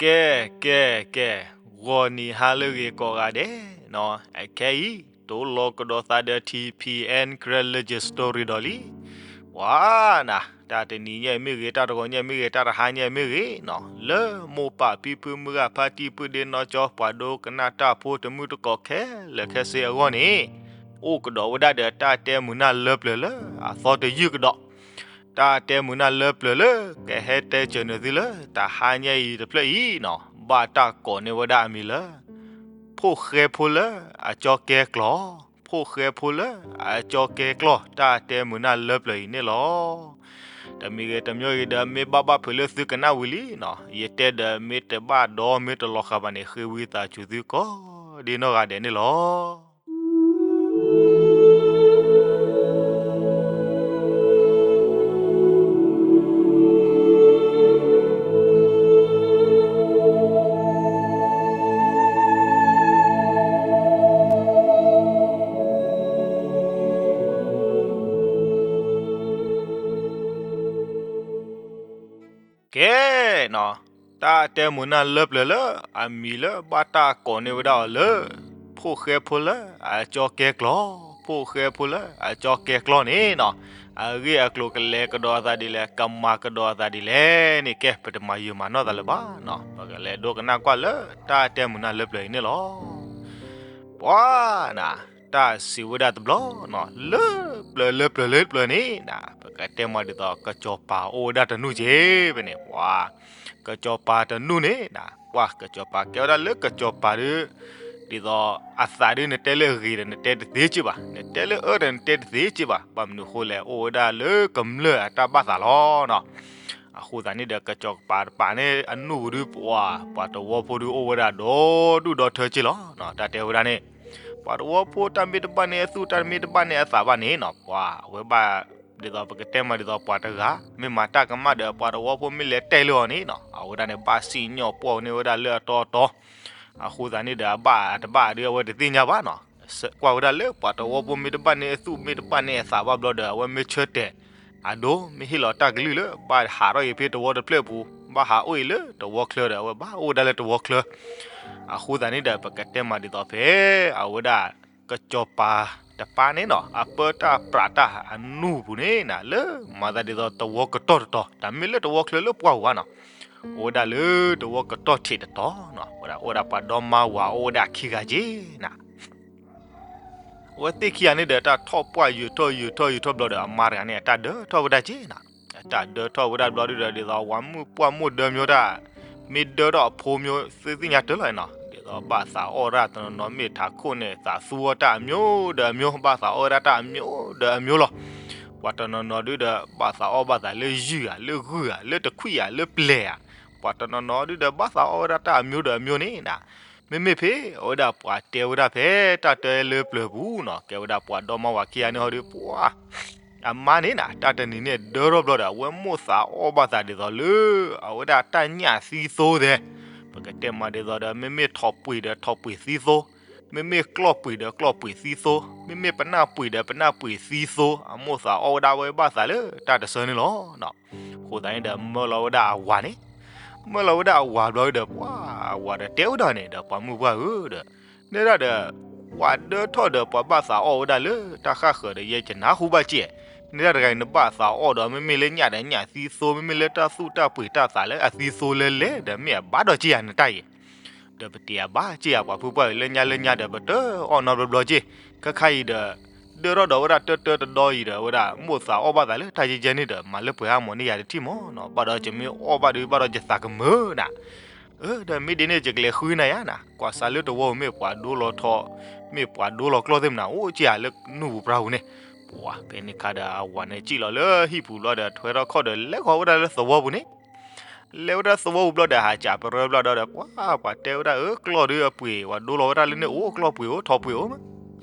ကဲ ကဲ ကဲ, ဂီၤနံၤဟါလၢအဂ့ၤကိးဂၤဒဲးနီၤ, အခဲအံၤ တိၢ်လီၤကဒီးသးဒီး ထံၣ်ဖံးအဲၣ် Karen Legend Story ဒီးလံ. ပှၤနၤ, တၢ်တနံၤညါမ့ၢ်ဂ့ၤ, တၢ်တဂီၤညါမ့ၢ်ဂ့ၤ, တၢ်တဟါညါမ့ၢ်ဂ့ၤနီၤ, လၢမိၢ်ပၢ်ဖံဖု မုၢ်ဂၤဖါတံၢ် ပုၢ်ဒ့နီၢ်ကၠီ ပှၤဒိကနၣ်တၢ်ဖိ တမုၢ်တကိးခဲလၢာ်ခဲဆ့အဂီၢ်န့ၣ်, အိၣ်ကဒီးဝဲဒၣ်ဒီးတၢ်တဲမုာ်နၢ်လၢပျၢၤလၢအသီတယုၢ်ကဒီး. တၢ်တဲမုာ်နၢ်လၢပျၢၤလၢ ကဟဲတဲစၢၤနုာ်သုလၢ တဟါညါအံၤတဖျၢၣ်အံၤနီၤ, ဘၣ်တၢ်ကိးန့ၢ်ဝဲဒၣ်အမံၤလၢ ဖိၣ်ဃဲဖိလၢအကၠီကဲကျီၢ်, ဖိၣ်ဃဲဖိလၢအကၠီကဲကျီၢ် တၢ်တဲမုာ်နၢ်လၢပျၢၤအံၤန့ၣ်လီၤ. တမံၤဂ့ၤတမံၤဂ့ၤဒီး မ့ၢ်ဘၣ်ဘၣ်ဖုးလၢသုကနၣ်ဝံၤလံနီၤ, ယတဲဒီးမ့ၢ်တဘၣ်ဒီးမ့ၢ်တလီၤဃာ်ဘၣ်န့ၣ် ဃ့ဝံသးစူၤသုကိးဒ်နီၢ်ဂၤဒဲးန့ၣ်လီၤ. ကဲနီၤ, တၢ်တဲမုာ်နၢ်လၢပျၢၤလၢအမံၤလၢဘၣ်တၢ်ကိးန့ၢ်ဝဲဒၣ်အီၤလၢ ဖိၣ်ဃဲဖိလၢအကၠီကဲကျီၢ်, ဖိၣ်ဃဲဖိလၢအကၠီကဲကျီၢ်န့ၣ်နီၤ, အဂ့ၢ်အကျိၤကလဲၤကဒီးအသးဒ်လဲၣ်, ကမၤကဒီးအသးဒ်လဲၣ်န့ၣ် ကဲ ပတမၤယုာ်မၤနီၢ်သးလၢၤဘၣ်နီၤ, ပကလဲၤဒိကနၣ်ကွၢ်လၢတၢ်တဲမုာ်နၢ်လၢပျၢၤအံၤန့ၣ်လီၤ. ပှၤနၤ, တၢ်စံးဝဲဒၣ်တဘျီနီၤ, လၢပျၢၤလၢပျၢၤလၢပျၢၤန့ၣ်နၤ, ပကတဲမးဒ်သိး ကစီၤပၤအိၣ်ဝဲဒၣ်တနူၢ်က့ၤဖဲန့ၣ်, ပှၤ ကစီၤပၤတနူၢ်န့ၣ်နၤ, ပှၤ ကစီၤပၤကဲဝဲဒၣ်လၢကစီၤပၤဒုး, ဒ်သိးအသးဒုးနတဲလၢအဂ့ၤဒီးနတဲတသ့က့ၤဘၣ်, နတဲလၢအၢဒီးနတဲတသ့က့ၤဘၣ်, ဘၣ်မနုၤအဃိလဲၣ် အိၣ်ဝဲဒၣ်လၢကမျၢၢ်အတၢ်ဘၣ်သးလီၤနီၤ. အဃိသတးန့ၣ်ဒီး ကစီၤပၤတပၤန့ၣ် အနူၢ်ပူၤဒုးပှၤ ပှၤသဝီဖိဒုးအိၣ်ဝဲဒၣ်ဒီဒူၣ်ဒီထၢက့ၤလီၤနီၤ, တၢ်တဲဝဲဒၣ်န့ၣ်, ပှၤသဝီဖိတၢ်မ့ၢ်တဘၣ်န့ၢ်အသူၣ် တၢ်မ့ၢ်တဘၣ်န့ၢ်အသးဘၣ်န့ၣ်နီၤ, ပှၤအဝဲဘၣ် ဒ်သိးပကတဲမးဒ်သိးပှၤတဂၤ မ့ၢ်မၤတၢ်ကမၣ်ဒီး ပှၤသဝီဖိမ့ၢ်လဲၤတဲလၢအီၤန့ၣ်နီၤ, အဝဲဒၣ်န့ၣ် ဘၣ်စံၣ်ညီၣ်ပှီၢ်န့ၢ်ဝဲဒၣ်လၢအတီအတီ, အဃိသတးန့ၣ်ဒီး အဘၣ်အတဘၣ်ဒုးအဝဲတသ့ၣ်ညါဘၣ်နီၤ. ကွၢ်ဝဲဒၣ်လၢပှၤသဝီဖိမ့ၢ်တဘၣ်န့ၢ်အသူၣ် မ့ၢ်တဘၣ်န့ၢ်အသးဘၣ်ဘျီဒီး အဝဲမ့ၢ်ဆၢတဲာ်အဒိ မ့ၢ်ဟ့ၣ်လီၤတၢ်ကလုၢ်လၢ ဘၣ်ဟးထီၣ်က့ၤဖဲသဝီတဖျၢၣ်ပူၤ ဘၣ်ဟးအိၣ်အံၤလၢသဝီချၢဒီး အဝဲဘၣ်အိၣ်ဝဲဒၣ်လၢသဝီချၢ. အဃိသတးန့ၣ်ဒီး ပကတဲမးဒ်သိးဖဲ အဝဲဒၣ် ကစီၤပၤတပၤန့ၣ်နီၤ အပၢတၢ်ပြးတၢ်အနူၢ်ပူၤန့ၣ်နၤ လၢမၤသးဒ်သိးသဝီကတီၢ်တတီၤ တၢ်မ့ၢ်လၢသဝီချၢလၢပှၢ်ပူၤဘၣ်နီၤ, အိၣ်ဝဲဒၣ်လၢသဝီကတီၢ်ထံးတတီၤနီၤ, အိၣ်ဝဲဒၣ်ပှၤဒီမါဝၤအိၣ်ဝဲဒၣ်ခံဂၤက့ၤနၤ အဝဲသ့ၣ်ခံဂၤန့ၣ်ဒီး တၢ်ထီၣ်ပှၢ်ယုာ်ထီၣ်ယုာ်ထီၣ်ယုာ်ထီၣ်ဘျီဒီး အမါတဂၤန့ၣ် အတၢ်ဒၢထီၣ်ဝဲဒၣ်က့ၤနၤ, အတၢ်ဒၢထီၣ်ဝဲဒၣ်ဘျီဒုဒီး ဒ်သိးဝၤမုၣ်ပှၢ်မိၢ်ဒၢမၠိတၢ် မ့ၢ်ဒၢထီၣ်အဖိမၠိ သုသ့ၣ်ညါတၢ်လီၤနီၤ, ဒ်သိးဘၣ်သးအီၣ်ဒၣ်တနီၤနီၤ မ့ၢ်ထးခိၣ်န့ၣ် သးသူအီၣ်တၢ်အမျိုးဒီးအမျိုး ဘၣ်သးအီၣ်ဝဲဒၣ်တၢ်အမျိုးဒီးအမျိုးလီၤ. ပှၤတနီၤနီၤဒုဒီး ဘၣ်သးအီၣ်ဘၣ်သးလၢယုၢ်ဧါ လၢဂုၢ်ဧါ လၢတခွံၣ်ဧါ လၢပျဲၢ်ဧါ, ပှၤတနီၤနီၤဒုဒီး ဘၣ်သးအီၣ်ဝဲဒၣ်တၢ်အမျိုးဒီးအမျိုးန့ၣ်နၤ, မ့မ့ၢ်ဖဲအဝဲဒၣ်ပှၤတဲဝဲဒၣ်ဖဲ တၢ်တဲလၢပျၢၤပူၤနီၤ ကဲဝဲဒၣ်ပှၤဒီမါဝၤခံဂၤန့ၣ်ဟီဒုး ပှၤ အမါန့ၣ်နၤ တၢ်တနံၤန့ၣ်ဒၢထီၣ်ဘျီဒီး အဝဲမိၣ်သးအီၣ်ဘၣ်သးဒ်သိးလၢ အဝဲဒၣ်တၢ်ညၣ်သံသိသဲး, ပကတဲမးဒ်သိးဒီး မ့မ့ၢ်ထိၣ်ပှ့ၤဒီးထိၣ်ပှ့ၤသံသိ, မ့မ့ၢ်ကျီၢ်ပှ့ၤဒီးကျီၢ်ပှ့ၤသံသိ, မ့မ့ၢ်ပနၢ်ပှ့ၤဒီးပနၢ်ပှ့ၤသံသိ, အမိၣ်သးအီၣ်ဝဲဒၣ်ဝဲဘၣ်သးလၢတၢ်တဆၢန့ၣ်လီၤ. အဃိသတးန့ၣ်ဒီး မၢလီၤဝဲဒၣ်အဝၤန့ၣ်, မၢလီၤဝဲဒၣ်အဝၤဘျီဒီး ပှၤအဝၤဒီးတဲဝဲဒၣ်န့ၣ်ဒီး ပှၤမုၣ်ပှၢ်ဧၢဒီး နဲဒၣ်ဒီး ပှၤဒၢထီၣ်ဒီးပှၤဘၣ်သးအီၣ်ဝဲဒၣ်လၢတၢ်ဃၣ်ဃၢၤဒီး ယဲကနၢ်ဟူဘၣ်က့ၤ, နဲဒၣ်တဂၤအံၤနဘၣ်သးအီၣ်ဒီး မ့မ့ၢ်လၢညၣ်ဒီးညၣ်သံသိ မ့မ့ၢ်လၢတၢ်သူၣ်တၢ်ပှ့ၤတၢ်သးလၢအသံသိလဲလဲဒီး မ့ၢ်အဘၣ်ဒီးက့ၤယၤနတၢ်အံၤ ဒီးပတ့ၢ်အဘၣ်က့ၤယၤ ပှၤဖုပှၢ်အံၤလၢညါလၢညါဒီး ပတအီၣ်နီတဘျီဘျီက့ၤ, ခဲခါအံၤဒီး ဒၢထီၣ်ဒီးဝဲဒၣ်တၢတၢတဒီအံၤဒီး ဝဲဒၣ်မိၣ်သးအီၣ်ဘၣ်သးလၢ တၢ်ယဲယဲန့ၣ်ဒီး မၤလၢပှဲၤအါမးန့ၢ်ယၤတထံၣ်မးနီၤ, ဘၣ်ဒီးယမ့ၢ်အီၣ်ဘၣ်ဒီး ဘၣ်ဒီးယသးကမၢနၤ, အၢ ဒီးမ့ၢ်ဒ်န့ၣ် ယကလဲၤဃုနၤယါနၤ, ကွၢ်စးလၢသဝီပူၤမ့ၢ်ပှၤဒိလီၤထီ, မ့ၢ်ပှၤဒိလီၤကျီၢ်သ့ၣ်မနၤ အိၣ်က့ၤဧါလၢနူၢ်ပူၤပြၢ်ပူၤန့ၣ်, ပှၤဖဲန့ၣ်ခါဒီး အဝၤန့ၣ်စံၣ်လီၤလၢဟံၣ်ပူၤဘျီဒီး ထွဲထီၣ်ခီၣ်ဒီး လဲၤဃီၤဝဲဒၣ်လၢသဝီပူၤန့ၣ် လဲၤဝဲဒၣ်သဝီပူၤဘျီဒီး ဟးစံးပရၢဘျီဒီး ပှၤ ပှၤတဲဝဲဒၣ် အၢ ကျီၢ်ဒုးအပှ့ၤ ပှၤဒိလီၤဝဲဒၣ်လၢန့ၣ်အိၣ် ကျီၢ်ပှ့ၤအိၣ် ထိၣ်ပှ့ၤအိၣ်မ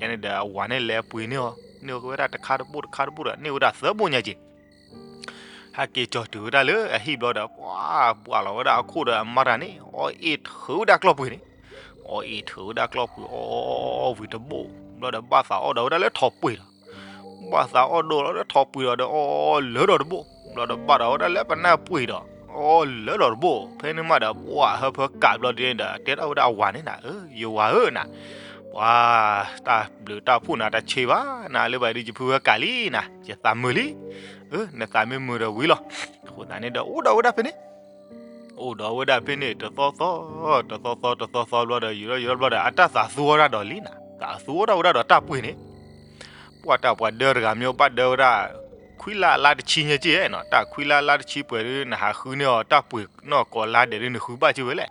း, ယန့ၣ်ဒီး အဝၤန့ၣ်လဲၤပှ့ၤန့ၢ်အီၤ, န့ၢ်ဝဲဒၣ်တခါတဘိၣ်တခါတဘိၣ်ဒီး န့ၢ်ဝဲဒၣ်သၢဘိၣ်ညါက့ၤ ဟဲက့ၤကၠီၤတုၤဝဲဒၣ်လၢအဟံၣ်ဘျီဒီး ပှၤ ဘှၣ်လီၤဝဲဒၣ်အခိၣ်ဒီးအမါတဂၤန့ၣ် အီၣ်အ့ၣ်ထုးဝဲဒၣ်ကျီၢ်ပှ့ၤန့ၣ်, အီၣ်အ့ၣ်ထုးဝဲဒၣ်ကျီၢ်ပှ့ၤ အီၣ်ဝံၤတဘိၣ်ဘျီဒီး ဘၣ်သးအီၣ်ဒီးဝဲဒၣ်လၢထိၣ်ပှ့ၤလီၤ, ဘၣ်သးအီၣ်ဒိၣ်လီၤလၢထိၣ်ပှ့ၤလီၤဒီး အီၣ်လၢဒီးတဘိၣ်ဘျီဒီး ဘၣ်ဒီးဝဲဒၣ်လၢပနၢ်ပှ့ၤဒီး အီၣ်လၢလီၤတဘိၣ်. ဖဲန့ၣ်မးဒီး ပှၤဟၢဖၢကးဘျီဒ်န့ၣ်ဒီး တဲထီၣ်ဝဲဒၣ်အဝၤန့ၣ်နၤ, ယဝၤဧၢနၤ, ပှၤတၢ်ဘျုးတၢ်ဖှိၣ်နၤတဆ့ဘၣ်နၤ, လၢဘၣ်ဒ်ယဖုဟၢကးလံနၤ, ယသးမုာ်လံ, နသးမ့ၢ်မုာ်ဒီးဝံၤလီၤ. အဃိသတးန့ၣ်ဒီး အိၣ်ဒီးဝဲဒၣ်ဖဲန့ၣ် အိၣ်ဒီးဝဲဒၣ်ဖဲန့ၣ် တသီသီ, တသီသီ တသီသီဘျီဒီး ယူၤထီၣ်ယူၤထီၣ်ဘျီဒီး အတၢ်သးသူအီၣ်တၢ်ဒီးလံနၤ, သးသူအီၣ်တၢ်ဝဲဒၣ်ဒီးတၢ်ပှ့ၤန့ၣ်, ပှၤတၢ်ပှၤဒၢတဂၤမ့ၢ်ဘၣ်ဒၢဝဲဒၣ် ခွံလါအလါတဆံညါက့နီၤ, တၢ်ခွံလါအလါတဆံပှဲၤဒုး နဟးဃုန့ၢ်အီၤတၢ်ပှ့ၤနီၢ်ကိးလါဒဲးဒုး နဃုဘၣ်က့ဝဲလဲၣ်.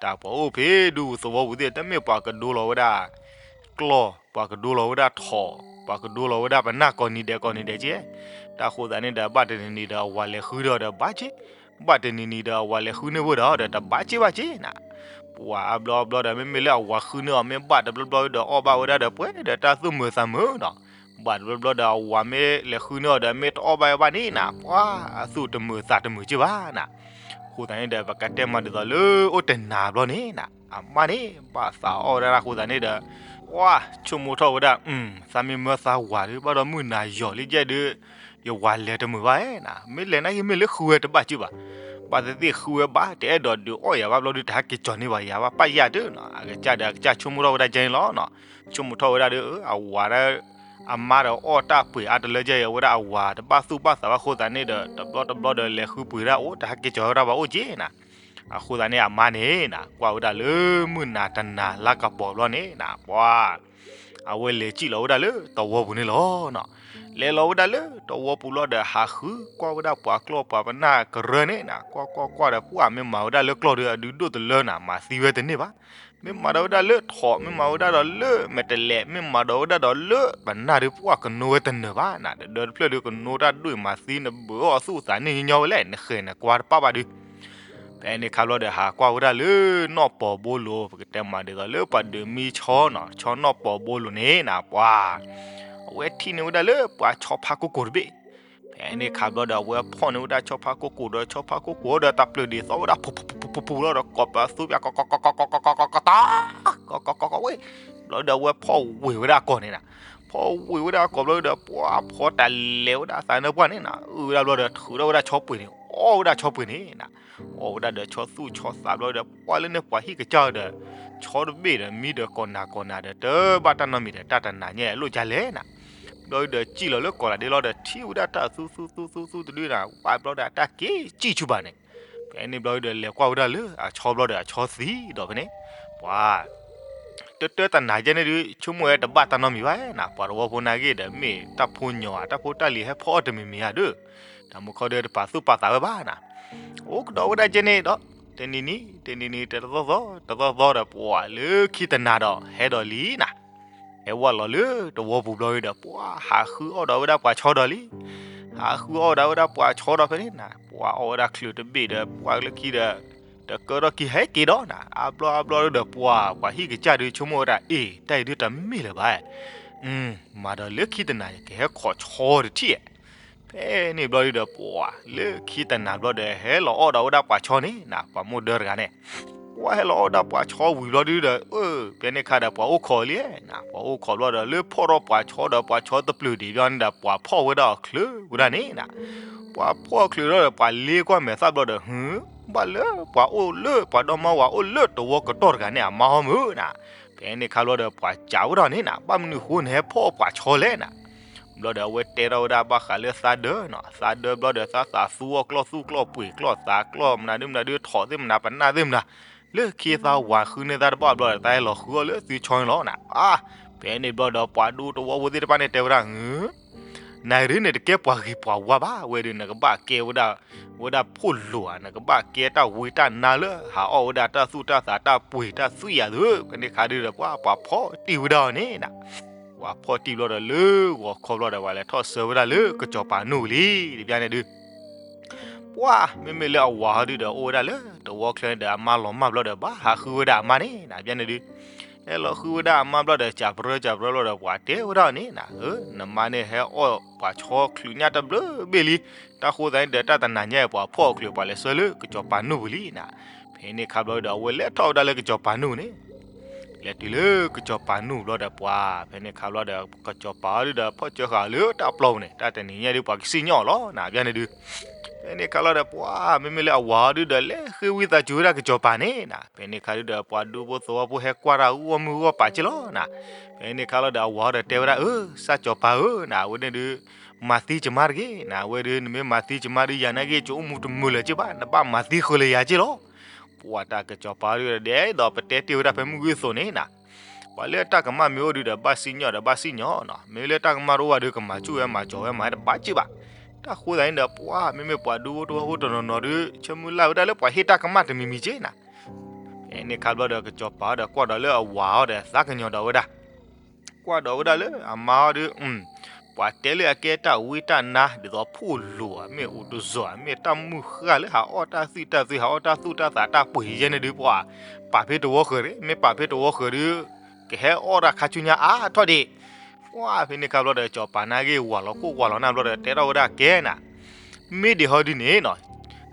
တၢ်ပှၤအိၣ်ဖဲဒုးသဝီပူၤသ့ၣ် တမ့ၢ်ပှၤကဒိလီၤဝဲဒၣ် ကျီၢ်, ပှၤကဒိလီၤဝဲဒၣ်ထိး, ပှၤကဒိလီၤဝဲဒၣ်ပနၢ်ကိးနံၤဒဲးကိးနံၤဒဲးက့. တၢ်ဃိသတးန့ၣ်ဒီး ဘၣ်တနံၤနံၤဒီးအဝၤလဲၤဃုန့ၢ်အီၤဒီးဘၣ်က့, ဘၣ်တနံၤနံၤဒီးအဝၤလဲၤဃုန့ၢ်ဝဲဒီးဒီးတဘၣ်က့ဘၣ်က့နၤ. ပှၤအါဘျီအါဘျီဒီး မ့မ့ၢ်လၢအဝၤဃုန့ၢ်အီၤ မ့ၢ်ဘၣ်တဘျီဘျီဒီးအီၣ်ဘၣ်ဝဲဒၣ်ဒီးပှဲၤဒီးတၢ်သူၣ်မုာ်သးမုာ်နီၤ. ဘၣ်တဘျီဘျီဒီးအဝၤမ့ၢ်လဲၤဃုန့ၢ်အီၤဒီး မ့ၢ်တအီၣ်ဘၣ်ဝဲဘၣ်န့ၣ်နၤ, ပှၤအသူၣ်တမုာ်သးတမုာ်က့ဘၣ်နၤ. အဃိသတးန့ၣ်ဒီး ပကတဲမၤဒ်သိးလၢအိၣ်တနၤဘျီန့ၣ်နၤ, အမါန့ၣ် ဘၣ်သးအီၣ်ဝဲဒၣ်အဃိသတးန့ၣ်ဒီး ပှၤဆိကမိၣ်ထီၣ်ဝဲဒၣ် သးမ့ၢ်မၢသးဝၤဒီး ဘၣ်ဒီးမုၢ်နၤယီၤလံယဲၢ်ဒုး ယဝၤလဲၤတမုာ်ဘၣ်ဧါနၤ, မ့ၢ်လဲၤနာ်က့မ့ၢ်လၢဃုဝဲတဘၣ်က့ဘၣ်. ဘၣ်သ့ၣ်သ့ၣ်ဃုဝဲဘၣ် တအဲၣ်ဒိးဒုးအီၣ်ယၤဘၣ်ဘျီဒုး တဟဲက့ၤကၠီၤန့ၢ်ဘၣ်ယၤဘၣ် ပၣ်ယၢ်တၢ်နီၤ. အကစၢ်ဒီးအကစၢ်ဆိကမိၣ်ထီၣ်ဝဲဒၣ်ကဲန့ၣ်လီၤနီၤ. ဆိကမိၣ်ထီၣ်ဝဲဒၣ်ဒီး အဝၤဒီး အမါဒီးအီၣ်တၢ်ပှ့ၤအါတလၢယဲၢ်အံၤ အဝဲဒၣ်အဝၤတဘၣ်သူၣ်ဘၣ်သးဘၣ်အဃိသတးန့ၣ်ဒီး တဘျီတဘျီဒီးလဲၤဃုပှ့ၤဒၣ်အိၣ် တဟဲက့ၤကၠီၤဝဲဒၣ်ဘၣ်အိၣ်က့နၤ. အဃိသတးန့ၣ် အမါန့ၣ်နၤ ကွၢ်ဝဲဒၣ်လၢမုၢ်နၤတနၤလါကပီၤဘျီန့ၣ်နၤ ပှၤ အဝဲလဲၤစံၣ်လီၤဝဲဒၣ်လၢသဝီပူၤန့ၣ်လီၤ. လဲၤလီၤဝဲဒၣ်လၢသဝီပူၤလီၤဒီး ဟးဃုကွၢ်ဝဲဒၣ်ပှၤကျီၢ်ပှၤပနၢ်ကရၢန့ၣ်နၤ ကွၢ်ကွၢ်ကွၢ်ဒီး ပှၤမ့ၢ်မၤဝဲဒၣ်လၢကျီၢ်ဒီး အဒုးဒိၣ်တလၢနၤ မၤသံဝဲတန့ၢ်ဘၣ်. မ့ၢ်မၤဒီးဝဲဒၣ်လၢထိး မ့ၢ်မၤဝဲဒၣ်ဒီးလၢမဲာ်တဲးလဲး မ့ၢ်မၤဒီးဝဲဒၣ်ဒီးလၢပနၢ်ဒီး ပှၤကနိဝဲတနၢၤဘၣ်နၤ. တဒၢတဖျၢၣ်ဒီး ကနိတၢ်ဒွဲၣ်မၤသံ နဘုးအီၣ်အသူၣ်အသးန့ၣ်ညီညီဝဲလဲၣ် နဃဲၤနကွၢ်တပၣ်ဘၣ်ဒုး ဖဲန့ၣ်ခါဘျီဒီး ဟးကွၢ်ဝဲဒၣ်လၢနီၢ်ပီၤဘိလိၤ ပကတဲမၤဒ်သိးလၢပှၤဒုးမံဆီနီၤ ဆီနီၢ်ပီၤဘိလိၤန့ၣ်နၤ ပှၤ အဝဲထံၣ်န့ၢ်ဝဲဒၣ်လၢပှၤဆီဖါကိၢ်ကိၢ်တဘ့ၣ်. ဖဲန့ၣ်ခါဘျီဒီး အဝဲဖီၣ်န့ၢ်ဝဲဒၣ်ဆီဖါကိၢ်ကိၢ်ဒီး ဆီဖါကိၢ်ကိၢ်ဒီး တၢ်ပျၢၤဒ်သိးဝဲဒၣ် ဖူဖူဖူဖူဖူလီၤဒီး ကိးပသူပျၢ် ကီကီကီကီကီကီကီကီတၢ် ကီကီကီကီဝဲ ဘျီဒီး အဝဲဖီၣ်ဝ့ၤဝဲဒၣ်အကိာ်န့ၣ်နၤ. ဖီၣ်ဝ့ၤဝဲဒၣ်အကိာ်ဘျီဒီး ပှၤဖီတၢ်လဲၤဝဲဒၣ်အသးနၢ်ပှၢ်န့ၣ်နၤ အုၣ်ဝဲဒၣ်ဘျီဒီး ထုးထီၣ်ဝဲဒၣ်ဆီပှ့ၤန့ၣ် အီၣ်ဝဲဒၣ်ဆီပှ့ၤန့ၣ်နၤ. အီၣ်ဝဲဒၣ်ဒီးဆီသူၣ်ဆီသးဘျီဒီး ပှၤလၢန့ၣ်ပှၤဟံၣ်ကစၢ်ဒီး ဆီတဘ့ၣ်ဒီး မံဒီးကိးနၤကိးနၤဒီး တဘၣ်တၢ်နီတမံၤဒီး တၢ်တနၤညါအလိၣ်ကလဲၣ်နၤ. ဘျီဒီးစံၣ်လီၤလၢကိးလးဒ့လီၤဒီး ထံၣ်ဝဲဒၣ်တၢ်သူသူသူသူသူတဒုနၤ ဝဲဘျီဒီး အတၢ်က့ၤစံၣ်ဆူဘၣ်န့ၣ်. ဖဲန့ၣ်ဘျီဒီး လဲၤကွၢ်ဝဲဒၣ်လၢအဆီဘျီဒီး အဆီသံဒီးဖဲန့ၣ် ပှၤ တတၢတနၤယဲၢ်န့ၣ်ဒုး ဆိကမိၣ်ဝဲတဘၣ်တၢ်နီတမံၤဘၣ်နၤ. ပှၤတဝီဖိနာ်က့ဒီး မ့ၢ်တၢ်ဖိညီဧါ တၢ်ဖိတၢ်လံၤဟဲဖီအီၣ်တမံၤမံၤဧါဒုး တၢ်မူခီဒီး တပာ်သူၣ်ပာ်သးဝဲဘၣ်နၤ. အိၣ်ကဒီးဝဲဒၣ်ကဲန့ၣ်ဒီး တနံၤနံၤ တနံၤနံၤ တသီသီ တသီသီဒီး ပှၤလၢခံတနၤဒီး ဟဲဒီးလံနၤ. ဟဲဝဲလီၤလၢသဝီပူၤဘျီဒီး ပှၤဟးဃုအီၣ်ဒီးဝဲဒၣ်ပှၤဆီဒီးလံ. ဟးဃုအီၣ်ဒီးဝဲဒၣ်ပှၤဆီဒီးဖဲန့ၣ်နၤ ပှၤအီၣ်ဝဲဒၣ်ချုးတဘ့ၣ်ဒီး ပှၤလၢခံဒီး တကၢထီၣ်ခံဟဲက့ၤဒီးနၤ အါဘျီအါဘျီဒီး ပှၤ ပှၤဟံၣ်ကစၢ်ဒုးဆိကမိၣ်ဝဲဒၣ် အ့ၣ် တၢ်အံၤဒုးတမ့ၢ်လၢၤဘၣ်. မၤဒီးလၢခံတနၤ ကဟဲခိးဆီတထံၣ်ဧါ. ဖဲန့ၣ်ဘျီဒီး ပှၤလၢခံတနၤဘျီဒီး ဟဲလီၤအီၣ်ဒီးဝဲဒၣ်ပှၤဆီန့ၣ်နၤ ပှၤမိၢ်ဒၢတဂၤန့ၣ် ပှၤဟဲလီၤအီၣ်ဒၣ်ပှၤဆီဝံၤဘျီဒုးဒီး အၢ ဖဲန့ၣ်ခါဒီး ပှၤအိၣ်ခိးလံနၤ ပှၤအိၣ်ခိးဘျီဒီး လၢဖီၣ်ထီၣ်ပှၤဆီဒီးပှၤဆီတပျုာ်ဒံးဘျီန့ၣ်ဒီး ပှၤဖီၣ်ဝဲဒၣ်အီၤချုးဝဲဒၣ်န့ၣ်နၤ. ပှၤဖီၣ်အီၤချုးဒီး ပှၤလ့ကွၢ်မဲာ်သၣ်ဘျီဒီး ဟု ဘၣ်လၢပှၤအိၣ်လၢ ပှၤဒီမါဝၤအိၣ်လၢသဝီကတီၢ်တဂၤန့ၣ် အမါဟီမုၢ်နၤ. ဖဲန့ၣ်ခါဘျီဒီး ပှၤစံးဝဲဒၣ်န့ၣ်နၤ ဘၣ်မနုၤဃိနဟဲဖီၣ်ပှၤဆီလဲၣ်နၤ. ဘျီဒီး အဝဲတဲထီၣ်ဝဲဒၣ်ဘၣ်ဃးလၢသးဒၢနၤ သးဒၢဘျီဒီး သးသးသူအီၣ်ကျီၢ်သူကျီၢ်ပှ့ၤကျီၢ်သးကျီၢ်မနုၤဒုမနုၤဒု ထိးသ့ၣ်မနုၤ ပနၢ်သ့ၣ်မနုၤ လၢခံသးဝၤဃုန့ၢ်သးတဘၣ်ဘျီဒီး သးဟဲလီၤဃုအီၣ်လၢသုဆီန့ၣ်လီၤနၤ. အါ ဖဲန့ၣ်ဘျီဒီး ပှၤဒူသဝီဖိသ့ၣ်တဖၣ်န့ၣ်တဲဝဲဒၣ် ဟု နၤဒုးန့ၣ်တကဲပှၤဂ့ၤပှၤဝါဘၣ် ဝဲဒုး နကဘၣ်ကဲဝဲဒၣ် ဝဲဒၣ်ဖိလိာ်ဧါ နကဘၣ်ကဲတၢ်ဝံတၢ်နါလၢ ဟးအီၣ်ဝဲဒၣ်တၢ်သူၣ်တၢ်သးတၢ်ပှ့ၤတၢ်သွံၣ်ယၤသု ဖဲန့ၣ်ခါဒုးဒီး ပှၤ ပှၤဖီၣ်တံၢ်ဝဲဒၣ်အီၤန့ၣ်နၤ. ပှၤဖီၣ်တံၢ်ဘျီဒီး လၢဂီၤခီဘျီဒီး ပှၤလဲၤထီၣ်ဆှၢဝဲဒၣ်လၢကစီၤပၤနူၢ်ဝံၤလံ တဘျီန့ၣ်ဒုး ပှၤ မ့မ့ၢ်လၢအဝၤဟီဒုးဒီး အိၣ်ဝဲဒၣ်လၢသဝီချၢန့ၣ်ဒီး အမါလီၤမၢ်ဘျီဒီး ဘၣ်ဟးဃုဝဲဒၣ်အမါန့ၣ်နၤ တဘျီန့ၣ်ဒုး ဟဲလီၤဃုဝဲဒၣ်အမါဘျီဒီး စံးပြၢစံးပြၢဘျီဒီး ပှၤတဲဝဲဒၣ်န့ၣ်နၤ အၢ နမါန့ၣ်ဟဲအီၣ်ပှၤဆီချုးညၣ်တဘျုးဘ့ၣ်လံ တၢ်ဃိသတးန့ၣ်ဒီး တၢ်တနၤညါအံၤ ပှၤဖီၣ်အီၤချုး ပှၤလဲၤဆှၢလၢကစီၤပၤနူၢ်ပူၤလံနၤ. ဖဲန့ၣ်ခါဘျီဒီး အဝဲလဲၤထီၣ်ဝဲဒၣ်လၢကစီၤပၤနူၢ်န့ၣ် လဲၤတုၤလၢကစီၤပၤနူၢ်ဘျီဒီးပှၤ, ဖဲန့ၣ်ခါဘျီဒီး ကစီၤပၤအီၤဒုဒီး ဖီၣ်စၢဃာ်လၢတၢ်ပျီပူၤန့ၣ်, တၢ်တနံၤညါဒုးပှၤကစံၣ်ညီၣ်အီၤလီၤနၤ, ဘၣ်န့ၣ်ဒုး, ဖဲန့ၣ်ခါဘျီဒီးပှၤ, မ့မ့ၢ်လၢအဝၤအီၤဒုဒီး လဲၤဃ့ဝံသးစူၤဝဲဒၣ်ကစီၤပၤန့ၣ်နၤ, ဖဲန့ၣ်ခါဒုဒီး ပှၤဒူဖိသဝီဖိဟဲကွၢ်တၢ်ဂီၢ်မုၢ်ဂီၢ်ပၤက့လီၤနၤ, ဖဲန့ၣ်ခါလီၤဒီး အဝၤအီၤဒီးတဲဝဲဒၣ်, အၢ စၢ်ကစီၤပၤဧၢနၤ, အဝဲန့ၣ်ဒုး မၤသံကမါတဂ့ၤနၤ, အဝဲဒုး နမ့ၢ်မၤသံကမါဒုး ယၤနာ်က့ ကအိၣ်မူတမုာ်လၢၤက့ဘၣ်, နဘၣ်မၤသံဃုာ်လၢၤယၤက့လီၤ. ပှၤတၢ်ကစီၤပၤဒုဒီး ဒ်သိးပတဲတ့ၢ်ဝဲဒၣ်ဖဲမုၢ်ဂုၢ်အသိးန့ၣ်နၤ, ပှၤလၢတၢ်ကမၣ်မ့ၢ်အိၣ်ဒုဒီး ဘၣ်စံၣ်ညီၣ်ဒီးဘၣ်စံၣ်ညီၣ်နၤ, မ့မ့ၢ်လၢတၢ်ကမၣ်တအိၣ်ဘၣ်ဒုး ကမၤစူၣ်ဝဲမၤကၠီၤဝဲမၤတဘၣ်က့ဘၣ်. တၢ်ဃိသတးန့ၣ်ဒီး ပှၤ မ့မ့ၢ်ပှၤဒူဖိသဝီဖိတနီၤနီၤဒုး ဆၢမုၢ်လၢ်ဝဲဒၣ်လၢပှၤဟ့ၣ်တၢ်ကမၣ်တမံၤမံၤက့နၤ, ဖဲန့ၣ်ခါဘျီဒီး ကစီၤပၤအီၤဒီးကွၢ်ဒီးလၢအဝၤအီၤဒီး သးကညီၤဒီးဝဲဒၣ် ကွၢ်ဒီးဝဲဒၣ်လၢအမါအီၤဒုး, ပှၤတဲလၢအကဲတၢ်ဝံတၢ်နါ ဒ်သိးဖှိၣ်လိၤဧါ မ့ၢ်အိၣ်တစိၤဧါ မ့ၢ်တၢ်မုၢ်ဃၢ်လၢဟးအီၣ်တၢ်သွံၣ်တၢ်သွံၣ် ဟးအီၣ်တၢ်သူၣ်တၢ်သးတၢ်ပှ့ၤယဲန့ၣ်ဒုး ပှၤ ပာ်ဖဲတဝီဃၢၤတဂ့ၤ, မ့ၢ်ပာ်ဖဲတဝီဃၢၤဒုး ကဟဲအီၣ်တၢ်ခါဆူညါအါထီၣ်ဒံး. ပှၤ ဖဲန့ၣ်ခါဘျီဒီး ကစီၤပၤနာ်က့ ဝၤလီၤခိၣ်ဝၤလီၤနၢ်ဘျီဒီး တဲထီၣ်ဝဲဒၣ်ကဲနၤ, မ့ၢ်ဒ်ဟီဒုန့ၣ်နၤ,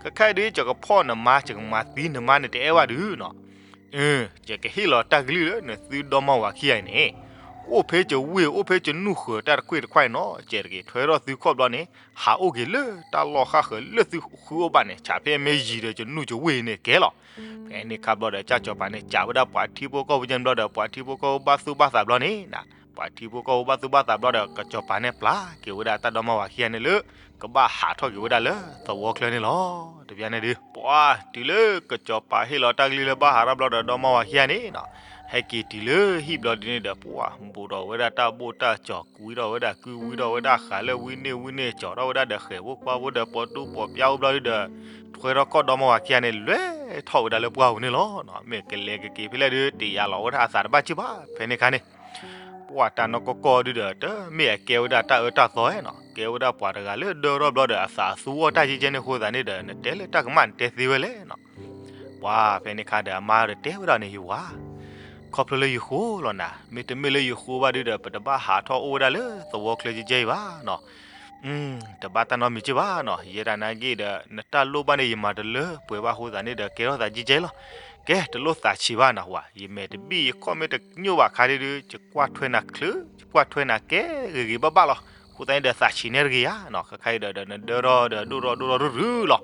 ခဲခါအံၤဒုး ယကဖီၣ်နမါ ယကမၤသံနမါန့ၣ် တအဲၣ်ဘၣ်ဒုးနၤ, ယကဟ့ၣ်လီၤတၢ်ကလုၢ်လၢနသုဒီမါဝၤခံဂၤအံၤန့ၣ်, အိၣ်ဖဲယဝ့ၢ် အိၣ်ဖဲယနူၢ်ဃၢၤတၢ်တကွ့ၢ်တခွဲးနီၤ, ယက့ၤထွဲထီၣ်သုခီၣ်ဘျီန့ၣ် ဟးအိၣ်က့ၤလၢတၢ်လီၢ်ဃၣ်ဃၢၤလၢသုဃုအိၣ်ဘၣ်န့ၣ် ဆးဖဲမ့ၢ်ယံၤဒီးယနူၢ်ယဝ့ၢ်န့ၣ်ကဲလီၤ. ဖဲန့ၣ်ခါဘျီဒီး ကစီၤပၤန့ၣ် စံးဝဲဒၣ်ပှၤထံဖိကီၢ်ဖိကဲန့ၣ်ဘျီဒီး ပှၤထံဖိကီၢ်ဖိဘၣ်သူၣ်ဘၣ်သးဘျီန့ၣ်နၤ, ပှၤထံဖိကီၢ်ဖိဘၣ်သူၣ်ဘၣ်သးဘျီဒီး ကစီၤပၤန့ၣ်ပျၢ်က့ၤဝဲဒၣ်တၢ်ဒီမါဝၤခံဂၤန့ၣ်လၢ ကဘၣ်ဟးထီၣ်က့ၤဝဲဒၣ်လၢသဝီချၢန့ၣ်လီၤ. တဘျီန့ၣ်ဒုး ပှၤ တုၤလၢကစီၤပၤဟ့ၣ်လီၤတၢ်ကလုၢ်လၢဘၣ်ဟးထီၣ်ဘျီဒီး ဒီမါဝၤခံဂၤန့ၣ်နၤ, ဟဲက့ၤတုၤလၢဟံၣ်ဘျီဒုန့ၣ်ဒီး ပှၤ ဘူးထီၣ်ဝဲဒၣ်တၢ်ဘိၣ်တၢ်စီၤ ကွံထီၣ်ဝဲဒၣ်ကုဝံထီၣ်ဝဲဒၣ်ဃာ်လၢဝံန့ၢ်ဝံန့ၢ် ကၠီထီၣ်ဝဲဒၣ်ဒီးဃဲၤဖိခွါဖိဒီးပိာ်တူၢ်ပိာ်ပျါအိၣ်ဘျီဒုဒီး ထွဲထီၣ်ခီၣ်ဒီမါဝၤခံဂၤန့ၣ် လဲၤထီၣ်ဝဲဒၣ်လၢပှၢ်ပူၤန့ၣ်လီၤ. မ့ၢ်ကလဲၤကက့ၤဖဲလဲၣ်ဒုး တယာ်လီၤဝဲဒၣ်အသးတဘၣ်က့ဘၣ်. ဖဲန့ၣ်ခါန့ၣ် ပှၤတၢ်နီၢ်ကီၢ်ကီၢ်ဒုဒီး တမ့ၢ်အကဲဝဲဒၣ်တၢ်အၢတၢ်သီဧါနၤ, ကဲဝဲဒၣ်ပှၤတဂၤလၢဒၢထီၣ်ဘျီဒီး အသးအသူအီၣ်တၢ်ကဲကဲန့ၣ်အဃိသတးန့ၣ်ဒီး နတဲလၢတၢ်ကမၣ်နတဲသ့ဝဲလဲၣ်နၤ. ပှၤ ဖဲန့ၣ်ခါဒီးအမါဒီးတဲဝဲဒၣ်န့ၣ် ယဝၤ ခီဖျိလၢယဃိလီၤနၤ, မ့တမ့ၢ်လၢယဃိဘၣ်ဒုဒီး ပတဘၣ်ဟးထီၣ်အိၣ်ဝဲဒၣ်လၢသဝီချၢကဲကဲအံၤဘၣ်နၤ. တဘၣ်တၢ်နီတမံၤက့ဘၣ်နၤ, ယဲဒၣ်နာ်က့ဒီး နတၢ်လိၣ်ဘၣ်န့ၣ် ယမၤတလၢပှဲၤဘၣ်အဃိသတးန့ၣ်ဒီး ကဲထီၣ်သးကဲကဲလီၤ. ကဲ တလိၣ်သးဆံးဘၣ်နၤဝၤ, ယမဲာ်တဘံၣ်ယခီၣ်မ့ၢ်တညိၣ်ဘၣ်ခါဒုဒီး ယကွၢ်ထွဲနၤချၢ ယကွၢ်ထွဲနၤကဲဂ့ၤဂ့ၤဘၣ်ဘၣ်လီၤ. အဃိသတးန့ၣ်ဒီး သးဆံးနဲတဂ့ၤဧါနၤ, ခဲခါအံၤဒီး နဒၢထီၣ်ဒီးဒိၣ်ထီၣ်ဒိၣ်ထီၣ်ရုၢ်ရုၢ်လီၤ.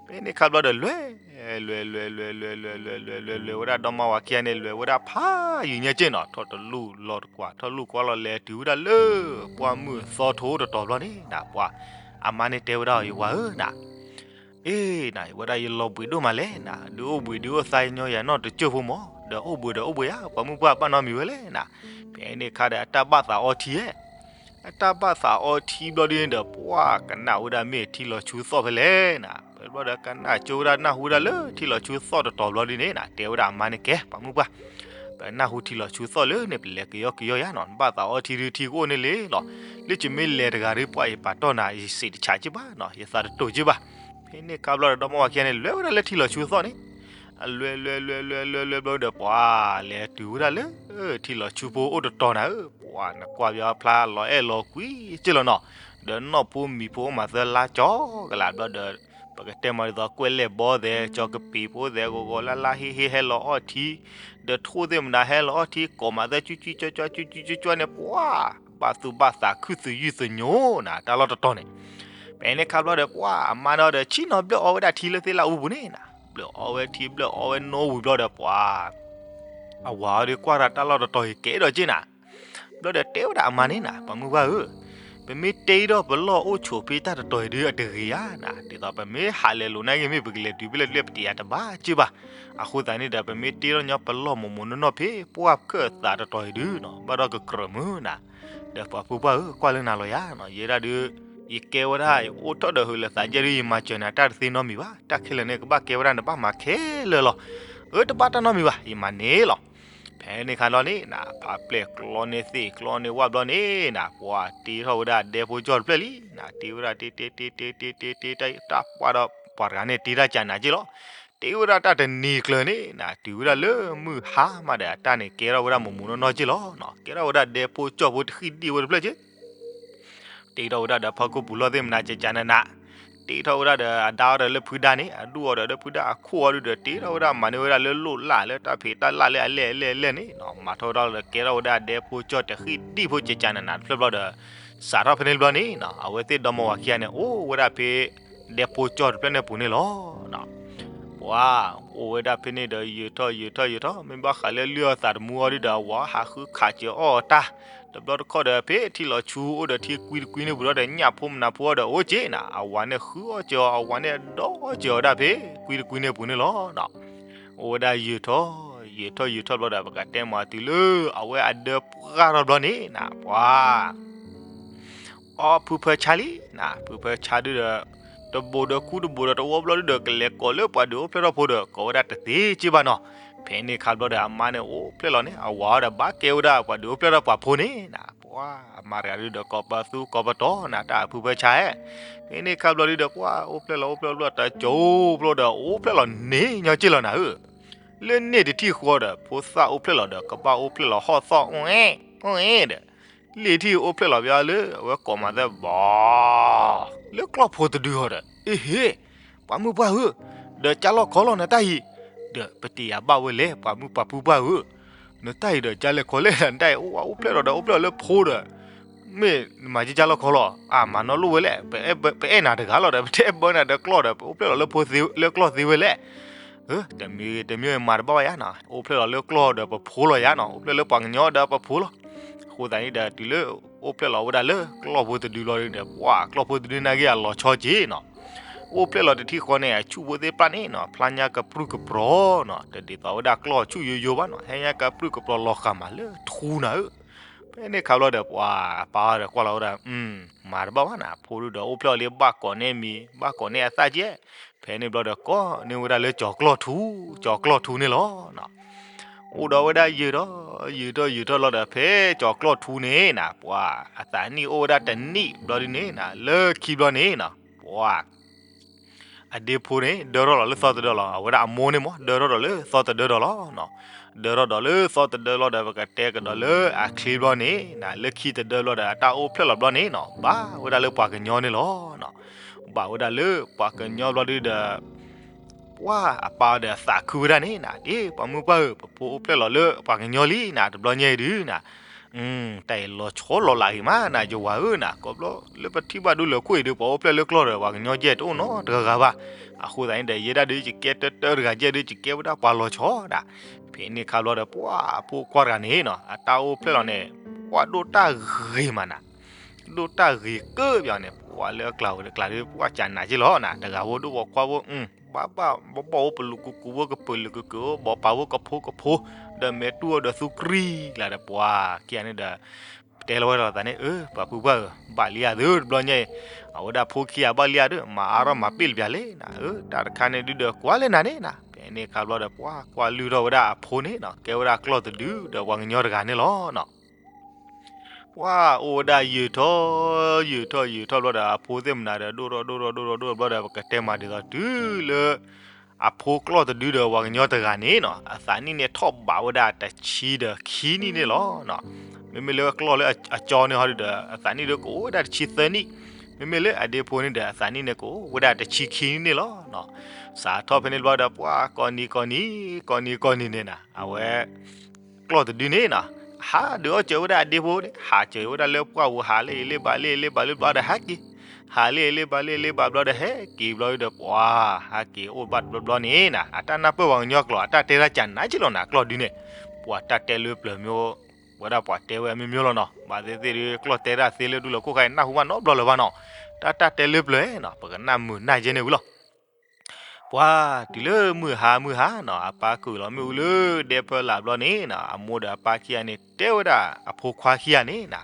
ဖဲန့ၣ်ခါဘျီဒီး လဲၤ လဲၤ လဲၤ လဲၤ လဲၤ လဲၤ လဲၤ လဲၤ လဲၤ လဲၤဝဲဒၣ်ဒီမါဝၤခံဂၤန့ၣ် လဲၤဝဲဒၣ်ဖးယံၤညါက့နၤ, ထီၣ်တလူၢ်လီၤတကွၢ် ထီၣ်လူၢ်ကွၢ်လီၤ လဲၤတုၤဝဲဒၣ်လၢ ပှၢ်မုၢ်သီထိတတီၤဘျီန့ၣ်နၤ, ပှၤ အမါန့ၣ်တဲဝဲဒၣ်အီၤ ယဝၤဧၢနၤ, အ့ နၤ ဝဲဒၣ်ယလီၤဘှံးဒိၣ်မးလဲၣ်နၤ, ဒုးအိၣ်ဘှံးဒုးအိၣ်သါညီယၤနီၢ်တကၠိၢ်ဖိမး, ဒီးအိၣ်ဘှံးဒီးအိၣ်ဘှံးဧါ, ပှၤမုၢ်ပှၢ်ဘၣ်နီတမံၤဝဲလဲၣ်နၤ. ဖဲန့ၣ်ခါဒီး အတၢ်ဘၣ်သးအီထံဧါ အတၢ်ဘၣ်သးအီထံဘျီဒုန့ၣ်ဒီး ပှၤကနၣ်ဝဲဒၣ်မ့ၢ်ထံလီၤဆူသီၣ်ဖဲလဲၣ်နၤ, ဖဲဘျီဒီးကနၣ်ကၠိဝဲဒၣ်နၢ်ဟူဝဲဒၣ်လၢထံလီၤဆူသီၣ်တတီၤဘျီဒုန့ၣ်နၤ, တဲဝဲဒၣ်အမါန့ၣ် ကဲ ပှၤမုၢ်ပှၢ် ပနၢ်ဟူထံလီၤဆူသီၣ်လၢန့ၣ် ပလဲၤကယီကယီယၤနၤ, နဘၣ်သးအီထံဒုးထံကအိၣ်န့ၣ်လံလီၤ, လၢယမ့ၢ်လဲၤတဂၤဒုး ပှၤယပာ်တီၢ်နၤ ယစံးတဆးက့ဘၣ်နၤ, ယသးတတိၤက့ဘၣ်. ဖဲန့ၣ်ခါဘျီဒီး ဒီမါဝၤခံဂၤန့ၣ် လဲၤဝဲဒၣ်လၢထံလီၤဆူသီၣ်န့ၣ် အလဲၤ လဲၤ လဲၤ လဲၤ လဲၤ လဲၤဘျီဒီး ပှၤလဲၤတုၤဝဲဒၣ်လၢ ထံလီၤဆူဖိအိၣ်တတီၤနၤဧၢ, ပှၤနကွၢ်ပယီၤဖျါလီၤအဲၣ်လီၤကွံက့လီၤနီၤ, ဒီးနီၢ်ဖိမံၤဖိအိၣ်မးသၢလါကၠီကလးဘျီဒီး ပကတဲမးဒ်သိးကွဲးလဲၣ်ဘီသဲး ကၠီကပံၤဖိသဲး ဂီၤဂီၤလၢ်လၢ်ဟ့ဟ့ဟဲလီၤအီၣ်ထံ, ဒီးထိၣ်သ့ၣ်မနၤဟဲလီၤအီၣ်ထံ ကိးမးသၢကွံကွံကွံကွံကွံကွံကွံန့ၣ် ပှၤ ဘၣ်သူၣ်ဘၣ်သးခုၣ်သယုၢ်သညိနၤ တၢ်လီၢ်တတီၤန့ၣ်. ဖဲန့ၣ်ခါဘျီဒီး ပှၤအမါန့ၣ်ဒီး ဆ့ၣ်နီၤဘျၢၣ်အီဝဲဒၣ်ထံလၢသ့ၣ်လၢအူပူၤန့ၣ်နၤ, ဘျၢၣ်အီဝဲထံဘျၢၣ်အီဝဲနီၣ်ဝံၤဘျီဒီး ပှၤ အဝၤအီၤဒုးကွၢ်တၢ်တၢ်လီၢ်တတီၤအံၤကဲဒီးက့နၤ, ဘျီဒီးတဲဝဲဒၣ်အမါန့ၣ်နၤ, ပှၤမုၢ်ပှၢ်ဧၢ, ပမ့ၢ်တ့ထီၣ်ပလီၢ်အိၣ်ဆိးဖဲတၢ်တတီၤအံၤဒုးအတဂ့ၤဧါနၤ, ဒ်သိးပမ့ၢ်ဟးလဲၤလိာ်နာ်က့ မ့ၢ်ပကလဲၤတုၤဖဲလဲၣ်တဖဲလဲၣ် ပတယာ်တဘၣ်က့ဘၣ်. အဃိသတးန့ၣ်ဒီး ပမ့ၢ်တ့ထီၣ်ညီပလီၢ်မိၢ်မိၢ်နီၢ်နီၢ်ဖဲပှၢ်ခၢၣ်သးတတီၤအံၤဒုးနၤ ဘၣ်ဒီးကကြၢးမုာ်နၤ, ဒီးပှၤမုၢ်ပှၢ်ဧၢ ကွၢ်လၢနၤလီၤယၤနၤ, ယဲဒၣ်ဒုး ယကဲဝဲဒၣ် ယအိၣ်ထီၣ်ဒီးဟုးလၢသးယဲၢ်ဒုး ယမၤစၢၤနၤတၢ်တသ့နီတမံၤဘၣ်, တၢ်ခဲလၢာ်န့ၣ် ကဘၣ်ကဲဝဲဒၣ်နဘၣ်မၤခဲလၢာ်လီၤ. အၢ တဘၣ်တၢ်နီတမံၤဘၣ် ယမၤန့ၣ်လီၤ. ဖဲန့ၣ်ခါလီၤန့ၣ်နၤ ဖးပျဲၢ်ကျီန့ၢ်သ့ၣ်ကျီန့ၢ်ဝၣ်ဘျီန့ၣ်နၤ ပှၤတ့ထီၣ်ဝဲဒၣ်ဒဲဖိကၠီၣ်တဖျၢၣ်လံနၤ, တ့ဝဲဒၣ်တ့တ့တ့တ့တ့တ့တ့တ့ တၢ်ပှၢ်ဒီး ပှၤတဂၤန့ၣ်တ့တၢ်ကနးက့လီၤ. တ့ဝဲဒၣ်တၢ်တနံၤကျၢၤန့ၣ်နၤ တုၤဝဲဒၣ်လၢမုၢ်ဟါမးဒီး အတၢ်န့ၣ်ကဲထီၣ်ဝဲဒၣ်မိၢ်မိၢ်နီၢ်နီၢ်က့လီၤ. ကဲထီၣ်ဝဲဒၣ်ဒဲဖိကၠီၣ်ဖိတဃံၣ်ဒံၣ်ဝဲတဖျၢၣ်က့ တ့ထီၣ်ဝဲဒၣ်ဒီးဖီခိၣ်ပူၤလီၢ်သ့ၣ်မနၤ ကကနနး, တ့ထီၣ်ဝဲဒၣ်ဒီးအဒါအီၤဒီးလၢဖုဒါန့ၣ် အဒူၣ်အီၤဒီးလၢဖုဒါအခိၣ်အီၤဒုဒီး တ့ထီၣ်ဝဲဒၣ်မၤန့ၢ်ဝဲဒၣ်လၢလိၣ်လၢ်လၢတၢ်ဖံးတၢ်လၢ်လၢအလဲၢ်အလဲၢ်အလဲၢ်န့ၣ်နီၤ, မၤထီၣ်ဝဲဒၣ်လီၤဒီး ကဲထီၣ်ဝဲဒၣ်ဒဲဖိကၠီၣ်တဃံၣ်ဒံၣ်ဖိကကးနးနးတဖျၢၣ်ဘျီဒီး စးထီၣ်ဖဲန့ၣ်ဘျီန့ၣ်နီၤ, အဝဲသ့ၣ်ဒီမါဝၤခံဂၤန့ၣ် အိၣ်ဝဲဒၣ်ဖဲ ဒဲဖိကၠီၣ်တဖျၢၣ်န့ၣ်ပူၤန့ၣ်လီၤ. ပှၤအိၣ်ဝဲဒၣ်ဖဲန့ၣ်ဒီး ယံာ်ထီၣ်ယံာ်ထီၣ်ယံာ်ထီၣ် မ့ၢ်ဘၣ်ဃးလၢလုၢ်အီၣ်သးတမူအီၤဒုဒီး အဝၤဟးဃုခးစၢၤအီၣ်အတၢ်, တဘျီတခီၣ်ဒီး ဖဲထံလီၤဆူအိၣ်ဒီးထံကွံတကွံန့ၣ်ပူၤဒီး ညၣ်ဖိမနၤဖိအီၤဒီးအိၣ်က့နၤ, အဝၤန့ၣ်ဃုအီၣ်စၢၤအီၤ အဝၤန့ၣ်ဒီစၢၤအီၤဒၣ်ဖဲကွံတကွံန့ၣ်ပူၤန့ၣ်လီၤ. အိၣ်ဝဲဒၣ်ယံာ်ထီၣ် ယံာ်ထီၣ်ယံာ်ထီၣ်ဘျီဒီး ပကတဲမၤတုၤလၢအဝဲအဒၢပှၢ်ထီၣ်ဘျီန့ၣ်နၤ, ပှၤ အီဖုဖၢဆါလံနၤ, ဖုဖၢဆါဒုဒီး တဘိးဒီးခူတဘိးဒီးတဝီဘျီဒုဒီး ကလဲၤကိးလၢပှၤဒုးအိၣ်ဖျဲၣ်ထီၣ်ဖိဒီး ကိးဝဲဒၣ်တသ့က့ဘၣ်နီၤ. ဖဲန့ၣ်ခါဘျီဒီး အမါန့ၣ်အိၣ်ဖျဲၣ်လီၤန့ၣ် အဝၤအီၤဒီး ဘၣ်ကဲဝဲဒၣ်ပှၤဒုးအိၣ်ဖျဲၣ်ထီၣ်ပှၤဖိန့ၣ်နၤ, ပှၤအမါတဂၤဒုဒီး ကိးပသူကိးပတီၤနၤ တၢ်အဖုဖၢဆါဧၢ, ဖဲန့ၣ်ခါဘျီဒုဒီး ပှၤအိၣ်ဖျဲၣ်လီၤအိၣ်ဖျဲၣ်ဘျီ တကၠိဘျီဒီး အိၣ်ဖျဲၣ်လီၤန့ၣ်ညီက့ၢ်လီၤနၤဧၢ လၢန့ၣ်တထံၣ်ဃီဒီး ဖိသၣ်အိၣ်ဖျဲၣ်လီၤဒီး ကဘၣ်အိၣ်ဖျဲၣ်လီၤဟီၣ်သီၣ် အိၣ်အ့ၣ်အိၣ်အ့ၣ်ဒီး လ့ၢ်ထံၣ်အိၣ်ဖျဲၣ်လီၤဘၣ်လၢ အဝဲကိးမၤသၢဘီ လၢကျီၢ်ဖိတဒုဟီဒီး အ့ဟ့ၣ် ပှၤမုၢ်ပှၢ်ဧၢ, ဒီးကၢ်လီၢ်ခီလီၤနတၢ်အံၤ, ဒီးပတ့ၢ်ယၤဘၣ်ဝဲလဲၣ် ပှၤမုၢ်ပှၢ်ပှၢ်ဧၢ, နတၢ်အံၤဒီးကၢ်လဲၣ်ခီလဲၣ် နတၢ်အံၤအိၣ်ဝဲအိၣ်ဖျဲၣ်လီၤဒီး အိၣ်ဖျဲၣ်လီၤလၢဖိဒီး မ့ၢ်နမၤကၢ်လီၢ်ခီလီၤ အမၤနီၣ်လိၣ်ဝဲလဲၣ်, ပအဲၣ်နၤတဂၤလီၤဒီး ပတအဲၣ်ဘၢနၤဒီးကျီၢ်ဒီး ပအိၣ်ဖျဲၣ်လီၤလၢဖိသ့လၢကျီၢ်သ့ဝဲလဲၣ်, တမံၤဂ့ၤတမံၤဂ့ၤမၤတဘၣ်ဘၣ်ယါနီၤ, အိၣ်ဖျဲၣ်လီၤလၢကျီၢ်ဒီးပဖိလီၤယါနီၤ, အိၣ်ဖျဲၣ်လၢပှၤကညီဒီးပဖိလီၤ. အဃိသတးန့ၣ်ဒီး တုၤလၢအိၣ်ဖျဲၣ်လီၤဝဲဒၣ်လၢကျီၢ်ဖိတဒုလီၤဒီး ပှၤကျီၢ်ဖိတဒုနာ်က့အလီၤဆီက့ၤနီၤ, အိၣ်ဖျဲၣ်လီၤတထံၣ်ဃီန့ၣ် အဆူၣ်ဖိသ့ၣ်ပျၢ်န့ၣ်နီၤ ဖျါညါကပြုၢ်ကပြီၤနီၤ, တဒ်သိးဝဲဒၣ်ကျီၢ်ဆူၣ်ယိယိဘၣ်နီၤ, ဟဲညါကပြုၢ်ကပြီၤလီၤဃာ်မးလၢထူနၤဧၢ ဖဲန့ၣ်ခါဘျီဒီး ပှၤအပၢ်ဒီးကွၢ်လီၤဝဲဒၣ်, မၤတဘၣ်ဘၣ်နၤ, ဖိဒုဒီးအိၣ်ဖျဲၣ်အီၤလံ ဘၣ်ကိးန့ၢ်မံၤ ဘၣ်ကိးန့ၢ်အသၣ်ကဲ, ဖဲန့ၣ်ဘျီဒီး ကိးန့ၢ်ဝဲဒၣ်လၢကၠီၤကျီၢ်ထူ, ကၠီၤကျီၢ်ထူန့ၣ်လီၤ. အိၣ်ဒီးဝဲဒၣ်ယံာ်ထီၣ် ယံာ်ထီၣ်ယံာ်ထီၣ်လီၤဒီး ဖဲကၠီၤကျီၢ်ထူန့ၣ်နၤ ပှၤအသးနံၣ်အိၣ်ဝဲဒၣ်တနံၣ်ဘျီဒ်န့ၣ်နၤ လၢခံဘျီန့ၣ်နၤ ပှၤ အဒ့ဖိန့ၣ် ဒၢထီၣ်လီၤလၢသီတဒၢလီၤ, အဝဲဒၣ်အမိၢ်န့ၣ်မ့ၢ် ဒၢထီၣ်ဒီးလၢသီတဒၢဒီးလီၤ. ဒၢထီၣ်ဒီးလၢသီတဒၢလီၤဒီး ပကတဲကဒီးလၢအချ့ဘျီန့ၣ်နၤ လၢခံတဒၢဘျီဒီး အတၢ်အိၣ်ဖျဲၣ်လီၤဘျီန့ၣ်နီၤ ဘၣ်ဝဲဒၣ်လၢပှၤကညီန့ၣ်လီၤ. ဘၣ်ဝဲဒၣ်လၢပှၤကညီဘျီဒုဒီး ပှၤအပၢ်ဒီးသးခုဝဲဒၣ်န့ၣ်နၤ ဒ်ပှၤမုၢ်ပှၢ်ဧၢ ပဖိအိၣ်ဖျဲၣ်လီၤလၢပှၤကညီလံနၤ တဘျီညါအံၤဒုနၤ တၢ်အံၤလီၤဆီလီၤလးဂ့ၤမးနၤ ယဝၤဧၢနၤ ကိးဘျီလၢပထံၣ်ဘၣ်ဒုလၢခိၣ်အံၤဒု ပှၤအိၣ်ဖျဲၣ်လၢကျီၢ်ဒီး ပှၤကညီကဲတအိၣ်နီတဂၤဂၤဘၣ်. အဃိသတးန့ၣ်ဒီး ယဲဒၣ်ဒု ယကဲတၢတၢတဂၤကဲဒု ယကဲဝဲဒၣ်ပှၤလီၤဆီဒၣ်. ဖဲန့ၣ်ခါဘျီဒီး ပှၤအဖိခွါတဂၤန့ၣ်နီၤ အတၢ်အိၣ်ဖျဲၣ်လီၤန့ၣ် ပှၤဒိၣ်တၢ်ဂ့ၤမးနၤ ဒိၣ်တၢ်ဂ့ၤကၢဘၣ်န့ၣ် ပှၤလၢအကျါဝဲကျါဒု ပှၤကနးက့လီၤနၤ တဂၤဖိဒိၣ်ပိာ်ခွါဖိ ဘၣ်ဘၣ်ဘီၣ်ဘီၣ်အိၣ်ပလူၤကူကူဖိ ကပၢၤလုာ်ကကုာ်အိၣ် ဘီပာ်ဖိကဖိကဖိ ဒီးမဲာ်တူၢ်အီၤဒီးသူကရံၣ်ကျါဒီး ပှၤခံဂၤန့ၣ်ဒီး ပတဲလီၤဝဲလီၤသးန့ၣ် အၢ ပှၤဖုပှၢ်ဧၢ ဘၣ်လံဧါသုတဘျီညါအံၤ အဝဲဒၣ်ဖိခံဂၤဘၣ်လံဧါဒု မၤအါထီၣ်မၤပ့ၢ်လၢပျၢၤလံနၤ အၢ တၢ်တခါန့ၣ်ဒုဒီးကွၢ်လၢနၤန့ၣ်နၤ ဖဲန့ၣ်ခါဘျီဒီး ပှၤကွၢ်လုၢ်ထီၣ်ဝဲဒၣ်အဖိန့ၣ်နီၤ ကဲဝဲဒၣ်ကျီၢ်တဒုဒီးပှၤကညီတဂၤန့ၣ်လီၤနီၤ. ပှၤအိၣ်ဝဲဒၣ်ယံာ်ထီၣ် ယံာ်ထီၣ်ယံာ်ထီၣ်ဘျီဒီး အဖိသ့ၣ်မနုၤဒီး ဒိၣ်ထီၣ်ဒိၣ်ထီၣ်ဒိၣ်ထီၣ်ဒိၣ်ထီၣ်ဘျီဒီး ပကတဲမးဒ်သိးတုၤလၢ အဖိကျီၢ်တဒုဒီးပှၤကညီတဂၤန့ၣ်နီၤ အသးနံၣ်န့ၣ်ထီၣ်ဘးဝဲဒၣ်တဆံဒီးခံနံၣ်န့ၣ်လီၤ. မ့မ့ၢ်လၢကျီၢ်လၢအကၠီန့ၣ်ဟီဒုဒီး အသးနံၣ်ဒုကအိၣ်ဝဲဒၣ်တဆံသၢနံၣ်, မ့မ့ၢ်လၢအဒ့ဖိန့ၣ်ဒီး အသးနံၣ်န့ၣ်ကအိၣ်ဝဲဒၣ်တဆံခံနံၣ်န့ၣ်လီၤ. စးထီၣ်ဖဲန့ၣ်ဘျီဒီး ပှၤကိးနံၤကိးနံၤ ကိးနံၤကိးနံၤန့ၣ်နၤ အဝဲ ကျီၢ်တဒုန့ၣ်နီၤ ဟးဒုးအီၣ်စၢၤဝဲဒၣ်အဒ့ဖိန့ၣ် ဟးစၢၤဝဲဒၣ်လၢပှၢ်ပူၤ ဟးလၢအလ့ၣ်ဘၣ်လ့ၣ် အလ့ၣ်ဘၣ်လ့ၣ်ဘျီဒီးဟဲက့ၤ, ဟးလၢအလ့ၣ်ဘၣ်လ့ၣ် အလ့ၣ်ဘၣ်ဘျီဒီးဟဲက့ၤဘျီဒီး ပှၤဟးက့ၤအိၣ်ဘၣ်တဘျီဘျီန့ၣ်နၤ အတၢ်နၢ်ပၢၢ်ပှၤကညီကျိာ် အတၢ်တဲတၢ်ကနးက့လီၤနၤ ကျီၢ်ဒုန့ၣ်, ပှၤတၢ်တဲလၢပျၢၤမ့ၢ် ဝဲဒၣ်ပှၤတဲဝဲအမျိုးမျိုးလီၤနီၤ, ဘၣ်သ့ၣ်သ့ၣ်ဒုး ကျီၢ်တဲတၢ်သ့လၢဒူၣ်လၢခိၣ်ခါအံၤ နၢ်ဟူဘၣ်နီတဘျီလၢၤဘၣ်နီၤ, တၢ်တၢ်တဲလၢပျၢၤနီၤ ပကနၣ်မုာ်နၢ်ယဲန့ၣ်ဝံၤလီၤ. ပှၤတုၤလၢမုၢ်ဟါမုၢ်ဟါနီၤ အပၢ်ကုၢ်လီၤမ့ၣ်အူလၢဒဲဖၢလာ်ဘျီန့ၣ်နီၤ အမိၢ်ဒီးအပၢ်ခံဂၤန့ၣ် တဲဝဲဒၣ်အဖိခွါခံဂၤန့ၣ်နၤ,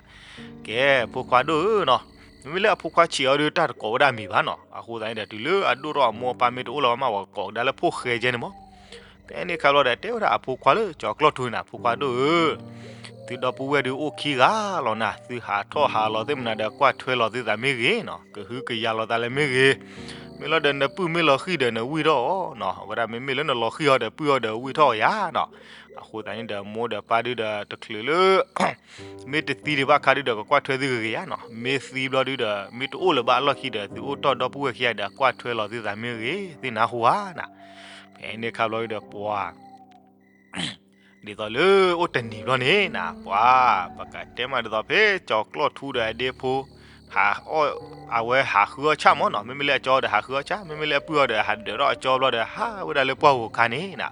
ကဲ ဖိခွါဒိၣ်ဧၢနီၤ, မ့မ့ၢ်လၢအဖိခွါဆံးအီၤဒုး တၢ်တကိးဝဲဒၣ်မံၤဘၣ်နီၤ, အဃိသတးန့ၣ်ဒီး တုၤလၢအဒိၣ်ထီၣ်အမိၢ်အပၢ်မ့ၢ်တအိၣ်လၢၤဘၣ်မး ပှၤကိးကဒါလၢဖိၣ်ဃဲကဲန့ၣ်မး ဖဲန့ၣ်ခါဘျီဒီး တဲဝဲဒၣ်အဖိခွါလၢကၠီၤကျီၢ်ထူန့ၣ် ဖိခွါဒိၣ်ဧၢ, သုဒီပုၢ်ဝဲၢ်ဒုးအိၣ်ခံဂၤလီၤနၤ, သုဟးထီၣ်ဟးလီၤသ့ၣ်မနုၤဒီး ကွၢ်ထွဲလီၤသုသးမ့ၢ်ဂ့ၤနီၤ, ကဟုကယာ်လီၤသးလၢမ့ၢ်ဂ့ၤ, မ့ၢ်လီၤဒီးနပုၢ်မ့ၢ်လီၤဃံၤဒီးနဝံၣ်ထီၣ်အီၤနီၤ, အဝဲဒၣ်မ့မ့ၢ်လၢနလီၤဃံၤအီၤဒီးပုၢ်အီၤဒီးဝံၣ်ထီၣ်အီၤယၤနီၤ. အဃိသတးန့ၣ်ဒီးမိၢ်ဒီးပၢ်ဒုဒီးတချုးလၢ မ့ၢ်တသံဒံးဘၣ်ခါဒုဒီးကကွၢ်ထွဲသုဂ့ၤဂ့ၤယၤနီၤ, မ့ၢ်သံဘျီဒုဒီး မ့ၢ်တအိၣ်လၢၤဘၣ်အလီၢ်ခံဒီး သုအိၣ်တီၢ်ဒီပုၢ်ဝဲၢ်ခံဂၤဒီးကွၢ်ထွဲလီၤသုသးမ့ၢ်ဂ့ၤ သ့ၣ်နါဟူဧါနီၤ. ဖဲန့ၣ်ခါဘျီဒုဒီးပှၤ ဒ်သိးလၢအိၣ်တနံၤဘျီန့ၣ်နီၤ, ပှၤ ပကတဲမးဒ်သိးဖဲကၠီၤကျီၢ်ထူဒီးအဒ့ဖိ ဟးအီၣ် အဝဲဟးဃုအီၣ်ဆၣ်မၢ်နီၤ, မ့မ့ၢ်လၢအကၠီဒီးဟးဃုအီၣ်ဆၣ်, မ့မ့ၢ်လၢအပုၢ်အီၤဒီးဟးဒၢးထီၣ်အကၠီဘျီဒီး ဟးဝဲဒၣ်လၢပှၢ်ဂီၤခါန့ၣ်နီၤ,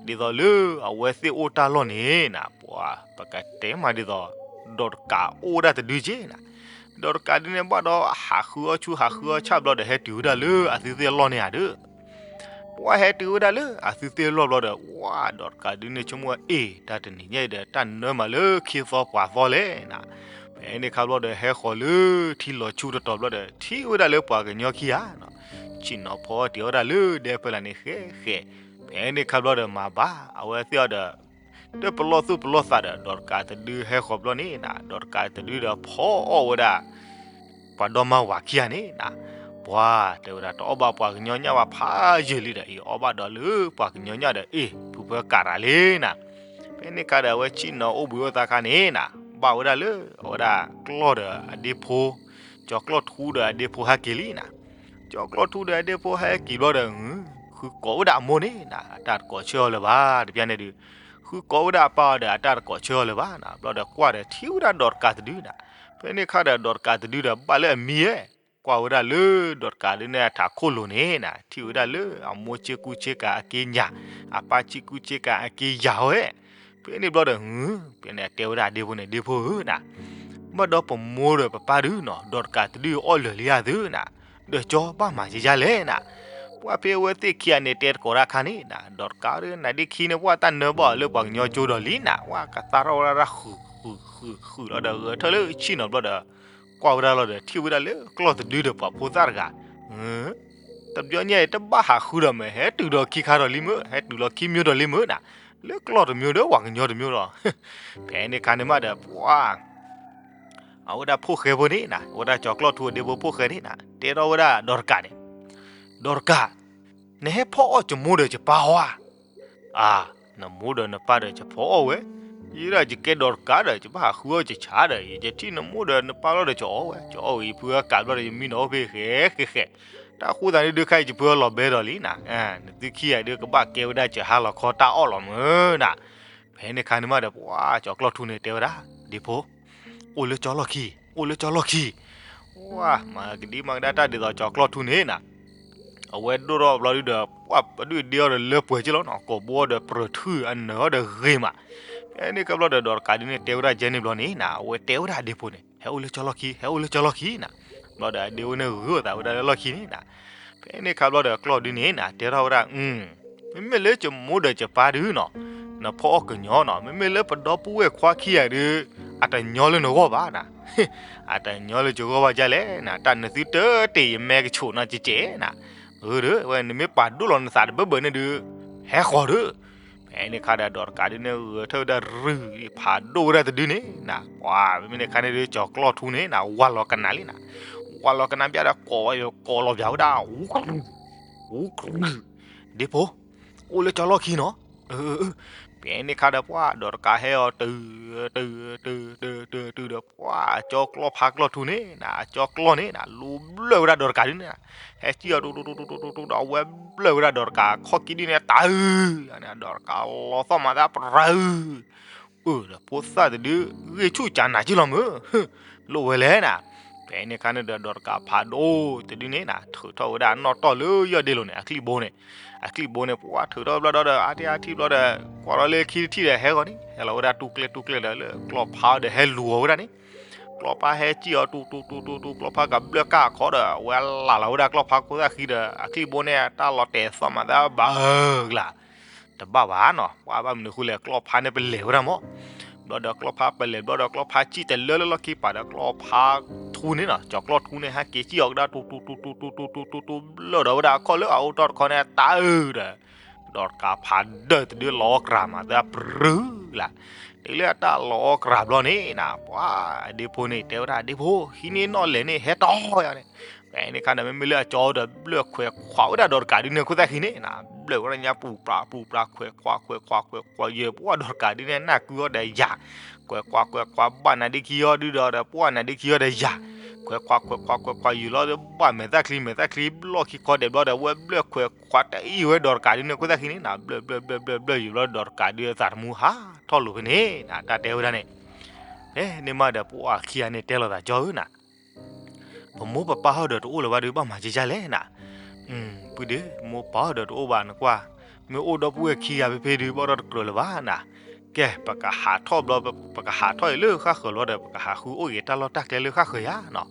ဒ်သိးလၢအဝဲသ့ၣ်အိၣ်တၢ်လီၢ်န့ၣ်နီၤ, ပှၤ ပကတဲမးဒ်သိး ဒီးတကးအိၣ်ဝဲဒၣ်တဒုက့နီၤ, ဒီးတကးဒုန့ၣ်ဘၣ်ဒီးဟးဃုအီၣ်ဆူၣ်ဟးဃုအီၣ်ဆၣ်ဘျီဒီး ဟဲတုၤဝဲဒၣ်လၢအသုသ့ၣ်အလီၢ်န့ၣ်ဧါဒီး ပှၤဟဲတုၤဝဲဒၣ်လၢအသုသ့ၣ်အလီၢ်ဘျီဒီး ဝါ ဒီးတကးဒုန့ၣ်ဆိကမိၣ်ဝဲ အ့ၣ် တၢ်တနံၤညါအံၤဒီး တၢ်နၢမးလၢခ့သီပှၤသီလဲၣ်နီၤ. ဖဲန့ၣ်ခါဘျီဒီး ဟဲဃီၤလၢထံလီၤဆူၣ်တတီၤဘျီဒီး ထံၣ်ဝဲဒၣ်လၢပှၤကညီခံဂၤနီၤ, ဆ့ၣ်နီၤဖီအီၣ်တ့ၢ်ဝဲဒၣ်လၢဒဲဖဲလၢ်န့ၣ်ဃဲဃဲ. ဖဲန့ၣ်ခါဘျီဒီး မၤဘၣ် အဝဲသ့ၣ်အီၤဒီး တပလီၢ်သူၣ်ပလီၢ်သးဒီး ဒီးတကးတဒုဟဲဃီၤဘျီန့ၣ်နီၤ, ဒီးတကးတဒုဒီးဖီအီၣ်ဝဲဒၣ် ပှၤဒီမါဝၤခံဂၤန့ၣ်နီၤ, ပှၤတဲဝဲဒၣ် တအီၣ်ဘၣ်ပှၤကညီညၣ်ဝဲဖးယံာ်လံဒီး အံၤအီၣ်ဘၣ်ဒီးလၢပှၤကညီညၣ်ဒီး အ့ၣ် ဖုဖၢကးတၢ်လံနီၤ. ဖဲန့ၣ်ခါဒီး အဝဲဆ့ၣ်နီၤအိၣ်ဘှံးအိၣ်သါခါန့ၣ်နီၤ, ဘၣ်ဝဲဒၣ်လၢအဝဲဒၣ်ကျီၢ်ဒီးအဒ့ဖိ, ကၠီၤကျီၢ်ထူဒီးအဒ့ဖိဟဲက့ၤလံနီၤ. ကၠီၤကျီၢ်ထူဒီးအဒ့ဖိဟဲက့ၤဘျီဒီး ဃုကိးဝဲဒၣ်အမိၢ်န့ၣ်နီၤ, အတၢ်တကိးဆၢအီၤလၢၤဘၣ် တပျၢ်န့ၣ်ဒုး ဃုကိးဝဲဒၣ်အပၢ်အီၤဒီး အတၢ်တကိးဆၢအီၤလၢၤဘၣ်နီၤ. ဘျီဒီးကွၢ်ဒီးထံၣ်ဝဲဒၣ်ဒီးတကးတဒုနီၤ. ဖဲန့ၣ်ခါဒီး ဒီးတကးတဒုဒီး ဘၣ်လၢအမံဝဲ, ကွၢ်ဝဲဒၣ်လၢဒီးတကးဒုန့ၣ်အထးခိၣ်လိၤန့ၣ်နီၤ, ထံၣ်ဝဲဒၣ်လၢအမိၢ်ဆ့ကူဆ့ကၤအက့ညၣ်, အပၢ်ဆ့ကူဆ့ကၤအက့ယၤဝဲ. ဖဲန့ၣ်ဘျီဒီး ဖဲန့ၣ်တဲဝဲဒၣ်ဒ့ဖိန့ၣ် ဒ့ဖိဧၢနီၤ, ဘၣ်ဒီးပမိၢ်ဒီးပပၢ်ဒုနီၤ, ဒီးတကးတဒုအီၣ်လၢာ်လံဧါသုနီၤ, ဒီးကၠီဘၣ်မၤကယါလဲၣ်နီၤ. ပှၤဖဲအဝဲသ့ၣ်ခံဂၤန့ၣ်တဲတကိးတၢ်ခါန့ၣ်နီၤ, ဒီးတကးဒုန့ၣ်ဒ်ခံန့ၣ် ပှၤတၢ်နၢဘၣ်အီၤလၢပှၤကညီကၠိဒီးလံနီၤ, ပှၤကသါထီၣ်ဝဲဒၣ်ဃုာ်ဃုာ်ဃုာ်ဃုာ်လီၤဒီး ဂဲၤထၢၣ်လၢဆ့ၣ်နီၤဘျီဒီး ကွၢ်ဝဲဒၣ်လီၤဒီး ထံၣ်ဝဲဒၣ်လၢကျီၢ်တဒုဒီးပှၤဖိသၣ်တဂၤ, တဘျီညါအံၤတဘၣ်ဟးဃုဒီးမ့ၢ် ဟဲတုၤဒီးခံခါဒီးလံမ့ၢ်, ဟဲတုၤလီၤခံမံၤဒီးလံမ့ၢ်နီၤ, လၢကျီၢ်တမံၤဒီးပှၤကညီတမံၤလီၤ. ဖဲန့ၣ်ခါန့ၣ်မးဒီး ပှၤ အဝဲဒၣ်ဖိၣ်ဃဲဖိန့ၣ်နီၤ, အဝဲဒၣ်ကၠီၤကျီၢ်ထူအဒ့ဖိဖိၣ်ဃဲန့ၣ်နီၤ, တဲထီၣ်ဝဲဒၣ်ဒီးတကးန့ၣ်, ဒီးတကး, နဟဲဖီအီၣ်ယမိၢ်ဒီးယပၢ်ဧါ. အါ, နမိၢ်ဒီးနပၢ်ဒီးယဖီအီၣ်ဝဲ, ယဲဒၣ်ယကဲဒီးတကးဒီး ယဘၣ်ဟးဃုအီၣ်ယဆၣ်ဒီး ယထံၣ်နမိၢ်ဒီးနပၢ်လီၤဒီးယအီၣ်ဝဲ, ယအီၣ်ဝဲယဖုအကးဘျီဒီး ယမံနီၤအိၣ်ဖဲဃဲဃဲဃဲ, တၢ်ဃိသးန့ၣ်ဒုးခဲအံၤယဖုအလီၤဘဲဒီးလံနီၤ, နသုခံဂၤဒုးကဘၣ်ကဲဝဲဒၣ်စၢၤဟါလီၤခီတၢ်အီၣ်လီၤမ့ၢ်နီၤ. ဖဲန့ၣ်ခါန့ၣ်မးဒီး ပှၤကၠီၤကျီၢ်ထူန့ၣ်တဲဝဲဒၣ်, ဒ့ဖိ အိၣ်လၢကၠီလီၢ်ခံ, အိၣ်လၢကၠီလီၢ်ခံ, ဝါ မၤကဒံမၤကဒါတၢ်ဒ်သိးကၠီၤကျီၢ်ထူန့ၣ်နီၤ, အဝဲဒိၣ်ထီၣ်ဘျီဒုဒီး ပှၤပဒုၣ်ဒ့အီၤဒီးလၢပှဲၤက့လီၤနီၤ, ကိာ်ဘိအီၤဒီးပြၢၤထူၣ်အနၢၤအီၤဒီးဂ့ၤမး. ဖဲန့ၣ်ခါဘျီဒီး ဒီးတကးဒုန့ၣ်တဲဝဲဒၣ်ကဲန့ၣ်ဘျီန့ၣ်နီၤ, အဝဲတဲဝဲဒၣ်ဒ့ဖိန့ၣ် ဟဲအိၣ်လၢကၠီလီၢ်ခံ, ဟဲအိၣ်လၢကၠီလီၢ်ခံနီၤ. ဘျီဒီးအဒ့ဝဲန့ၣ်ဂုာ်အသးဝဲဒၣ်လၢလီၢ်ခံန့ၣ်နီၤ. ဖဲန့ၣ်ခါဘျီဒီးကျီၢ်ဒုန့ၣ်နီၤ တဲထီၣ်ဝဲဒၣ် မ့မ့ၢ်လၢယမိၢ်ဒီးယပၢ်ဒုနီၤ, နဖီအီၣ်ကညီနီၤ, မ့မ့ၢ်လၢပဒီပုၢ်ဝဲၢ်ခွါခံဂၤဒုး အတညီလၢနဂီၢ်ဘၣ်နီၤ, အတညီလၢယဂီၢ်ဘၣ်ဒ်လဲၣ်နီၤ, တၢ်နသုတတ့ၢ်ယမဲကဆိးနီၤကကဲးနီၤ, ဂ့ၤဒီး ဝဲနမ့ၢ်ပာ်ဒိၣ်လီၤနသးတဘၢဘၢန့ၣ်ဒုး ဟဲဃီၤဒီး ဖဲန့ၣ်ခါဒီး ဒီးတကးဒုန့ၣ် ဂဲၤထၢၣ်ဝဲဒၣ်ရုၢ် ဖးဒိၣ်ဝဲဒၣ်တဒုန့ၣ်နီၤ, ပှၤ မ့မ့ၢ်န့ၣ်ခါန့ၣ်ဒုး ကၠီၤကျီၢ်ထူန့ၣ်နီၤ ဝါလီၤကနၤလံနီၤ, ဝါလီၤကနၤဘၣ်ဒီး ကိးဝဲ ကိးလီၤပၠးဝဲဒၣ် ဝူ ဝူ ဒ့ဖိ အိၣ်လၢကၠီၤလီၢ်ခံနီၤ, ဖဲန့ၣ်ခါဒီးပှၤ ဒီးတကးဟဲအီၤတုၤ တုၤ တုၤ တုၤ တုၤ တုၤဒီး ပှၤ ကၠီၤကျီၢ်ဖးကျီၢ်ထူန့ၣ်နီၤ အကၠီၤကျီၢ်န့ၣ်နီၤ လူၤဘျၢၣ်ဝဲဒၣ်ဒီးတကးဒုန့ၣ်နီၤ, ဟဲစံၣ်အီၤ တူတူတူတူတူတူဒီး အဝဲဘျၢၣ်ဝဲဒၣ်ဒီးတကး ခီၣ်ကံဒုန့ၣ် တၢ်အုၣ်, ဒီးတကးလီၤသီၣ်မၤသးပရၢ အၢ ဒီးဖိသၣ်တဒု ဂ့ၢ်ဆူၣ်ကနၤက့လီၤမုၢ်, လိၣ်ဝဲလဲၣ်နီၤ, ဖဲန့ၣ်ခါန့ၣ်ဒီး ဒီးတကးဖးဒိၣ်တဒုန့ၣ်နီၤ ထုးထီၣ်ဝဲဒၣ်အနီၣ်တီၢ်လၢယီၢ်ဒ့လိၤန့ၣ် အချံၣ်ဘိန့ၣ်, အချံၣ်ဘိန့ၣ် ပှၤထုးထီၣ်ဘျီဒီး အါထံၣ်အါထံၣ်ဘျီဒီး ကွၢ်လီၤလၢခံတထံၣ်ဒီးဟဲဂီၤန့ၣ် ဟဲလီၤဝဲဒၣ်တူၢ်ကျဲတူၢ်ကျဲဒီးလၢကျီၢ်ဖးဒီးဟဲလူၤအီၤဝဲဒၣ်န့ၣ်, ကျီၢ်ဖးဟဲစံၣ်အီၤတူတူတူတူတူ ကျီၢ်ဖးကဘျၢၣ်ကၢ်အခီဒီး အဝဲလၢ်လီၤဝဲဒၣ်ကျီၢ်ဖးခိၣ်သၣ်ဃံဒီး အချံၣ်ဘိန့ၣ် တၢ်လီၤတဲာ်သီၣ်မၤသးဘၣ်ဂၤ တဘၣ်ဘၣ်နီၤ, ပှၤဘၣ်မနုၤဃိလဲၣ် ကျီၢ်ဖးန့ၣ်ပလဲၤဝဲဒၣ်မး, ဘျီဒီးကျီၢ်ဖးပလဲၤဘျီဒီး ကျီၢ်ဖးစံၣ်တလၢလၢလီၢ်ခံပာ်ဒီး ကျီၢ်ဖးထူန့ၣ်နီၤ ကၠီၤကျီၢ်ထူန့ၣ် ဟဲက့ၤစံၣ်အီၤကဒါတူတူတူတူတူတူတူတူ ဘျၢၣ်ဒီးဝဲဒၣ်အခီၣ်လၢအအိၣ်တီၢ်တခီန့ၣ် တၢ်အုၣ်ဒီး ဒီးတကးဖးဒၢၣ်တဒုလီၤအီၣ်ကြၤမးသးပရူၤလၢ်, တုၤလၢအတၢ်လီၤအီၣ်ကြၤဘျီန့ၣ်နီၤ ပှၤ ဒ့ဖိန့ၣ် တဲဝဲဒၣ်ဒ့ဖိ ဟံးန့ၢ်နီၣ်လဲၣ်န့ၣ် ဟဲတီၢ်ယၤန့ၣ်, ဖဲန့ၣ်အခါဒီး မ့မ့ၢ်လၢအကၠီဒီး ဘျၢၣ်ခွဲးခွးဝဲဒၣ်ဒီးတကးဒုန့ၣ် ခိၣ်သၣ်ခံန့ၣ်နၤ, ဘျၢၣ်ဝဲဒၣ်ညါပူၤပြးပူၤပြး ခွဲးခွးခွဲးခွးခွဲးခွး ယဲၢ်ပှၢ်ဒီးတကးဒုန့ၣ် နၢ်ကုအီၤဒီးယၤ, ခွဲးခွးခွဲးခွး ဘၣ်နၤဒ့ခံအီၤဒုဒီး ပှၢ်နၤဒ့ခံအီၤဒီးယၤ, ခွဲးခွးခွဲးခွးခွဲးခွး ယုာ်လီၤဘၣ်မဲာ်သၣ်ချံ မဲာ်သၣ်ချံဘျီၣ်ခံခီဒဲးဘျီဒီး ဝဲဘျၢၣ်ခွဲးခွးတအံၣ်ဝဲဒီးတကးဒုန့ၣ် ခိၣ်သၣ်ခံန့ၣ်နၤ, ဘျၢၣ်ဘျၢၣ်ဘျၢၣ်ဘျၢၣ်ဘျၢၣ် ယုာ်လီၤဒီးတကးဒုအသးတမူဟးထီၣ်လိာ်ဖဲန့ၣ်နၤ တၢ်တဲဝဲဒၣ်န့ၣ်, ဖဲန့ၣ်မးဒီး ပှၢ်ခံဂၤန့ၣ်တဲလိာ်သး ကၠီဧၢနၤ ပမိၢ်ပပၢ်ဟီၣ်ဒီးတအိၣ်လၢၤဘၣ်ဒီး ဘၣ်မၤကဲကၢ်လဲၣ်နၤ, ပုၢ်ဒီး မိၢ်ပၢ်ဟီၣ်ဒီးတအိၣ်ဘၣ်နကွၢ်, မ့ၢ်အိၣ်ဒီပုၢ်ဝဲၢ်ခံဂၤဖဲဖဲဒီး ဘၣ်ဒီးတကြၢးလၢၤဘၣ်နၤ, ကဲ ပကဟးထီၣ်ဘျီ ပကဟးထီၣ်အံၤလၢဃၣ်ဃၢၤလီၤဒီး ပကဟးဃုအိၣ်ဂ့ၤတၢ်လီၢ်တၢ်ကျဲလၢဃၣ်ဃၢၤယၤနၤ,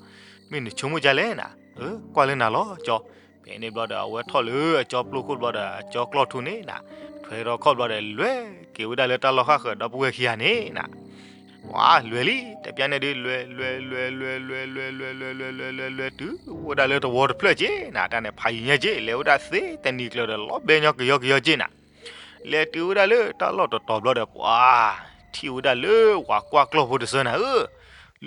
မ့ၢ်နဆိကမိၣ်ကၢ်လဲၣ်နၤ, ကွၢ်လၢနၤလီၤကၠီ, ဖဲန့ၣ်ဘျီဒီး အဝဲထီၣ်လၢအကၠီပျိခိၣ်ဘျီဒီး အကၠီကျီၢ်ထူန့ၣ်နၤ, ထွဲထီၣ်ခီၣ်ဘျီဒီး လဲၤက့ၤဝဲဒၣ်လၢတၢ်လီၢ်ဃၣ်ဃၢၤဒီပုၢ်ဝဲၢ်ခံဂၤန့ၣ်နၤ ပှၤလဲၤလံ တပျၢ်န့ၣ်ဒုး လဲၤ လဲၤ လဲၤ လဲၤ လဲၤ လဲၤ လဲၤ လဲၤ လဲၤ လဲၤ လဲၤ လဲၤ လဲၤ လဲၤ လဲၤတုၤဝဲဒၣ်လၢတဝီတဖျၢၣ်က့နၤ, တၢ်န့ၣ်ဖးယံၤညါက့ လဲၤဝဲဒၣ်သ့တနံၤကျၢၤဒီး လီၤဘဲညီကယီကယီက့နၤ, လဲၤတုၤဝဲဒၣ်လၢတၢ်လီၢ်တတီၤဘျီဒီး ပှၤထံၣ်ဝဲဒၣ်လၢပှၤကွၢ်ကျီၢ်ဖိတစၢနၤဧၢ,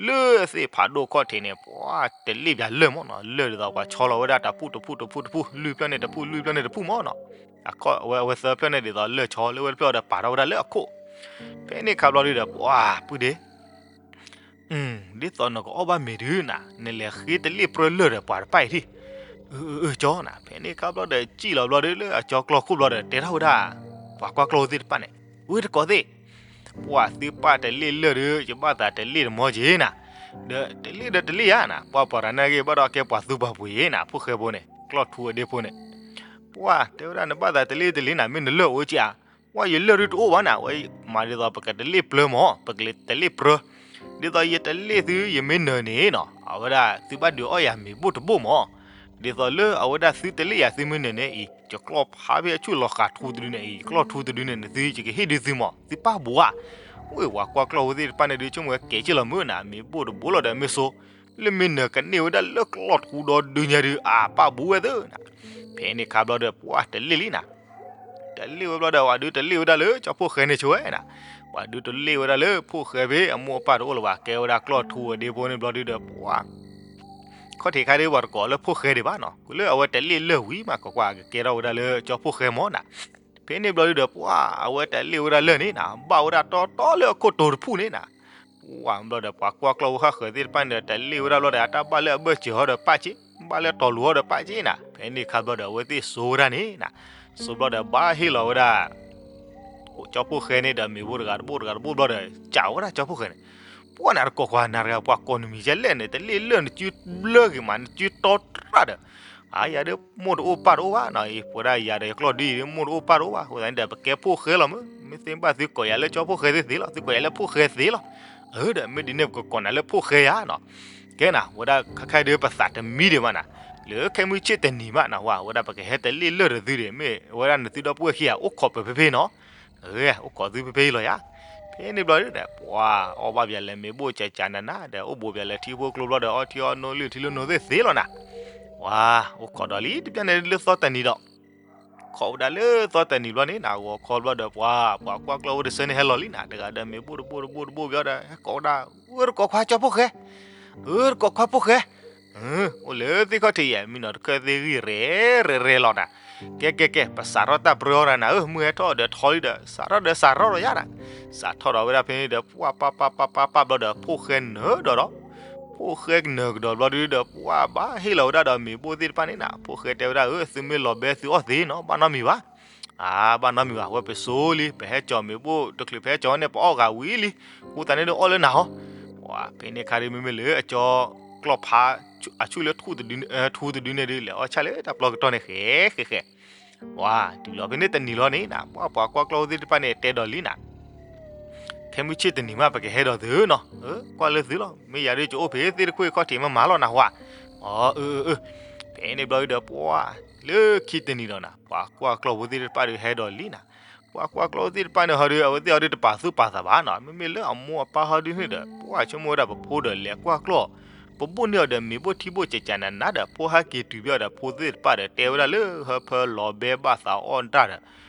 လၢသ့ၣ်ဖးဒိၣ်ခီၣ်ထံးန့ၣ် ပှၤတလ့ၣ်ပၠးလၢၢ်မ့ၢ်နီၤ, လၢၢ်ဒ်သိးပှၤဆီလီၤဝဲဒၣ်တၢ်ဖူၣ်တဖူၣ်တဖူၣ်တဖူၣ် လွံၢ်ဖျၢၣ်န့ၣ်တဖူၣ် လွံၢ်ဖျၢၣ်န့ၣ်တဖူၣ်မ့ၢ်နီၤ, အဝဲသၢဖျၢၣ်န့ၣ်ဒ်သိးလၢၢ်ဆီလၢဝဲတဖျၢၣ်ဒီးပာ်ထီၣ်ဝဲဒၣ်လၢအခိၣ်, ဖဲန့ၣ်ခါဘျီဒုဒီး ပှၤပုၢ်ဒ့ ဒ်သိးနကအီၣ်ဘၣ်မ့ၤဒုနၤ, နလဲၤဃ့တလ့ၣ်ပြၢလၢၢ်ဒီးပှၤတဖၣ်အံၤဒံး, အၢ အၢ ကၠီနၤ, ဖဲန့ၣ်ခါဘျီဒီး စံၣ်လီၤဘျီဒုလၢအကၠီကျီၢ်ခိၣ်ဘျီဒီး တဲထီၣ်ဝဲဒၣ် ပှၤကွၢ်ကျီၢ်ဖိသ့ၣ်တဖၣ်န့ၣ်, ဝဲတကိးသ့ၣ် ပှၤသုပၢ်တလ့ၣ်လၢၢ်ဒုး ယဘၣ်သးတလ့ၣ်တမီက့နၤ, ဒီးတလ့ၣ်ဒီးတလ့ၣ်ယါနၤ, ပှၤပှၤတၢ်နာ်က့ ဘၣ်ဒီးကဲပှၤသူပှၤပှ့ၤယ့နၤ, ဖိၣ်ဃဲဖိန့ၣ် ကျီၢ်ထူအဒ့ဖိန့ၣ်, ပှၤတဲဝဲဒၣ် နဘၣ်သးတလ့ၣ်တလ့ၣ်နၤ မ့ၢ်နလၢၢ်အိၣ်က့ဧါ, ပှၤယလၢၢ်ဒုးတအိၣ်ဘၣ်နၤ, ဝဲမၤဒ်သိးပကတလ့ၣ်ပြၢမး ပကတလ့ၣ်ပြၢ, ဒ်သိးယတလ့ၣ်သုယမ့ၢ်နၢၤန့ၣ်နီၤ အဝဲဒၣ်သုဘၣ်ဒုးအီၣ်ယၤမ့ၤဘိၣ်တဘိၣ်မး, ဒ်သိးလၢအဝဲဒၣ်သုတလ့ၣ်ယၤသုမ့ၢ်နၢၤန့ၣ်အံၤ ယကျီၢ်ဖးဖဲအဆူၣ်လီၤဃာ်ထူတဒုန့ၣ်အံၤ ယကျီၢ်ထူတဒုန့ၣ် နသုယကဟ့ၣ်ဒုးသုမး သုပၢ်ဘိဧါ, ဝဲပှၤကွၢ်ကျီၢ်ဖိသ့ၣ်တဖၣ်န့ၣ်ဒုး ဆိကမိၣ်ဝဲကဲက့လီၤမုၢ်နၤ မ့ၤဘိၣ်တဘိၣ်လီၤဒီးမ့ၢ်ဆိ လၢမ့ၢ်နၢၤကန့ၢ်ဝဲဒၣ်လၢကျီၢ်ထူဒီဒုညါဒုး အပၢ်ဘိဝဲသ့ၣ်နၤ, ဖဲန့ၣ်ခါဘျီဒီး ပှၤတလ့ၣ်လံနၤ တလ့ၣ်ဝဲဘျီဒီး ပှၤဒုးတလ့ၣ်ဝဲဒၣ်လၢကၠီဖိၣ်ဃဲန့ၣ်ဆိဝဲနၤ, ပှၤဒုးတလ့ၣ်ဝဲဒၣ်လၢဖိၣ်ဃဲဖဲအမိၢ်အပၢ်တအိၣ်လၢၤဘၣ် ကဲဝဲဒၣ်ကျီၢ်ထူအဒ့ဖိန့ၣ်ဘျီဒုဒီး ပှၤ ခီၣ်ထံးခါဒုးပှၤတကိးလၢဖိၣ်ဃဲဒံးဘၣ်နီၤ လၢအဝဲတလ့ၣ်လၢၢ်ဝံၤမး ကကွၢ်ကကဲထီၣ်ဝဲဒၣ်လၢကၠီဖိၣ်ဃဲမးနၤ, ဖဲန့ၣ်ဘျီဒုဒီး ပှၤအဝဲတလ့ၣ်ဝဲဒၣ်လၢၢ်န့ၣ်နၤ ဘၣ်ဝဲဒၣ်တီတီလၢအခိၣ်တိၤတဖုန့ၣ်နၤ ပှၤဘျီဒီး ပှၤကွၢ်ကျီၢ်ဖိဃၣ်ဃၢၤသ့ၣ်တဖၣ်န့ၣ်ဒီး တလ့ၣ်ဝဲဒၣ်ဘျီဒီး အတၢ်ဘၣ်လၢအဘၢၣ်စၢၤဟီဒီးပၣ်က့, ဘၣ်လၢတီၤလိၤဟီဒီးပၣ်က့နၤ, ဖဲန့ၣ်ခါဘျီဒီး အဝဲသ့ၣ်စိဝဲဒၣ်န့ၣ်နၤ, စိဘျီဒီးဘၣ်ဟ့ၣ်လီၤဝဲဒၣ် ကၠီဖိၣ်ဃဲန့ၣ်ဒီး မ့ၤဘိၣ်တဂၤတဘိၣ်တဂၤတဘိၣ်ဘျီဒီး ကးဝဲဒၣ်ကၠီဖိၣ်ဃဲန့ၣ်, ပှၤနၤတကိးကွၢ်နၤတဂၤ ပှၤကိးနမံၤကဲလဲၣ်န့ၣ် တလ့ၣ်လၢၢ်နစုဘျၢဂ့ၤမး နစုတီတရၣ်ဒီး အါ ယၤဒုး မိၢ်တအိၣ်ပၢ်တအိၣ်ဘၣ်နီၤ, အံၤပဝဲဒၣ်ယၤဒီးယကျီၢ်ဒ်အံၤဒုး မိၢ်တအိၣ်ပၢ်တအိၣ်ဘၣ်, အဃိသတးန့ၣ်ဒီး ပကဲဖိၣ်ဃဲလီၤမး, မ့ၢ်သ့ဘၣ်သုကိးယၤလၢကၠီဖိၣ်ဃဲသ့သ့လီၤ, သုကိးယၤလၢဖိၣ်ဃဲသ့လီၤ, အၢ ဒီးမ့ၢ်ဒ်န့ၣ် ပကကိးနၤလၢဖိၣ်ဃဲယါနီၤ, ကဲနၤ ဝဲဒၣ်ခါခဲအံၤဒုး ပသးတမံဒံးဘၣ်နၤ, လၢခဲမုၢ်ဆ့ၣ်တနံၤမးနၤ ဝဲဒၣ်ပကဟဲတလ့ၣ်လၢၢ်ဒီးသုဒီး မ့ၢ်ဝဲဒၣ်နသုဒီပုၢ်ဝဲၢ်ခံဂၤ အိၣ်ခိးပဖဲဖဲနီၤ အိၣ်ခိးသုဖဲဖဲအံၤလီၤယါ, ဖဲန့ၣ်ဘျီဒီး ပှၤအီၣ်ဘၣ်ပှၤလဲၤမ့ၤဘိၣ်ကကနၤနၤဒီး အိၣ်ဘူးပှၤလဲၤထံဖိကျိဘျီဒီး အီထံအီနိလၢထံလၢနိသ့ၣ်သ့လီၤနၤ, ပှၤအိၣ်ခိးဒီးလံ တပျၢ်န့ၣ်လၢသီတနံၤဒီး ခိးဝဲဒၣ်လၢသီတနံၤဘျီန့ၣ်နၤ ဂီၤခီဘျီဒီး ပှၤပှၤကွၢ်ကျီၢ်ဖိတစၢန့ၣ် ဟဲလီၤလံနၤ တဂၤဒီး မ့ၤဘိၣ်တဘိၣ်တဘိၣ်ဘျီဒီး ဟဲကိးဝဲဒၣ် အၢ တကိးခွါကၠီဖိၣ်ဃဲ အၢ တကိးခွါဖိၣ်ဃဲ အိၣ်လၢသ့ၣ်ခီၣ်ထံးယဲ မံနီၤတခၢၣ်သ့ၣ်ဂံၢ်ရဲၣ်ရဲၣ်ရဲၣ်လီၤနၤ, ကဲကဲကဲ ပစးထီၣ်တၢ်ပြၢအီၤဒီးနၤဧၢ, မုၢ်ဟဲထီၣ်ဒီးထီလံဒီး စးထီၣ်ဒီးစးထီၣ်ဒီးယါနၤ, စးထီၣ်ဒီးဝဲဒၣ်ဖဲန့ၣ်ဒီး ပှၢ်ပၢ်ပၢ်ပၢ်ပၢ်ပၢ်ပၢ်ဘျီဒီး ဖိၣ်ဃဲနၢၤဒီးဒီး, ဖိၣ်ဃဲနၢၤကဒီးဘျီဒုဒီး ပှၢ်ဘၣ်ဟ့ၣ်လီၤဝဲဒၣ်ဒီးမ့ၤဘိၣ်သ့ၣ်တဖၣ်န့ၣ်နၤ, ဖိၣ်ဃဲတဲဝဲဒၣ် အၢ သုမ့ၢ်လီၤဘဲသုအီၣ်သ့နီၤ ဘၣ်နီတမံၤဘၣ် အါ ဘၣ်နီတမံၤဘၣ်, ဝဲပစိလံ ပဟဲကၠီၤမ့ၤဘိၣ်တချုး ပဟဲကၠီၤဝဲန့ၣ် ပအီၣ်ဂၤဝံၤလံ, အဃိသတးန့ၣ်ဒီးအီၣ်လၢနၤဟီ, ပှၤဖဲန့ၣ်ခါဒုး မ့မ့ၢ်လၢအကၠီကျီၢ်ဖး အဆူၣ်လၢထူတဒုန့ၣ်ဒုး လဲၤအီၣ်ဆၣ်လၢတၢ်ပျီကတီၢ်န့ၣ် ဃဲဃဲဃဲ, ပှၤ တုၤလီၤဖဲန့ၣ်တနံၤလီၤန့ၣ်နၤ ပှၤပှၤကွၢ်ကျီၢ်ဖိသ့ၣ်တဖၣ်န့ၣ် တဲဒီးလံနၤ ခဲမုၢ်ဆ့ၣ်တနံၤမး ပကဟဲဒီးသုနီၤ, ကွၢ်လၢသုလီၤ, မ့ၢ်ယၤဒုး ကအိၣ်ဖဲသ့ၣ်တခိၣ်ခီၣ်ထံးမးမးလီၤနၤဝဲ, အၢ အၢ အၢ, ဖဲန့ၣ်ဘျီဒုဒီး ပှၤ လၢခံတနံၤဒီးနၤ ပှၤကွၢ်ကျီၢ်ဖိသ့ၣ်တဖၣ်ဒုးဟဲဒီးလံနၤ, ပှၤကွၢ်ကျီၢ်ဖိသ့ၣ်တဖၣ်န့ၣ်ဟီဒုး အဝဲသ့ၣ်ဟီဒုးတပာ်သူၣ်ပာ်သးဘၣ်နီၤ, မ့မ့ၢ်လၢအမိၢ်အပၢ်ဟီဒုန့ၣ်ဒီး ပှၤဆိကမိၣ်ဝဲဒၣ်ပဖိဒီးလဲၤကွၢ်ကျီၢ်, ပဘိၣ်န့ၢ်အီၤဒီးမ့ၤဘိၣ်ထံဘိၣ်ကကနးနးဒီး ဖိဟဲက့ၤတုၤဘၣ်ဒီး ဖိသ့ၣ်တဖၣ်ဒီး တဲဝဲဒၣ်လၢဟၢဖၢလီၤဘဲဘၣ်သးအီၣ်တၢ်ဒီး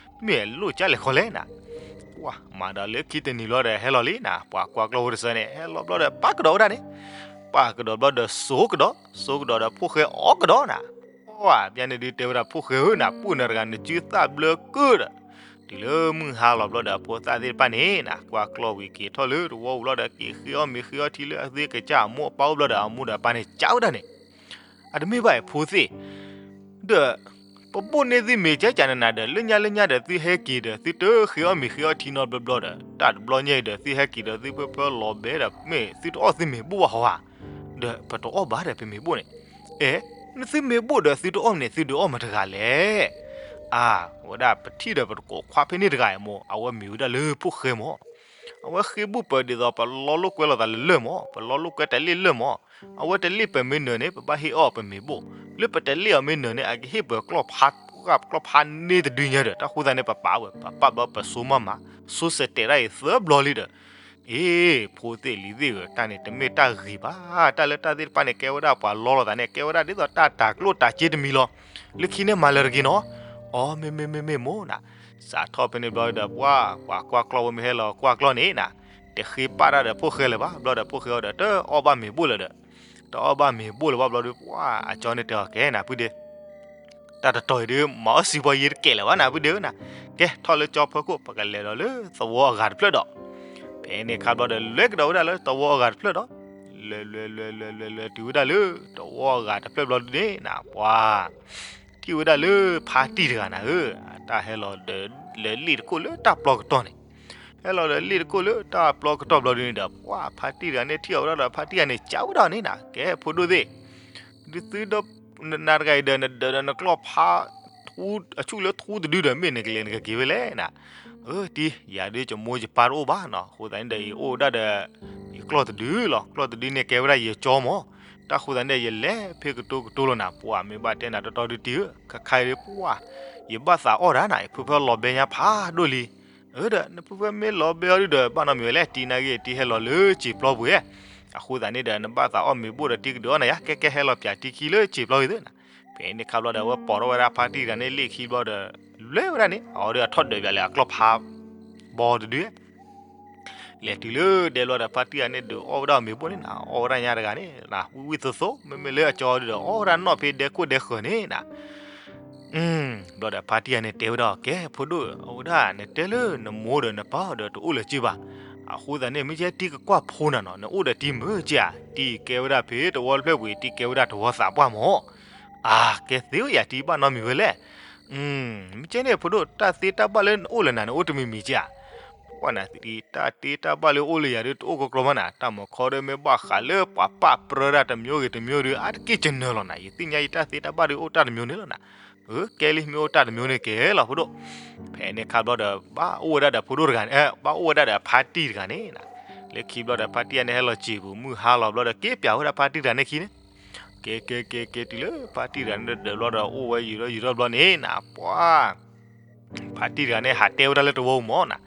မ့ၢ်လိၣ်ကၢ်လဲၤခီလဲၣ်နၤ, ပှၤမၤဒီးလၢခံတနံၤဘျီဒီး ဟဲလီၤလံနၤ, ပှၤကွၢ်ကျီၢ်ဖိတစၢန့ၣ် ဟဲလီၤဘျီဒီး ပာ်ကဒီးဝဲဒၣ်န့ၣ်, ပာ်ကဒီးဘျီဒီးစိကဒီး, စိကဒီးဒီးဖိၣ်ဃဲအီၣ်ကဒီးနၤ. ပှၤပျဲန့ၣ်ဒုးတဲဝဲဒၣ် ဖိၣ်ဃဲဧၢနၤ, ပူၣ်နၤတဂၤနစုသၣ်ဘျၢကၢၢ်ဒီး, တုၤလၢမုၢ်ဟါလီၤဘျီဒီး ဖိသၣ်သ့ၣ်တဖၣ်န့ၣ်နၤ ကွၢ်ကျီၢ်ဝံၤက့ၤထီၣ်လၢတဝီပူၤဘျီဒီး က့ၤဃ့အီၣ်မ့ၤဃ့အီထံလၢအသ့ကစၢ်အမိၢ်အပၢ်အိၣ်ဘျီဒီး အမိၢ်ဒီးအပၢ်န့ၣ် ကးဝဲဒၣ်န့ၣ် အတမ့ၢ်ဘၣ်အံၤဖိသ့ၣ်, ဒီး ပဘိၣ်န့ၢ်သုမ့ၤကကနနၤဒီး လၢညါလၢညါဒီး သုဟဲက့ၤဒီး သုတဃ့အီၣ်မ့ၤဃ့အီထံနီတဘျီဘျီဒီး တၢ်တဘျီညါအံၤဒီး သုဟဲက့ၤဒီး သုဖၢဖၢလီၤဘဲဒီး မ့ၢ်သုတအီၣ်သုမ့ၤဘိၣ်ဘၣ်ဟီဧါ, ဒီးပတအီၣ်ဘၣ်ဒီးပမ့ၤဘိၣ်န့ၣ်, အဲ, နသုမ့ၤဘိၣ်ဒီးသုတအီၣ်န့ၣ် သုဒုးအီၣ်မတၤတဂၤလဲၣ်. အါ, ဝဲဒၣ်ပထံၣ်ဒီးပတကိးခွါဖဲန့ၣ်တဂၤအံၤမ့ၢ် အဝဲမ့ၢ်ဝဲဒၣ်လၢဖိၣ်ဃဲမ့ၢ် အဝဲဃ့ဘူၣ်ပၢၤဒ်သိး ပလီလိာ်ကွဲလိာ်သးလၢလၢၢ်မ့ၢ်, ပလီလိာ်ကွဲတလ့ၢ်လၢၢ်မ့ၢ်, အဝဲတလ့ၢ်ပၢၤမ့ၢ်နၢၤန့ၣ် ပဘၣ်ဟ့ၣ်အီၣ်ပမ့ၤဘိၣ်, လၢပတလ့ၢ်အီၤမ့ၢ်နၢၤန့ၣ် အကဟ့ၣ်ပၢၤကျီၢ်ဖး, ကျီၢ်ဖးန့ၢ်တဒုညါဒီး တၢ်ဃိသတးန့ၣ် ပပာ်ဝဲ ပပာ်ဘျီပစိမၤမး, စိစဲးတဲာ်တၢ်အံၤသၢဘျီလံဒီး, အ့, ဖိသ့ၣ်လံၤသ့ၣ်ဧၢ, တၢ်န့ၣ်တမ့ၢ်တၢ်ဂ့ၤဘၣ်, တၢ်လၢတၢ်သ့ၣ်တဖၣ်န့ၣ် ကဲဝဲဒၣ်ပှၤလီလိာ်သးန့ၣ် ကဲဝဲဒၣ်ဒ်သိးတၢ်တၤကျိၣ်တၤစ့တမံၤလီၤ, လၢခံန့ၣ်မၤလၢၤတဂ့ၤနီၤ, အီ မ့ၢ်မ့ၢ်မ့ၢ်မ့ၢ်မ့ၢ်နၤ စးထီၣ်ဖဲန့ၣ်ဘျီဒီး ပှၤ, ပှၤကွၢ်ကျီၢ်ဝဲမ့ၢ်ဟဲလီၤကွၢ်ကျီၢ်န့ၣ်နၤ, တဃ့ပာ်တၢ်ဒီးဖိၣ်ဃဲလၢၤဘၣ်, ဘျီဒီးဖိၣ်ဃဲအီၤဒီး တအီၣ်ဘၣ်မ့ၤဘိၣ်လၢၤဒီး, တအီၣ်ဘၣ်မ့ၤဘိၣ်လၢၤဘၣ်ဘျီဒီး ပှၤအကၠီန့ၣ်တဲအီၤ ကဲနၤ ဖုဒ့, တၢ်တတီၤအံၤဒုး မၤအီၣ်စံးပှၤယံၤတကဲးလၢၤဘၣ်နၤ ဖုဒ့ဧၢနၤ, ကဲထီၣ်လၢကၠီဖၢခိၣ် ပကလဲၤဒီးလၢသဝီအဂၤတဖျၢၣ်ဒီး, ဖဲန့ၣ်ခါဘျီဒီး လဲၤကဒီးဝဲဒၣ်လၢသဝီအဂၤတဖျၢၣ်ဒီး, လဲၤလဲၤလဲၤလဲၤလဲၤလဲၤတုၤဝဲဒၣ်လၢ သဝီအဂၤတဖျၢၣ်ဘျီဒုန့ၣ်နၤ ပှၤ ထံၣ်ဝဲဒၣ်လၢဖါတံၢ်တဂၤနၤဧၢ, တၢ်ဟဲလီၤဒီးလ့ၣ်တခိၣ်လၢတၢ်ပျီကတီၢ်န့ၣ်, ဟဲလီၤဒီးလ့ၣ်တခိၣ်လၢတၢ်ပျီကတီၢ်ဘျီဒုန့ၣ်ဒီး ပှၤဖါတံၢ်တဂၤန့ၣ်ထံၣ်အီၤဝဲဒၣ်ဒီး ဖါတံၢ်တဂၤန့ၣ် ကးဝဲဒၣ်န့ၣ်နၤ, ကဲဖိဒိၣ်သ့ၣ်, ဒုးသုဒီး နၤတဂၤအံၤဒီး နဒၢးဒီးနကျီၢ်ဖး အဆူၣ်လၢထူတဒုဒီး မ့ၢ်နကလဲၤနကက့ၤဝဲလဲၣ်နၤ, အၢ တံၢ် ယၤဒုးယမိၢ်ယပၢ်တအိၣ်ဘၣ်နီၤ, အဃိသတးန့ၣ်ဒီး ယအိၣ်ဝဲဒၣ်ဒီး ယကျီၢ်တဒုလီၤ, ကျီၢ်တဒုန့ၣ်ကဲဝဲဒၣ်ယကၠီမ့ၢ်, တၢ်ဃိသတးန့ၣ်ဒီး ယလဲၤဖဲကတိၤကတိၤလီၤနၤ, ပှၤမ့ၢ်ဘၣ်တဲနၤတီတီဒုတံၢ်ဧၢ, ခဲခါအံၤဒုးပှၤ ယဘၣ်သးအီၣ်တၢ်နၤ, ယဖုဖၢလီၤဘဲညါဖးဒိၣ်လံ, အၢ ဒီး နဖုဖၢမ့ၢ်လီၤဘဲအီၤဒုဒီး ဘၣ်နီတမံၤဝဲလဲၣ်, တံၢ်နာ်က့ တံၢ်ဟဲလီၤလၢစံာ်ပျီပူၤဧါ, အဃိသတးန့ၣ်ဒီး နဘၣ်သးအီၣ်မ့ၤဘိၣ်ဒီးတံၢ်ကဒုးအီၣ်နၤယါ, ကဲကဲဟဲလီၤပၠးတံၢ်ခံလၢစံာ်ပျီပူၤသ့နၤ, ဖဲန့ၣ်ခါဘျီဒီး အဝဲပိာ်ထီၣ်ဝဲဒၣ်ဖါတံၢ်တဂၤန့ၣ်လ့ၣ်ခံဘျီဒီး လဲၤဝဲဒၣ်န့ၣ် အဝဲဒီးအထီၣ်ဒၢးပၠးလၢအကျီၢ်ဖး ဘီတဒု လဲၤတုၤလၢဒဲဘျီဒီး ဖါတံၢ်တဂၤန့ၣ် ဒုးအီၣ်ဝဲဒၣ်မ့ၤဘိၣ်န့ၣ်နၤ, အီၣ်ဝဲဒၣ်ညါတဂၤန့ၣ်နၤ ဝံၣ်ဝံၣ်သိသိ, မ့မ့ၢ်လၢအကၠီဒုဒီး အီၣ်ဝဲဒၣ်နီၣ်ဖဲဒဲခိၣ်ဒဲဃၢၤန့ၣ်နၤ ဘျီဒီးဖါတံၢ်တဂၤန့ၣ်တဲဝဲဒၣ်, ကဲဖိဒိၣ်, အဝဲဒၣ် နတဲလၢနမိၢ်ဒီးနပၢ်ဒီးတအိၣ်လၢၤက့ဘၣ်, အဃိသတးန့ၣ် မ့ၢ်ကဲတံၢ်ကကွၢ်ဖိနၤနီၤ, နအိၣ်ဒီးတံၢ်မုာ်က့ဧါ, တံၢ်ကဲဝဲဒၣ်ဖဲတဝီတဖျၢၣ်ပူၤ တံၢ်ကဲဝဲဒၣ်တဝီသးပှၢ်မ့ၢ်, အါ ကဲသ့ဝဲယၤ တံၢ်ဘၣ်နီတမံၤဝဲလဲၣ်, မ့ၢ်ကဲန့ၣ်ဖိဒိၣ် တၢ်သ့တၢ်ဘၣ်လၢနအိၣ်လၢနၤ နအိၣ်တမံၤမံၤက့ဧါ ပှၤနၤသံ တၢ်တ့တၢ်ဘၣ်လၢအိၣ်လၢယၤဒုးတအိၣ်ကကျီမးနၤ, တၢ်မၤခီဒုးမ့ၢ်ဘၣ်ဃးလၢပှၤပာ်ပြၢတၢ်တမျိုးဂ့ၤတမျိုးဒုး အါတက့ၢ်ကနၢၤလီၤနၤ, ယသ့ၣ်ညါယတၢ်သ့တၢ်ဘၣ်ဒုးအိၣ်တၢ်တမျိုးန့ၣ်လီၤနၤ, အၢ ကဲလံ မ့ၢ်အိၣ်တၢ်တမျိုးန့ၣ်ကဲလီၤဖိဒိၣ်, ဖဲန့ၣ်ခါဘျီဒီး ဘၣ်အိၣ်ဝဲဒၣ်ဒီးဖိဒိၣ်တဂၤန့ၣ် ဘၣ်အိၣ်ဝဲဒၣ်ဒီးဖါတံၢ်တဂၤန့ၣ်နၤ, လၢခံဘျီဒီးဖါတံၢ်တဂၤန့ၣ် ဟဲလီၤစံာ်ပူၤ မုၢ်ဟါလီၤဘျီဒီး က့ၤပၠးဝဲဒၣ်ဖါတံၢ်တဂၤန့ၣ်ခံန့ၣ် က့ၤက့ၤက့ၤက့ၤတုၤလၢဖါတံၢ်တဂၤန့ၣ်ဒီး ဒၢးဘျီဒီးအိၣ်ဝဲယူၤထီၣ်ယူၤထီၣ်ဘျီန့ၣ်နၤ ပှၤ ဖါတံၢ်တဂၤန့ၣ် ဟးတဲဝဲဒၣ်လၢတဝီပူၤမ့ၢ်နၤ,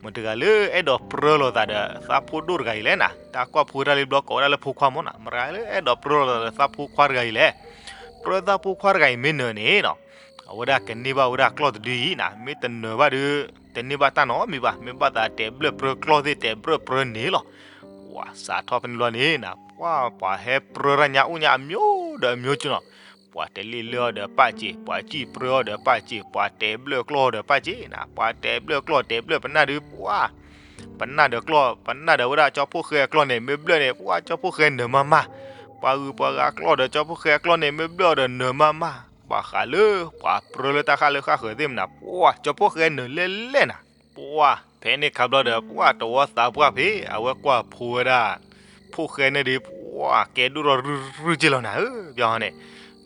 မတၤတဂၤလၢအဲၣ်ဒိးပြၢလိာ်သးဒီးသးဖိဒိၣ်တဂၤအံၤလဲၣ်နၤ, တၢ်ကွၢ်ဖိတၢ်လံဘျီကိးဝဲဒၣ်လၢဖိခွါမ့ၢ်နၤ, မတၤတဂၤလၢအဲၣ်ဒိးပြၢလိာ်သးဒီးသးဖိခွါတဂၤအံၤလဲၣ်, ပြၢသးဖိခွါတဂၤအံၤမ့ၢ်နၢၤန့ၣ်နၤ အဝဲဒၣ်ကန့ၢ်ဘၣ်ဝဲဒၣ်ကျီၢ်တဒုအံၤနၤ, မ့ၢ်တနၢၤဘၣ်ဒီး တန့ၢ်ဘၣ်တၢ်နီတမံၤဘၣ်, မ့ၢ်ဘၣ်သးတဲဘျၢၣ်ပြၢကျီၢ်သ့ၣ် တဲဘျၢၣ်ပြၢန့ၣ်လီၤ, ပှၤစးထီၣ်ဖဲန့ၣ်ဘျီန့ၣ်နၤ ပှၤ ပှၤဟဲပြၢတၢ်ညါအိၣ်ညါအမျိုးဒီးအမျိုးက့နီၤ, ပှၤတလ့ၣ်လၢအီၤဒီးပာ်စ့ၢ်, ပှၤစံၣ်ပြၢအီၤဒီးပာ်စ့ၢ်, ပှၤတဲဘျၢၣ်ကျီၢ်အီၤဒီးပာ်စ့ၢ်နၤ, ပှၤတဲဘျၢၣ်ကျီၢ်တဲဘျၢၣ်ပနၢ်ဒုး ပှၤ ပနၢ်ဒီးကျီၢ်, ပနၢ်ဒီးဝဲဒၣ်ကၠီဖိၣ်ဃဲအကျီၢ်န့ၣ် မ့ၢ်ဘျၢၣ်န့ၣ် ပှၤကၠီဖိၣ်ဃဲနၢၤမးမး, ပှၤဂုၤပှၤဂၤကျီၢ်ဒီးကၠီဖိၣ်ဃဲအကျီၢ်န့ၣ် မ့ၢ်ဘျၢၣ်အီၤဒီးနၢၤမးမး, ပှၤဃးလၢ ပှၤပြၢလၢတၢ်ဃၣ်လၢဃၣ်ဃၢၤသ့ၣ်မနၤ ပှၤကၠီဖိၣ်ဃဲနၢၤလဲၣ်လဲၣ်နၤ, ပှၤဖဲန့ၣ်ခါဘျီဒီး ပှၤတဝီသးပှၢ်ဖဲ အဝဲကွၢ်ဖိဝဲဒၣ် ဖိၣ်ဃဲန့ၣ်ဒီး ပှၤကဲဒိၣ်ထီၣ်ရုၢ်ရုၢ်က့လီၤနၤဧၢ, ပှၤန့ၣ်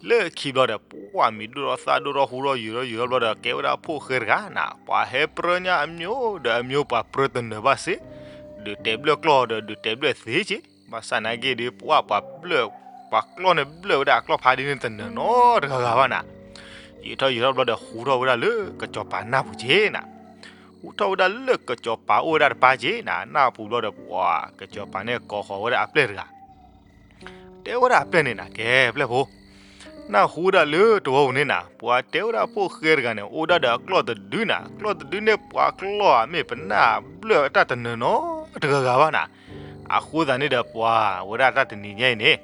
လၢခံဘျီဒီး ပှၤမံၤဒိၣ်ထီၣ်သၣ်ဒိၣ်ထီၣ်ဟူထီၣ်ယူၤထီၣ်ယူၤထီၣ်ဘျီဒီး ကဲဝဲဒၣ်ဖိၣ်ဃဲတဂၤနၤ, ပှၤဟဲပြၢညါအမျိုးဒီးအမျိုး ပှၤပြၢတနၢၤဘၣ်စ့ၢ်, ဒုးတဲဘျၢၣ်ကျီၢ်ဒီး ဒုးတဲဘျၢၣ်သ့က့, ဘၣ်ဆၣ်နာ်က့ဒီး ပှၤ ပှၤဘျၢၣ် ပှၤကျီၢ်န့ၣ်ဘျၢၣ်ဝဲဒၣ်အကျီၢ်ဖးဒ်န့ၣ်တနၢၤနီတဂၤဂၤဘၣ်နၤ, ယူၤထီၣ်ယူၤထီၣ်ဘျီဒီး ဟူထီၣ်ဝဲဒၣ်လၢကစီၤပၤနၢ်ပူၤက့နၤ, ဟူထီၣ်ဝဲဒၣ်လၢကစီၤပၤအိၣ်ဝဲဒၣ်တပၢ်က့နၤ, နၢ်ပူၤဘျီဒီး ပှၤကစီၤပၤန့ၣ်ကိးဃီၤဝဲဒၣ်အပျဲၢ်တဂၤ တဲဝဲဒၣ်အပျဲၢ်န့ၣ်နၤ, ကဲပျဲၢ်ဖိ, နၢ်ဟူဝဲဒၣ်လၢတဝီပူၤန့ၣ်နၤ, ပှၤတဲဝဲဒၣ်ဖိၣ်ဃဲတဂၤန့ၣ် အိၣ်ဒၣ်ဒီးအကျီၢ်တဒုနၤ, ကျီၢ်တဒုန့ၣ် ပှၤကျီၢ်ဧါ မ့ၢ်ပနၢ်ဘျၢၣ်အတၢ်တနၢၤနီတဂၤဂၤဘၣ်နၤ, အဃိသတးန့ၣ်ဒီးပှၤဝဲဒၣ်တၢ်တနံၤညါအံၤန့ၣ်,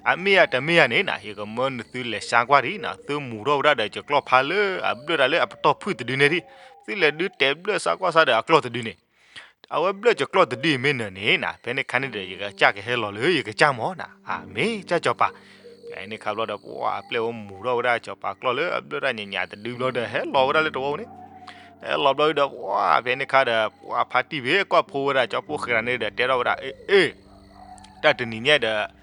အမ့ၢ်ယၤတမ့ၢ်ယၤန့ၣ်နၤ ယကမၢနသုလဲၤဆါကွၢ်ဒံးနၤ, သုမူထီၣ်ဝဲဒၣ်ဒီး ယကျီၢ်ဖါလၢအဘျၢၣ်တၢ်လၢအပတီၢ်ဖုၣ်တဒုန့ၣ်ဒံး, သုလဲၤဒုးတဲာ်ဘျၢၣ်ဆါကွၢ်ဆါဒီးအကျီၢ်တဒုန့ၣ်, အဝဲဘျၢၣ်ယကျီၢ်တဒုအံၤမ့ၢ်နၢၤန့ၣ်နၤ, ဖဲန့ၣ်ခါန့ၣ်ဒီး ယကစၢ်ကဟဲလီၤလၢယကစၢ်မၢ်နၤ, အမ့ၢ်ကစၢ်စီၤပၤ. ဖဲန့ၣ်ခါဘျီဒီး ပှၤအပျဲၢ်ဝဲမူထီၣ်ဝဲဒၣ်စီၤပၤကျီၢ်လၢအဘျၢၣ်တၢ်ညါညါတဒုဘျီဒီး ဟဲလီၤဝဲဒၣ်လၢတဝီန့ၣ်, ဟဲလီၤဘျီဒီး ပှၤဖဲန့ၣ်ခါဒီး ပှၤဖါတံၢ်ဖဲကွၢ်ဖိဝဲဒၣ်ကၠီဖှိၣ်ဃဲတဂၤန့ၣ်ဒီး တဲထီၣ်ဝဲဒၣ်, အ့ အ့ တၢ်တနံၤညါဒီး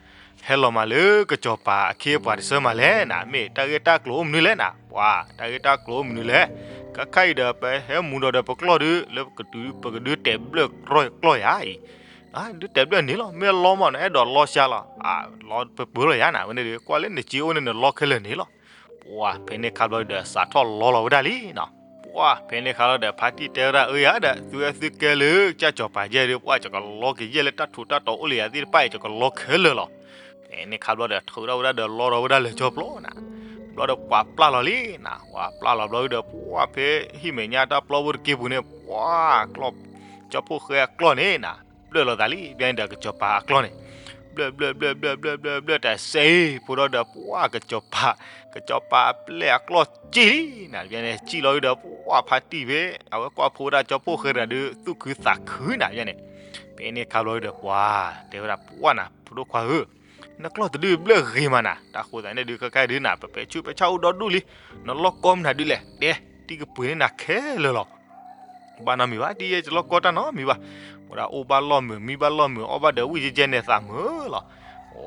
ဟဲလီၤမးလၢကစီၤပၤအခ့အပှၤတဆၢမးလဲၣ်နၤ, မ့ၢ်တၢ်ဂ့ၢ်တၢ်ကျိၤအိၣ်မနုၤလဲၣ်နၤ, ပှၤတၢ်ဂ့ၢ်တၢ်ကျိၤအိၣ်မနုၤလဲၣ်. ခဲခါအံၤဒီး ပဟဲမူဒီးဒီးပကျီၢ်ဒု လၢပကဒုးတဲာ်ဘျၢၣ်ကျီၢ်ယၤအံၤ, ဒုးတဲာ်ဘျၢၣ်န့ၣ်လီၤ, မ့ၢ်လီမၢ်နအဲၣ်ဒိးလီဆါလီၤ, လီပပၢၤလီၤယၤနၤ, ဝဲန့ၣ်ဒီး ကွၢ်လၢနစ့အိၣ်န့ၣ်နလီခဲလၢာ်န့ၣ်လီၤ. ပှၤဖဲန့ၣ်ခါဘျီဒီး စးထီၣ်လီလီၤဝဲဒၣ်လံနၤ. ပှၤဖဲန့ၣ်ခါလီၤဒီး ဖါတံၢ်တဲဝဲဒၣ် အၢယၤဒီး သုဝဲသုကဲလၢကစၢ်စီၤပၤယဲၢ်ဒီး ပှၤယကလီကယဲၢ်လၢတၢ်ထူးတၢ်တီၤအိၣ်လၢယၤသ့ၣ်တဖၣ်အံၤ ယကလီခဲလၢာ်လီၤ. ဖဲန့ၣ်ခါဘျီဒီး ထုးထီၣ်ဝဲဒၣ်ဒီးလီထီၣ်ဝဲဒၣ်လၢကၠီပျီနၤ. ဘျီဒီးပှၤပျၢ်လီၤလံနၤ, ပှၤပျၢ်လီၤဘျီဒီး ပှၤဖဲဟံၣ်မဲာ်ညါတၢ်ပျီဖိတက့ၢ်ပူၤန့ၣ် ပှၤကျီၢ်, ကၠီဖှိၣ်ဃဲအကျီၢ်န့ၣ်နၤ ဘျၢၣ်လီၤသးလံ, ဘျီန့ၣ်ဒီးကစီၤပၤအကျီၢ်န့ၣ် ဘျၢၣ်ဘျၢၣ်ဘျၢၣ်ဘျၢၣ်ဘျၢၣ်ဘျၢၣ်ဘျၢၣ်တစဲးအံၤ ဖိဒီးဒီးပှၤကစီၤပၤ, ကစီၤပၤအပျဲၢ်အကျီၢ်စံၣ်လံနၤ, ဘျီန့ၣ်စံၣ်လီၤဒီး ပှၤဖါတံၢ်ဖဲ အဝဲကွၢ်ဖိဝဲဒၣ်ကၠီဖှိၣ်ဃဲတဂၤဒီး သူၣ်ခုသးခုနၤ, ဘျီန့ၣ် ဖဲန့ၣ်ခါဘျီဒီး ပှၤတဲဝဲဒၣ် ပှၤနၤ ဖိဒိၣ်ခွါဧၢ, နကျီၢ်တဒုဘျၢၣ်ဂ့ၤမးနၤ, တၢ်ဃိသးန့ၣ်ဒုး ခဲခါဒုးနၤ ပပဲာ်ဆူးပဲာ်ဆါအိၣ်ဒီဒူၣ်လံ, နလီၢ်ကီမနုၤဒုးလဲၣ်, တဲတံကပှ့ၤန့ၢ်နၤခဲလၢာ်လီၤ. ဘၣ်နီတမံၤဘၣ်, ဒ်ယဲယလီၢ်ကီတၢ်နီတမံၤဘၣ်, ဝဲဒၣ်အိၣ်ဘၣ်လီၢ်မုာ် မံဘၣ်လီၢ်မုာ် အီၣ်ဘၣ်ဒီးဝံၣ်ကဲကဲန့ၣ်သးမုာ်လီၤ.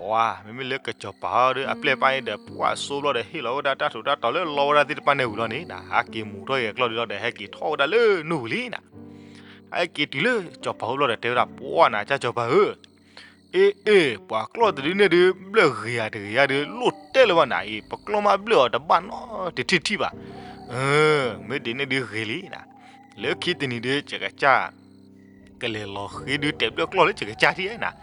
ဝါ မ့မ့ၢ်လၢကစီၤပၤဒီး အပျဲၢ်ပၢ်န့ၣ်ဒီး ပှၤစိဘျီဒီး ဟ့ၣ်လီၤဝဲဒၣ်တၢ်ထူးတၢ်တီၤလၢလီဝဲဒၣ်သ့ၣ်တဖၣ်န့ၣ်ဝံၤလီၤန့ၣ်နၤ, ဟဲက့ၤမူထီၣ်က့ၤအကျီၢ်ဒုလီၤဒီး ဟဲက့ၤထီၣ်ဝဲဒၣ်လၢနူၢ်ပူၤလံနၤ. ဟဲက့ၤတုၤလၢစီၤပၤအိၣ်ဘျီဒီး တဲဝဲဒၣ် ပှၤနၤ ကၢ်စီၤပၤဧၢ, အ့ အ့ ပှၤကျီၢ်တဒုန့ၣ်ဒုး ဘျၢၣ်ဂ့ၤဧါတဂ့ၤဧါဒုး လိၣ်တဲလၢၤဘၣ်နၤအံၤ, ပကျီၢ်မ့ၢ်ဘျၢၣ်အီၤတဘၣ်နီတထံၣ်ထံၣ်ဘၣ်. မ့ၢ်ဒ်န့ၣ်ဒုးဂ့ၤလံနၤ, လၢခံတနံၤဒုး ယကစၢ် ကလဲၤလီၤဃ့ဒုးတဲာ်ဘျၢၣ်ကျီၢ်လၢယကစၢ်ထံၣ်နၤ.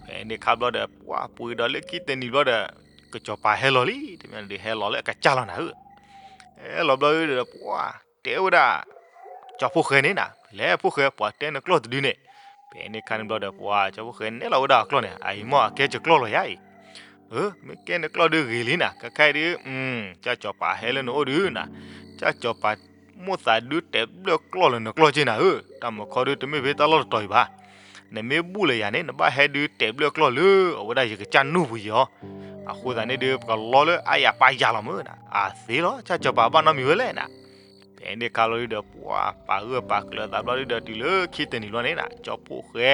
ဖဲန့ၣ်ခါဘျီဒီး ပှၤပှ့ၤဒီးလၢခံတနံၤဘျီဒီး ကစီၤပၤဟဲလီၤလံ, တမ့ၢ်ဒုးဟဲလီၤလၢအကစၢ်လီၤနၤဧၢ. ဟဲလီၤဘျီဒီး ပှၤတဲဝဲဒၣ် ကၠီဖှိၣ်ဃဲန့ၣ်နၤ, လဲၤဖှိၣ်ဃဲ ပှၤတဲနကျီၢ်တဒုန့ၣ်. ဖဲန့ၣ်ခါန့ၣ်ဘျီဒီး ပှၤကၠီဖှိၣ်ဃဲနဲၣ်လီၤဝဲဒၣ်အကျီၢ်န့ၣ်, အအံၤမ့ၢ်အကဲယကျီၢ်လီၤယၤအံၤ. အၢ မ့ၢ်ကဲနကျီၢ်ဒုးဂ့ၤလံနၤ, ခဲခါအံၤဒုး ကၢ်စီၤပၤဟဲလၢနအိၣ်ဒုးနၤ, ကၢ်စီၤပၤမိၣ်သးဒုးတဲာ်ဘျၢၣ်ကျီၢ်လၢနကျီၢ်က့နၤဧၢ, တၢ်မၤခီဒုးတမ့ၢ်ဖဲတၢ်လီၢ်တတီၤအံၤဘၣ်. နမ့ၢ်ဘူၣ်လၢယၤန့ၣ် နဘၣ်ဟဲဒုးတဲာ်ဘျၢၣ်ကျီၢ်လၢအဝဲဒၣ်ယကစၢ်နူၢ်ပူၤယီၤ. အဃိသတးန့ၣ်ဒုး ပကလီလၢအါယၤပါယၤလီၤမ့ၢ်နၤ, အသ့လီၤ ကၢ်စီၤပၤဘၣ်နီတမံၤဝဲလဲၣ်နၤ. ဖဲန့ၣ်ခါလီၤဒုးဒီး ပှၤပာ်ဂၢၢ်ပာ်ကျၢၤသးဘျီဒုးဒီးတုၤလၢခံတနံၤဘျီန့ၣ်နၤ, ကၠီဖှိၣ်ဃဲ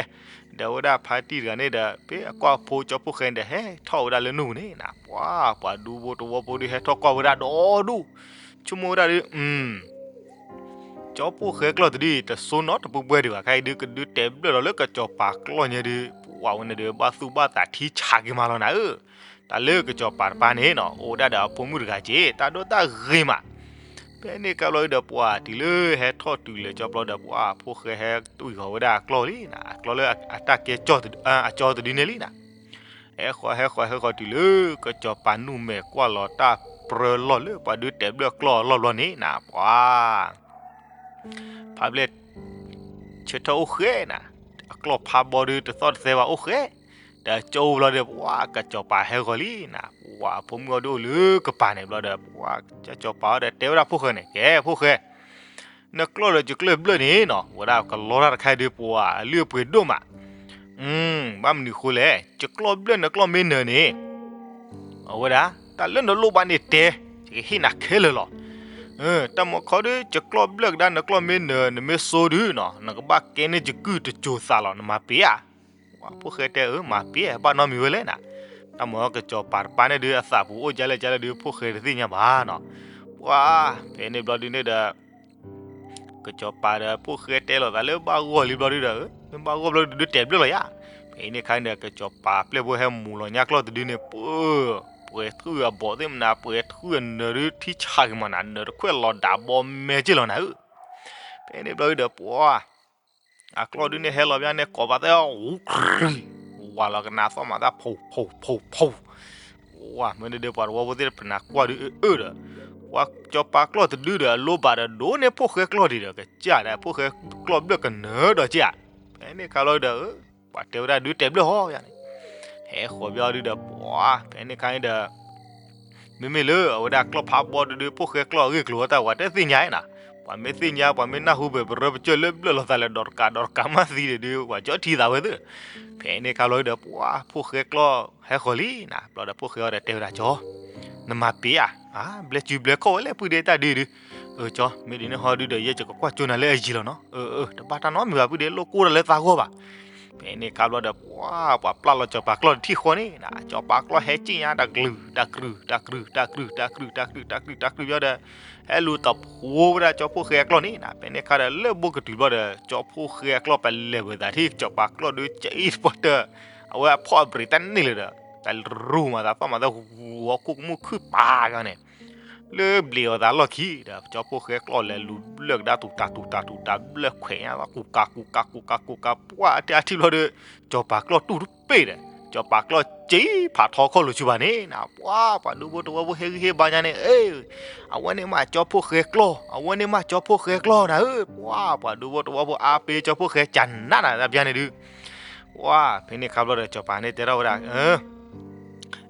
ဒီးဝဲဒၣ်ဖါတံၢ်တဂၤန့ၣ်ဒီး ဖဲအကွၢ်ဖိကၠီဖှိၣ်ဃဲန့ၣ်ဒီး ဟဲထီၣ်ဝဲဒၣ်လၢနူၢ်ပူၤန့ၣ်နၤ, ပှၤ ပှၤဒူဖိတဝီဖိဒုးဟဲထီၣ်ကွၢ်ဝဲဒၣ်ဒီဒူၣ်, ဆိကမိၣ်ဝဲဒၣ်ဒုး ကၠီဖှိၣ်ဃဲကျီၢ်တဒု တစိနီတပှဲၤပှဲၤဒံးဘၣ်, ခဲအံၤဒုးကဒုးတဲာ်ဘျၢၣ်ဒီးလၢကစီၤပၤကျီၢ်ညါဒုး ပှၤဝဲန့ၣ်ဒုး ဘၣ်သူၣ်ဘၣ်သးထံဆးက့ၤမးလီၤနၤဧၢ. တၢ်လၢကစီၤပၤတပၤန့ၣ်နီၤ အိၣ်ဝဲဒၣ်ဒီးအဖိမုၣ်တဂၤက့ တၢ်ဒိၣ်တၢ်ဂ့ၤမး. ဖဲန့ၣ်ခါဘျီဒုးဒီး ပှၤတုၤလၢဟဲထီၣ်တုၤလၢကၠီဘျီဒီး ပှၤဖိၣ်ဃဲဟဲတွံၢ်ဃီၤဝဲဒၣ်အကျီၢ်လံနၤ, အကျီၢ်လၢအတၢ်ကဲ အကၠီတဒုန့ၣ်လံနၤ. ဟဲဃီၤဟဲဃီၤဟဲဃီၤတုၤလၢ ကစီၤပၤနူၢ်မဲာ်ကွၢ်လီၤတၢ်ပြၢလီၢ်လၢပှၤဒုးတဲာ်ဘျၢၣ်ကျီၢ်အလီၢ်ဘျီန့ၣ်နၤ ပှၤ ဖါဘျဲၣ် ဆၢထၢၣ်အိၣ်ဃဲနၤ, အကျီၢ်ဖးဘီဒုးတသီၣ်တသဲဘၣ်အိၣ်ဃဲ, ဒီးကၠီအိၣ်ဘျီဒီး ပှၤကစီၤပၤဟဲဂီၤလံနၤ, ပှၤဖိမုၣ်အီၤဒုးအိၣ်လၢကပၤန့ၣ်ဘျီဒီး ပှၤကစီၤပၤအီၤဒီးတဲဝဲဒၣ်ဖိၣ်ဃဲန့ၣ် ကဲဖိၣ်ဃဲ, နကျီၢ်ဒီးယကျီၢ်ဘျၢၣ်န့ၣ်နီၤ ဝဲဒၣ်ကလီတၢ်တခါအံၤဒုး ပှၤအလုၢ်အပှ့ၤဒိၣ်မး ဘၣ်မနုၤဃိလဲၣ်, ယကျီၢ်ဘျၢၣ်နကျီၢ်မ့ၢ်နၢၤန့ၣ်, အဝဲဒၣ် တၢ်လၢနလိၣ်ဘၣ်န့ၣ်တဲ, ယကဟ့ၣ်နၤခဲလၢာ်လီၤ. တၢ်မၤခီဒုး ယကျီၢ်ဘျၢၣ်ကဒါနကျီၢ်မ့ၢ်နၢၤ နမ့ၢ်စိဒုးနီၤ နကဘၣ်ကဲန့ၢ်ယကုၢ်တစိၤသးလီၤ နမၤပ့ၤဧါ. ဖိၣ်ဃဲတဲအၢ မၤပ့ၤ ဘၣ်နီတမံၤဝဲလဲၣ်နၤ. တၢ်မၤကစီၤပၤတပၤန့ၣ်ဒုး အသးပူၤအိၣ်ကလဲၣ်ကလဲၣ်ဒုး ဖိၣ်ဃဲတသ့ၣ်ညါဘၣ်နီၤ. ပှၤ ဖဲန့ၣ်ဘျီဒုးန့ၣ်ဒီး ကစီၤပၤဒီးဖိၣ်ဃဲတဲလိာ်သးလၢဘၣ်ဂီၢ်လံဘျီဒုးဒီး မ့ၢ်ဘၣ်ဂီၢ်ဘျီဒုးဒုးတဲာ်ဘျၢၣ်လီၤယၤ. ဖဲအံၤန့ၣ်ခါန့ၣ်ဒီး ကစီၤပၤပျဲၢ်ဖိဟဲမူၤလီၤညါကျီၢ်တဒုန့ၣ် ပှဲၤ ပှဲၤထွံၣ်အဘီၣ်သ့ၣ်မနၤ ပှဲၤထွံၣ်အနၢၤဒုးထံဆးက့ၤမးနၤ နၢၤတခွဲၣ်လီၤဒးဘီမဲာ်က့ၢ်လီၤနၤဧၢ. ဖဲန့ၣ်ဘျီဒုးဒီးပှၤ အကျီၢ်ဒုးန့ၣ်ဟဲလီၤဘၣ်န့ၣ် ကိးပာ်သဲ ဝါလီၤကနၣ်သီၣ်မးသး ဖူး ဖူး ဖူး ဖူး ဝါမ့ၢ်ဒုးဒီးပှၤတဝီဖိသ့ၣ်တဖၣ်နၤကွၢ်ဒုးအၢအၢဒီး ပှၤကစီၤပၤကျီၢ်တဒုဒီး အလိၣ်ဘၣ်ဒီးဒိၣ်န့ၢ်ဖိၣ်ဃဲကျီၢ်ဒံးဒီး ကစၢ်ဒီးဖိၣ်ဃဲကျီၢ်ဘျၢၣ်ကနၢၤဒီးက့ၢ်ဧါ. ဖဲန့ၣ်ခါလီၤဒီး ပှၤတဲဝဲဒၣ်ဒုးတဲဘျၢၣ်ဟီယၤန့ၣ်, ဟဲဃီၤဘၣ်အီၤဒုးဒီး ပှၤ ဖဲန့ၣ်ခါန့ၣ်ဒီး မ့မ့ၢ်လၢအဝဲဒၣ်ကျီၢ်ဖးဘီဒုးဒုး ဖိၣ်ဃဲကျီၢ်အဂ့ၢ်ကျိၤအတၢ် ပှၤတသ့ၣ်ညါနီၤ, ပှၤမ့ၢ်သ့ၣ်ညါ ပှၤမ့ၢ်နၢ်ဟူဘၣ် ပရၢပကၢၢ်လၢဘျၢၣ်လီၤသးလၢ ဒီးတကးဒီးတကးမးသံဒီးဒုး ပှၤကၠီထံသးဝဲသ့ၣ်, ဖဲန့ၣ်ခါဘျီဒီး ပှၤ ဖိၣ်ဃဲကျီၢ်ဟဲဃီၤလံနီၤ, ဘျီဒီးဖိၣ်ဃဲအီၤဒီးတဲဝဲဒၣ် ကၠီ နမၤပ့ၤဧါ, ဘျဲၣ်စုဘျဲၣ်ခီၣ်ဝဲလဲၣ် ပုၢ်ဒ့တၢ်ဒုးဒုး, အၢ ကၠီ မ့ၢ်ဒ်န့ၣ်ဟီဒုးဒီး ယဲယကကွၢ်ကၠိနၤလၢအယံၤလီၤနီၤ, အၢ အၢ တဘၣ်တၢ်နီတမံၤဘၣ် ပုၢ်ဒ့ လိၣ်ကိၢ်တၢ်လၢသးဂီၢ်ဘၣ် ဖဲန့ၣ်ခါဘျီဒီး ပှၤ ပှၤပျၢ်လီၤစီၤပၤကျီၢ်တထံၣ်ဃီန့ၣ်နီၤ, စီၤပၤကျီၢ်ဟဲစံၣ်ညါတကလုာ် တကလုာ် တကလုာ် တကလုာ် တကလုာ် တကလုာ် တကလုာ် တကလုာ် ဘျီဒီး ဟဲလူၤသးဖိဝဲဒၣ်ကၠီဖိၣ်ဃဲအကျီၢ်န့ၣ်နီၤ, ဖဲန့ၣ်ခါဒီး လၢဘိကတုၤဘျီဒီး ကၠီဖိၣ်ဃဲအကျီၢ်ပလဲၤဝဲသးထံၣ် စီၤပၤကျီၢ်ဒုး ကၠံတပှၢ်တၢၢ်, အဝဲအဖီၣ်အဘြံးတၢ်န့ၢ်လၢၤဒီး တရူးမၤသး သီၣ်မၤသးဂီၤခိၣ်ကမူၣ်ခုၣ်ပာ်ကန့ၣ် လၢဘျံးအီၤသးလီၢ်ခံဒီး ကၠီဖိၣ်ဃဲကျီၢ်လဲၤလူၤဘျၢၣ်ကဒါ တူၤတၢ်တူၤတၢ်တူၤတၢ် ဘျၢၣ်ခွဲးညါ ကူကၤ ကူကၤ ကူကၤ ကူကၤ ပှၤ အတဲအါထံၣ်ဘျီဒီး စီၤပၤကျီၢ်တူၢ်တပ့ၢ်ဒီး စီၤပၤကျီၢ်စံးဖးထီခီၣ်လိာ်ဆူဘၣ်န့ၣ်နီၤ, ပှၤ ပှၤဒူဖိတဝီဖိဟ့ၣ်ဂံၢ်ဟ့ၣ်ဘါညါန့ၣ် အ့ အဝဲန့ၣ်မးကၠီဖိၣ်ဃဲကျီၢ် အဝဲန့ၣ်မးကၠီဖိၣ်ဃဲကျီၢ်နၤဧၢ, ပှၤ ပှၤဒူဖိတဝီဖိအါပ့ၤကၠီဖိၣ်ဃဲကနးနၤတၢ်ပျါန့ၣ်ဒုး, ပှၤ ဖဲန့ၣ်ခါဘျီဒီး စီၤပၤန့ၣ်တဲထီၣ်ဝဲဒၣ်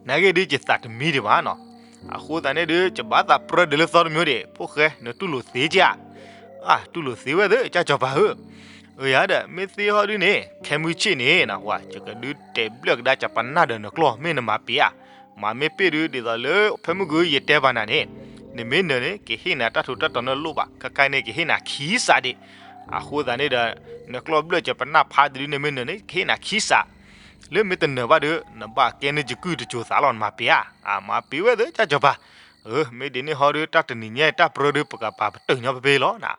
နဂ့ၢ်ဒုးယသးတမံဒံးဘၣ်နီၤ, အဃိသတးန့ၣ်ဒုး ယဘၣ်သးပြၢဒၢးလၢသီတမံၤဒံး ဖိၣ်ဃဲ နတူၢ်လိာ်သ့ကဧါ, အၢ တူၢ်လိာ်သ့ဝဲသ့ ကၠၢ်စီၤပၤဧၢ, အၢ ယၤဒီး မ့ၢ်သ့ဟီဒုးန့ၣ် ခဲမုၢ်ဆ့ၣ်န့ၣ်နီၤ ပှၤ ယကဒုးတဲဘျၢၣ်ကဒါစီၤပၤနၢ်ဒီးနကျီၢ် မ့ၢ်နမၤပ့ၤဧါ, မၤမ့ၢ်ပ့ၢ်ဒုး ဒ်သိးလၢဖဲမုၢ်ဂီၤယတဲဘၣ်နၤန့ၣ်, နမ့ၢ်နၢၤန့ၣ် ကဟ့ၣ်နၤတၢ်ထူးတၢ်တီၤန့ၣ်လိၣ်ဘၣ် ခဲခါန့ၣ် ကဟ့ၣ်နၤခံစးဒံး, အဃိသတးန့ၣ်ဒီး နကျီၢ်ဘျၢၣ်စီၤပၤနၢ်ဖးတဒုန့ၣ် မ့ၢ်နၢၤန့ၣ် ကဟ့ၣ်နၤခံစး လၢမ့ၢ်တနၢၤဘၣ်ဒီး နဘၣ်ကဲန့ၢ်ယကုၢ်တစိၤသးလီၤ နမၤပ့ၤဧါ, အၢ မၤပ့ၤဝဲသ့ ကၠၢ်စီၤပၤ, အၢ မ့ၢ်ဒ်န့ၣ်ဟီဒုး တၢ်တနံၤညါတၢ်ပြၢဒုး ပကပာ်ပတုာ်ညီဖဲဖဲလီၤနီၤ,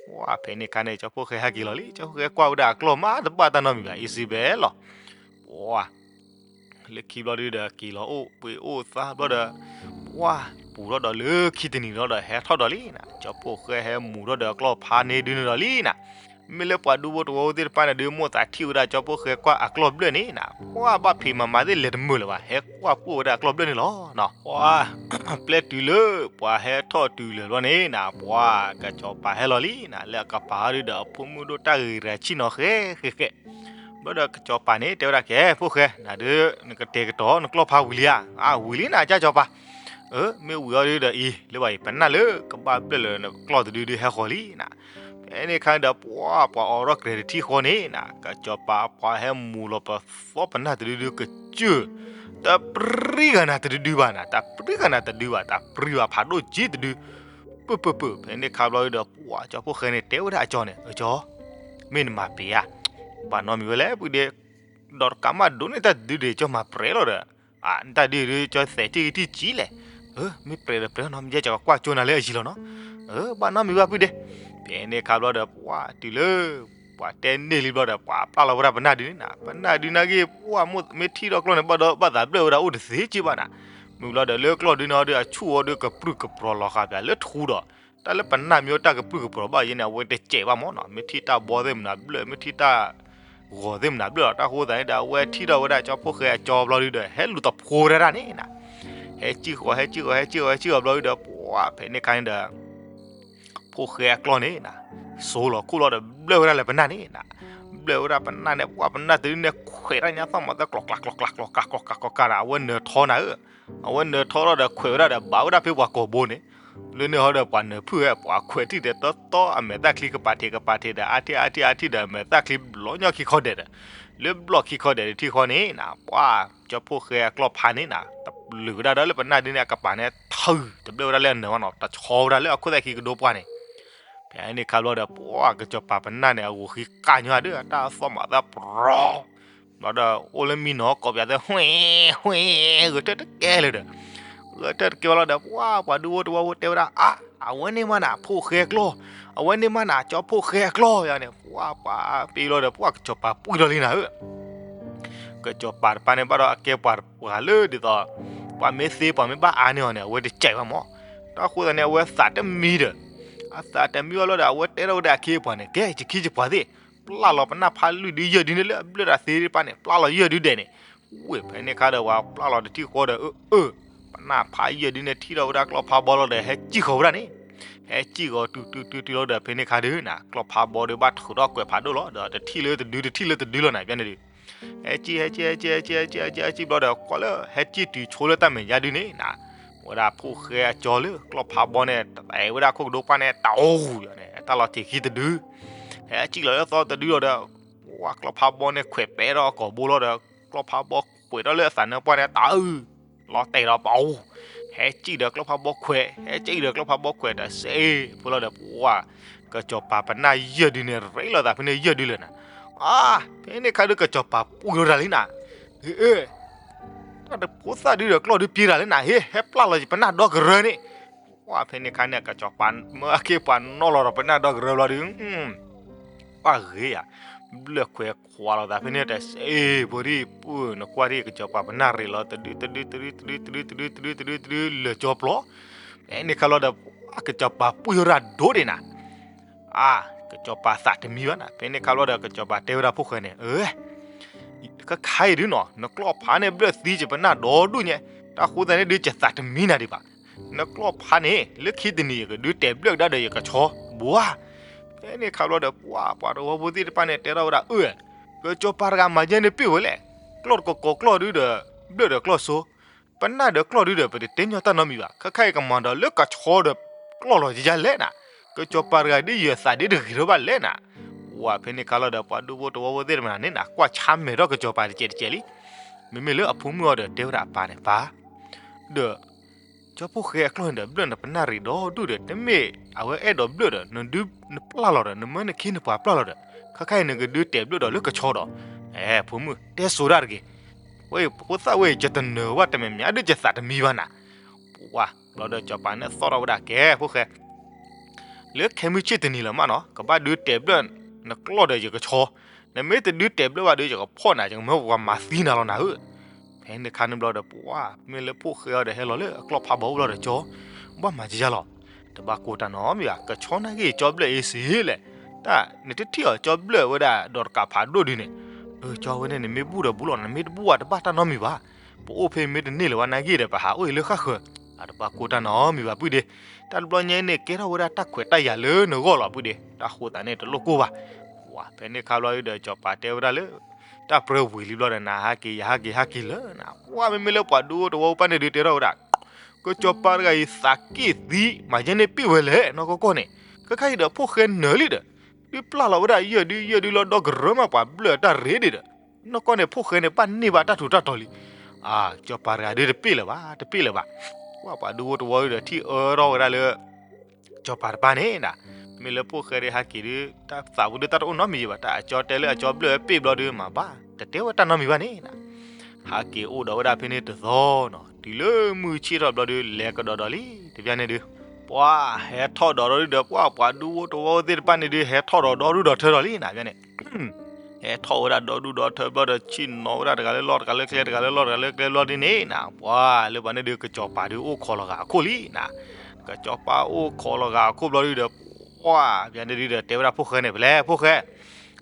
ပှၤ ဖဲန့ၣ်ခါန့ၣ် ကၠီဖိၣ်ဃဲဟဲက့ၤလီၤလံ, ကၠီဖိၣ်ဃဲကွၢ်ဝဲဒၣ်အကျီၢ်မး တဘၣ်တၢ်နီတမံၤဘၣ် အ့စံဘဲလီၤ, ပှၤ လၢခံဘျီဒုးဒီး က့ၤလီၤအိၣ်ပှ့ၤအိၣ်သါဘျီဒီး ပှၤ ပူၤထီၣ်ဒီးလၢခံတနံၤလီၤဒီး ဟဲထီၣ်ဒီးလံနီၤ, ကၠီဖိၣ်ဃဲဟဲမူၤထီၣ်ဒီးအကျီၢ်ဖးန့ၣ်ဒုးန့ၣ်ဒီးလံနီၤ, မ့ၢ်လၢပှၤဒူဖိတဝီဖိသ့ၣ်တဖၣ်န့ၣ်ဒုး မိၣ်သးထံၣ်ဝဲဒၣ်ကၠီဖိၣ်ဃဲကွၢ်အကျီၢ်ဘျၢၣ်န့ၣ်နီၤ, ပှၤ ဘၣ်ဖံးမၤမၤသ့ၣ်လဲၤတမုာ်လၢၤဘၣ် ဟဲကွၢ်ပှ့ၤဝဲဒၣ်အကျီၢ်ဘျၢၣ်န့ၣ်လီၤနီၤ, ပှၤ ပျဲတုၤလၢ ပှၤဟဲထီၣ်တုၤလၢာ်ဘျီန့ၣ်နီၤ, ပှၤ ကစီၤပၤဟဲလီၤလံနီၤ, လၢအကပၤဟီဒုးဒီး အဖိမုၣ်ဒိၣ်တၢ်ဂ့ၤရၤဆံၣ်နီၤဃဲဃဲဃဲ ဘျီဒီးကစီၤပၤန့ၣ် တဲဝဲဒၣ်ကဲ ဖိၣ်ဃဲ နဒုး နကတဲာ်ကတီၤနကျီၢ်ဖးဝံၤလံဧါ, အၢ ဝံၤလံနီၤ ကၠၢ်စီၤပၤ, အၢ မ့ၢ်ဝံၤအီၤဒုးဒီးအံၤ လၢဘၣ်အံၤ ပနၢ်လၢကဘၣ်ဘျၢၣ်လၢနကျီၢ်တဒုဒုးဟဲဃီၤလံနီၤ, ဖဲန့ၣ်ခါန့ၣ်ဒီး ပှၤ ပှၤအိးထီၣ်ကြဲးတထံၣ်ဃီန့ၣ်နီၤ, ကစီၤပၤအပှၤဟဲမူၤလီၤပသီပနၢ်တဒုဒုးကစၢၢ်, တပြံဂၤနၤတဒုဒုဘၣ်နီၤ, တပြံဂၤနၤတဒုဘၣ် တပြံဘၣ်ဖးဒိၣ်က့တဒု ပၢၢ်ပၢၢ်ပၢၢ် ဖဲန့ၣ်ခါဘျီဒုးဒီး ပှၤ ကၠီဖိၣ်ဃဲန့ၣ် တဲဝဲဒၣ်အကၠီန့ၣ် အကၠီ မ့ၢ်နမၤပ့ၤဧါ, ဘၣ်နီတမံၤဝဲလဲၣ် ပုၢ်ဒ့, ဒီးတကးမးဒိးန့ၢ်တၢ်တဒုဒုး ကၠီမၤပြဲးလီၤဒီး, အၢ နတၢ်ဒုးဒုး ကၠီသဲးထံၣ်ဂံၢ်ထံၣ်ကံလဲၣ်, အၢ မ့ၢ်ပြဲးဒီးပြဲးနီၤ မ့ၢ်ယဲကကွၢ်ကၠိနၤလၢအယံၤလီၤနီၤ, အၢ ဘၣ်နီတမံၤဘၣ်ပုၢ်ဒ့, ဖဲန့ၣ်ခါဘျီဒီး ပှၤတုၤလၢ ပှၤတဲန့ၢ်လံဘျီဒီး ပှၤပျၢ်လီၤဝဲဒၣ်ပနၢ်ဒုန့ၣ်နီၤ, ပနၢ်ဒုနာ်က့ ပှၤမ့ၢ်ထံၣ်ထီၣ်ကျီၢ်န့ၣ် ဘၣ်ဒီးဘၣ်သးဘျၢၣ်ဝဲဒၣ်အိၣ်တသ့က့ဘၣ်နီၤ, မုၢ်ဘျီဒီးလၢကျီၢ်ဒုန့ၣ်အီၤဒုး အဆူၣ်အီၤဒုးကပြုၢ်ကပြီၤလီၤဃာ်ပၠးလၢထူဒီး တၢ်လၢပနၢ်မ့ၢ်အိၣ်တၢ်ကပြုၢ်ကပြီၤဘၣ်ယဲန့ၣ် အဝဲတစဲးဘၣ်မးနီၤ, မ့ၢ်ထံၣ်တၢ်ဘီသ့ၣ်မနုၤဘျၢၣ် မ့ၢ်ထံၣ်တၢ်ဂီၤသ့ၣ်မနုၤဘျၢၣ်လီၤ, တၢ်ဃိသတးန့ၣ်ဒီး အဝဲထံၣ်ထီၣ်ဝဲဒၣ်ကၠီဖိၣ်ဃဲအကၠီဘျီဒုဒီး ဟဲလူၤသးဖိဝဲဒၣ်န့ၣ်နီၤ, ဟဲစံၣ်ဃီၤ ဟဲစံၣ်ဃီၤ ဟဲစံၣ်ဃီၤ ဟဲစံၣ်ဃီၤဘျီဒုဒီး ပှၤဖဲန့ၣ်ခါန့ၣ်ဒီး ဖိၣ်ဃဲအကျီၢ်န့ၣ်နီၤ, စိလီၤခိၣ်လီၤဒီးဘျၢၣ်ဝဲဒၣ်လၢပနၢ်န့ၣ်နီၤ, ဘျၢၣ်ဝဲဒၣ်ပနၢ်န့ၣ် ပှၤပနၢ်တဒုန့ၣ်ခွဲးတၢ်ညါသီၣ်မၤသၢကျီၤကျါကျီၤကျါကျီၤကျါကျီၤကျါကျီၤကျါန့ၣ် အဝဲနၢၤထီနၤဧၢ, အဝဲနၢၤထီထီၣ်ဒီးခွဲးဝဲဒၣ်ဒီးဘၣ်ဝဲဒၣ်ဖဲပှၤကိာ်ဘိန့ၣ်, လၢန့ၣ်ဟီဒီးပှၤနၢၤဖုၣ်ဝဲ ပှၤခွဲးထံၣ်ဒီးတီတီအမဲာ်သၣ်ချံကပၤထံးကပၤထံးဒီး အါထံၣ်အါထံၣ်အါထံၣ်ဒီး အမဲာ်သၣ်ချံဘျီညီခံခီဒဲးဒီး, လၢဘျီခံခီဒဲးတထံၣ်ဃီန့ၣ်နီၤ ပှၤကၠီဖိၣ်ဃဲအကျီၢ်ဖးန့ၣ်နီၤ တပျုၤဝဲဒၣ်ဒီးလၢပနၢ်ဒုန့ၣ် အကပၤန့ၣ်ထၢ တဘျၢၣ်ဝဲဒၣ်လၢအနၢၤဘၣ်နီၤ တဆီဝဲဒၣ်လၢအခိၣ်သၣ်ခံကဒိပှၢ်န့ၣ်, ဖဲန့ၣ်ခါဘျီဒီး ပှၤကစီၤပၤပနၢ်န့ၣ် အဂီၤဃံကၣ်ညီဒီး တၢ်သီၣ်မၤသၣ်ပြီ ဘျီဒီး အိၣ်လၢမံနီၤ ကိးပၠးသ့ ဝှဲ ဝှဲ ဂဲၤထၢၣ်တကဲလၢၤဒီး, ဂဲၤထၢၣ်တကဲဘၣ်လီၤဒီး ပှၤပှၤဒူဖိတဝီဖိတဲဝဲဒၣ် အါ အဝဲန့ၣ်မးနၤ ဖိၣ်ဃဲအကျီၢ်, အဝဲန့ၣ်မးနၤ ကၠီဖိၣ်ဃဲအကျီၢ်ယၤန့ၣ် ပှၤပှၤပ့ၤလီၤဒီး ပှၤကစီၤပၤပှံၢ်လီၤလံနၤဧၢ ကစီၤပၤတပၤန့ၣ်ဘၣ်ဒီး အကဲပှၤပှၤလၢဒ်သိး ပှၤမ့ၢ်သ့ပှၤမ့ၢ်ဘၣ်အါန့ၢ်အီၤန့ၣ် အဝဲတကဲဘၣ်မး, တၢ်ဃိသတးန့ၣ် အဝဲသးတမံဒီး, အသးတမံဘၣ်လီၤဒီး အဝဲတဲထီၣ်ဝဲဒၣ်အခ့အပှၤန့ၣ် ကဲ ယခံယပှၤသ့ၣ်, ပျၢ်လီၤပနၢ်ဖးလွံၢ်ဒုယဲၢ်ဒုန့ၣ်လၢအဘျၢၣ်တၢ်သ့တပၤန့ၣ် ပျၢ်လီၤယဲၢ်ဒုဒဲးန့ၣ်, ဝဲဖဲန့ၣ်ခါဒီး ပှၤပျၢ်လီၤတထံၣ်ဃီဒီး အၢ အၢ ပနၢ်ဖးယဲၢ်ဒုန့ၣ် ထံၣ်ထီၣ်ဝဲဒၣ်ကျီၢ်ဖးဘီလီၤဒီး ဟဲစံၣ်ဃီၤဝဲဒၣ်န့ၣ်, ဟဲစံၣ်ဃီၤတုၤတုၤတုၤတုၤလီၤဒီး ဖဲန့ၣ်ခါဒုးနၤ ကျီၢ်ဖးဘီဒီးဘၣ်ထုးထီၣ်ကွဲးဖးဒိၣ်လီၤဒီး တထံၣ်လၢတဒု တထံၣ်လၢတဒုလီၤနၤ ပျဲန့ၣ်ဒုး ဟဲစံၣ် ဟဲစံၣ် ဟဲစံၣ် ဟဲစံၣ် ဟဲစံၣ် ဟဲစံၣ်ဘျီဒီး ကွၢ်လၢဟဲစံၣ်တုၤဆိလၢတၢ်မဲာ်ညါဒုန့ၣ်နၤ, ဝဲဒၣ်ဖိၣ်ဃဲအကၠီလၢကျီၢ်ဖးဘီန့ၣ် တအဲၣ်ဝဲဒၣ်ခိၣ်ကဒိပှၢ်န့ၣ် တအူယၤန့ၣ် တၢ်လီၤတ့ၢ်ခံတဒု, ဟဲစံၣ်လီၤလၢသီတဒုလီၤဒီး ဝဲကျီၢ်ဖးဘီန့ၣ်ခွဲးပဲထီၣ်အကိာ်ဘိလီၤဒီး ကျီၢ်ဖးဘီကွဲးထီၣ်လၢအသးနၢပှၢ်န့ၣ် တအူ လီၤတဲာ်ဒီးပအူ, ဟဲစံၣ်ဒီးကျီၢ်ဖးဘီခွဲး ဟဲစံၣ်ဒီးကျီၢ်ဖးဘီခွဲး တစဲးဖိလီၤဒီး ပှၤ ကစီၤပၤပနၢ်ယဲၢ်ဒုန့ၣ် ရ့လိာ်သးဖဲန့ၣ်ယဲၢ်ဒုလၢာ်နၤ, အါ ဖဲန့ၣ်ခါဒုကစီၤပၤပှံၢ်ထီၣ်တၢ်လံနၤ, ဟ့ တၢ်တဖိသၣ်ဒုဒီးကျီၢ်ဒုပျံၤတၢ်လၢနၤ ဟ့ ဟဲပျၢ်လီၤယပနၢ်ဒီကရၢန့ၣ်, ပှၤ ဖဲန့ၣ်ခါန့ၣ် ကစီၤပၤမၢအက့ၢ်ပှၤနီၣ်လီၤဒီးပနၢ်ဒီကရၢဘျီဒု ပှၤဂ့ၤယၤ, ဘျၢၣ်ခွဲးခွးလိာ်သးဖဲန့ၣ်တစဲးဖိဒ် ပှၢ်နကွၢ်ဒ်ကစီၤပၤပနၢ်ရ့လီၤ တဒု တဒု တဒု တဒု တဒု တဒု တဒု တဒု တဒု လၢာ်ကၠီပျီ, ဖဲန့ၣ်ခါဘျီဒီး ကစီၤပၤပှံၢ်ထီၣ်တၢ်ဒိၣ်ဒံးနၤ, အါ ကစီၤပၤသးတမံဘၣ်နၤ, ဖဲန့ၣ်ခါဘျီဒီးကစီၤပၤတဲဝဲဒၣ်ဖိၣ်ဃဲန့ၣ် အၢ ခါခါအံၤဒုနီၤ နကျီၢ်ဖးန့ၣ်ဘျၢၣ်သံယပနၢ်ဒီဒူၣ်ညါ, တၢ်ဃိသတးန့ၣ်ဒုးယသးတမံနၤဒံးဘၣ်, နကျီၢ်ဖးန့ၣ် လၢခံတနံၤယကဒုးတဲာ်ဘျၢၣ်ကဒါဒီးယကဆီ, ဘှါ, ဖဲန့ၣ်ခါဘျီဒီး ပှၤ ပှၤတဝီဖိသ့ၣ်တဖၣ်န့ၣ် တဲထီၣ်ဝဲဒၣ် အၢ ကစီၤပၤတဂၤမၤယဲန့ၣ်ပ့ၢ်ဝဲလဲၣ်, ကျီၢ်တကကိးကျီၢ်ဒုဒီး ဘျၢၣ်ဒီးကျီၢ်စိ ပနၢ်ဒီးကျီၢ်ဒုဒီး ပတတဲညီတၢ်နီတမံၤဘၣ်, ခါခါအံၤကမၤဒီးလၢကဆီဒီးကျီၢ်လီၤယဲလဲၣ်နၤ, ကစီၤပၤတဂၤဒ်ယသးဒ်တဂ့ၤထီၣ်ဘၣ်လဲၣ်နၤ, ပှၤ ဖဲန့ၣ်ခါလီၤဒီး ပှၤဒူဖိတဝီဖိသ့ၣ်တဖၣ်န့ၣ်နၤ ကွၢ်ဆါမဲာ်ထီၣ်ကစီၤပၤတစဲးတစဲးလံ, မ့မ့ၢ်လၢအဖိမုၣ်အီၤဒီးတဲဝဲဒၣ်အပၢ်န့ၣ် ပၢ် ဒီး ကၠီဖိၣ်ဃဲအကျီၢ်န့ၣ်ဒီး ဘျၢၣ်နပနၢ်ရ့ဒီဒူၣ်ဒီး တမ့ၢ်အဝဲအဲၣ်ဒိးဘျၢၣ်ဒီး နဒုးနပျၢ်လီၤဒီး နမၢနခ့နပှၤပျၢ်လီၤဒီး ခါခါအံၤနကဒုးတဲာ်ဘျၢၣ်ဒီးလၢကဆီဒီး, အဲ ဖိမုၣ် တဲစိၤဒၣ်တဂ့ၤ, ဝဲအံၤဖိသၣ်ဝဲအံၤ ယတနၢၤဘၣ်တမံၤမံၤ အဒုးယသးတမံဘၣ်နၤ, ပှၤ ဘျီဒီးစီၤပၤန့ၣ်သီၣ်ထီၣ်ဝဲဒၣ်ကဲ ဖိၣ်ဃဲ လၢခဲမုၢ်ဆ့ၣ်တနံၤလၢၤမးနီၤ ကဘၣ်ဒုးတဲာ်ဘျၢၣ်နကျီၢ်ဒီးယကဆီ, နမ့ၢ်တဒုးတဲာ်ဘျၢၣ်ဘၣ်ဒီး ယကဖီၣ်နၤ ယကမၢပှၤမၤသံနၤလီၤနၤဧၢ, ဖဲန့ၣ်ခါန့ၣ်ဘျီဒီး ပှၤ မ့ၢ်လၢဖိၣ်ဃဲအီၤဒီးဟဲလီၤလၢအကျီၢ်ဖးဘီအိၣ်ဘျီဒီးကၠီ, ဘၣ်မၤယယါလီၤ, တဘၣ်ကိၢ်တၢ်နီတမံၤဘၣ် ကဆီနာ်က့ၢ်ကၠီဘျၢၣ်အ့စ့လဲၣ်, တၢ်နတထံၣ်အီၤကၠီဘျၢၣ်ဝဲဒၣ်ဒီးတကးဖးဒိၣ်ဒုန့ၣ်, အၢ ကၠီဝဲန့ၣ် နမ့ၢ်ဘူၣ်ဒီးဘူးလီၤ နမ့ၢ်တဘူၣ်ဝဲတဘၣ်တၢ်နီတမံၤဘၣ်, ပအိၣ်ဖဲမ့ၢ်တန့ၢ်လၢၤဘၣ်နာ်က့ၢ်ဒီး ပဟးအိၣ်အံၤလၢဃၣ်ဃၢၤ, အတဘၣ်ကိၢ်တၢ်နီတမံၤဘၣ်ပုၢ်ဒ့, တၢ်တဘျီညါအံၤန့ၣ် ကဲထီၣ်ဝဲဒၣ်တၢ်ခွဲးတၢ်ယာ်လၢနဂီၢ်လီၤပုၢ်ဒ့, တၢ်ဃိသးန့ၣ်တလိၣ်ကိၢ်ဘၣ်, ပှၤ ဖဲန့ၣ်ခါဘျီဒီးစီၤပၤတဲဝဲဒၣ်လၢ တၢ်ပြၢဝံၤလံဘျီဒီး နဟးက့ၤယဟးက့ၤဟးက့ၤလၢနၤ, ပှၤ မ့မ့ၢ်လၢပှၤဒူဖိတဝီဖိပၢ်န့ၣ်ဒုးတဲထီၣ်ဝဲဒၣ်, ကစီၤပၤတဂၤအံၤသးက့ၢ်သံ မၤယဲန့ၣ်ပ့ၢ်ဝဲလဲၣ် နီၢ်ကီၢ်ကီၢ်န့ၣ်, ခဲခါအံၤဒီးဖိၣ်ဃဲနၢၤလံဒီး, ဒုးပျၢ်လီၤဝဲဒၣ်ယဲၢ်ဒုယဲၢ်ဒုလီၤဒီကရၢမး ပှၤဘျၢၣ်တၢ်ရ့ဒံးဒီး, နီၢ်ကီၢ်န့ၣ် ဖိၣ်ဃဲန့ၣ် ဘၣ်န့ၢ်ဘၣ်တၢ်ထူးတၢ်တီၤလံ, ကစီၤပၤတဂၤဒုးတပ့ၢ်လၢၤဘၣ် တပ့ၢ်လၢၤဘၣ်, ပှၤ ပှၤဒူဖိတဝီဒီးထံၣ်အၢထီၣ်ဝဲဒၣ်လၢ ကစီၤပၤတပၢ်န့ၣ်ဒၣ်, မ့ၢ်လၢဖိၣ်ဃဲဒုးဟးက့ၤဒုး တၢ်သးပူၤဒုးတၢ်တအိၣ်နီတမံၤဘၣ် တၢ်အကၠီတဲလၢအကၠီဘျၢၣ်ပ့ၢ်ဘျီဒုးမၤဘၣ် တတဲဝဲတၢ်နီတမံၤဘၣ်န့ၣ်ဒၣ်, ဟးက့ၤအိၣ်ဒီးဝဲဒၣ်ဖဲန့ၣ်တသီနီၤ တုၤလၢမုၢ်ဆ့ၣ်ထီၣ်ဘျီဒုး လဲၤကဒီးဒီးလံ တပျၢ်န့ၣ်ဒုး, ပှၤ ဟဲထီၣ်ဒီးဒီးဒီး ပှၤ ပှၤဒူဖိတဝီဖိသ့ၣ်တဖၣ်န့ၣ်ဒုး ဟဲထီၣ်ဒီးဒီဒူၣ်ဒီးထၢဒီးလံနၤ ပျၢ်န့ၣ် ဟဲထီၣ်ဝဲဒၣ်ဒီဒူၣ်ဒီထၢဘျီဒီး ဆ့ၣ်နီၤဝဲဒၣ်တဂၤလၢလီၢ်တဂၤလၢကျဲ တဂၤလၢလီၢ်တဂၤလၢကျဲဘျီဒုးန့ၣ်နၤ ပှၤလၢပှၤန့ၣ်ဒုး ကစီၤပၤဒုးအိၣ်ခိးလီၤဂာ်အခိၣ်လံနၤ, ကစီၤပၤအိၣ်ခိးလီၤဂာ်အခိၣ်ဘျီဒုးဒီး ပှၤ ပျၢ်န့ၣ်ဒုးဒီး တဲဝဲဒၣ်ဖိၣ်ဃဲန့ၣ် ဖဲလဲၣ်ဖိၣ်ဃဲ,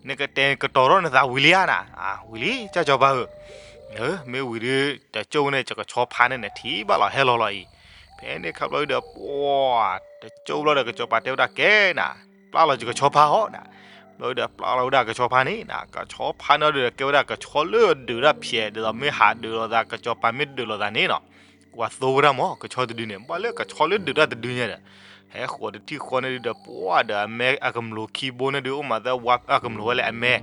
နကတဲာ်ကတီၤထီၣ်နသးဝံၤလံဧါနၤ, ဝံၤလံ ကစီၤပၤဧၢ, မ့ၢ်ဝံၤဒုး တကၠိၢ်ဝဲန့ၣ် ယကဆီဖါန့ၣ်နထံၣ်ဘၣ်လီၤဟဲလီၤလီၤအံၤ, ဖဲန့ၣ်ခါဘျီဒုးဒီး ပှၤ တကၠိၢ်ဘျီဒီး ကစီၤပၤတဲဝဲဒၣ်ကဲနၤ, ပျၢ်လီၤယကဆီဖါဟီနၤ, ဘျီဒုးဒီးပျၢ်လီၤဝဲဒၣ်ကဆီဖါန့ၣ်နၤ ကဆီဖါန့ၣ်ဒီး ကဲဝဲဒၣ်ကဆီလၢဒုးတၢ်ဖျဲး ဒ်သိးမ့ၢ်ဟးဒုးလိာ်သး ကစီၤပၤမ့ၢ်ဒုးလိာ်သးန့ၣ်နီၤ, ပှၤသိဝဲဒၣ်မး ကဆီတဒုန့ၣ် ဘၣ်လၢကဆီလၢဒုးတၢ်တဒုညါဒီး, ဟဲဃီၤတထံၣ်ဃီန့ၣ်ဒုးဒီး ပှၤဒီးအမဲအကမျူၤခံဘိန့ၣ်ဒုး အိၣ်မးသဲဝါ အကမျူၤဝဲလဲၣ် အမဲ,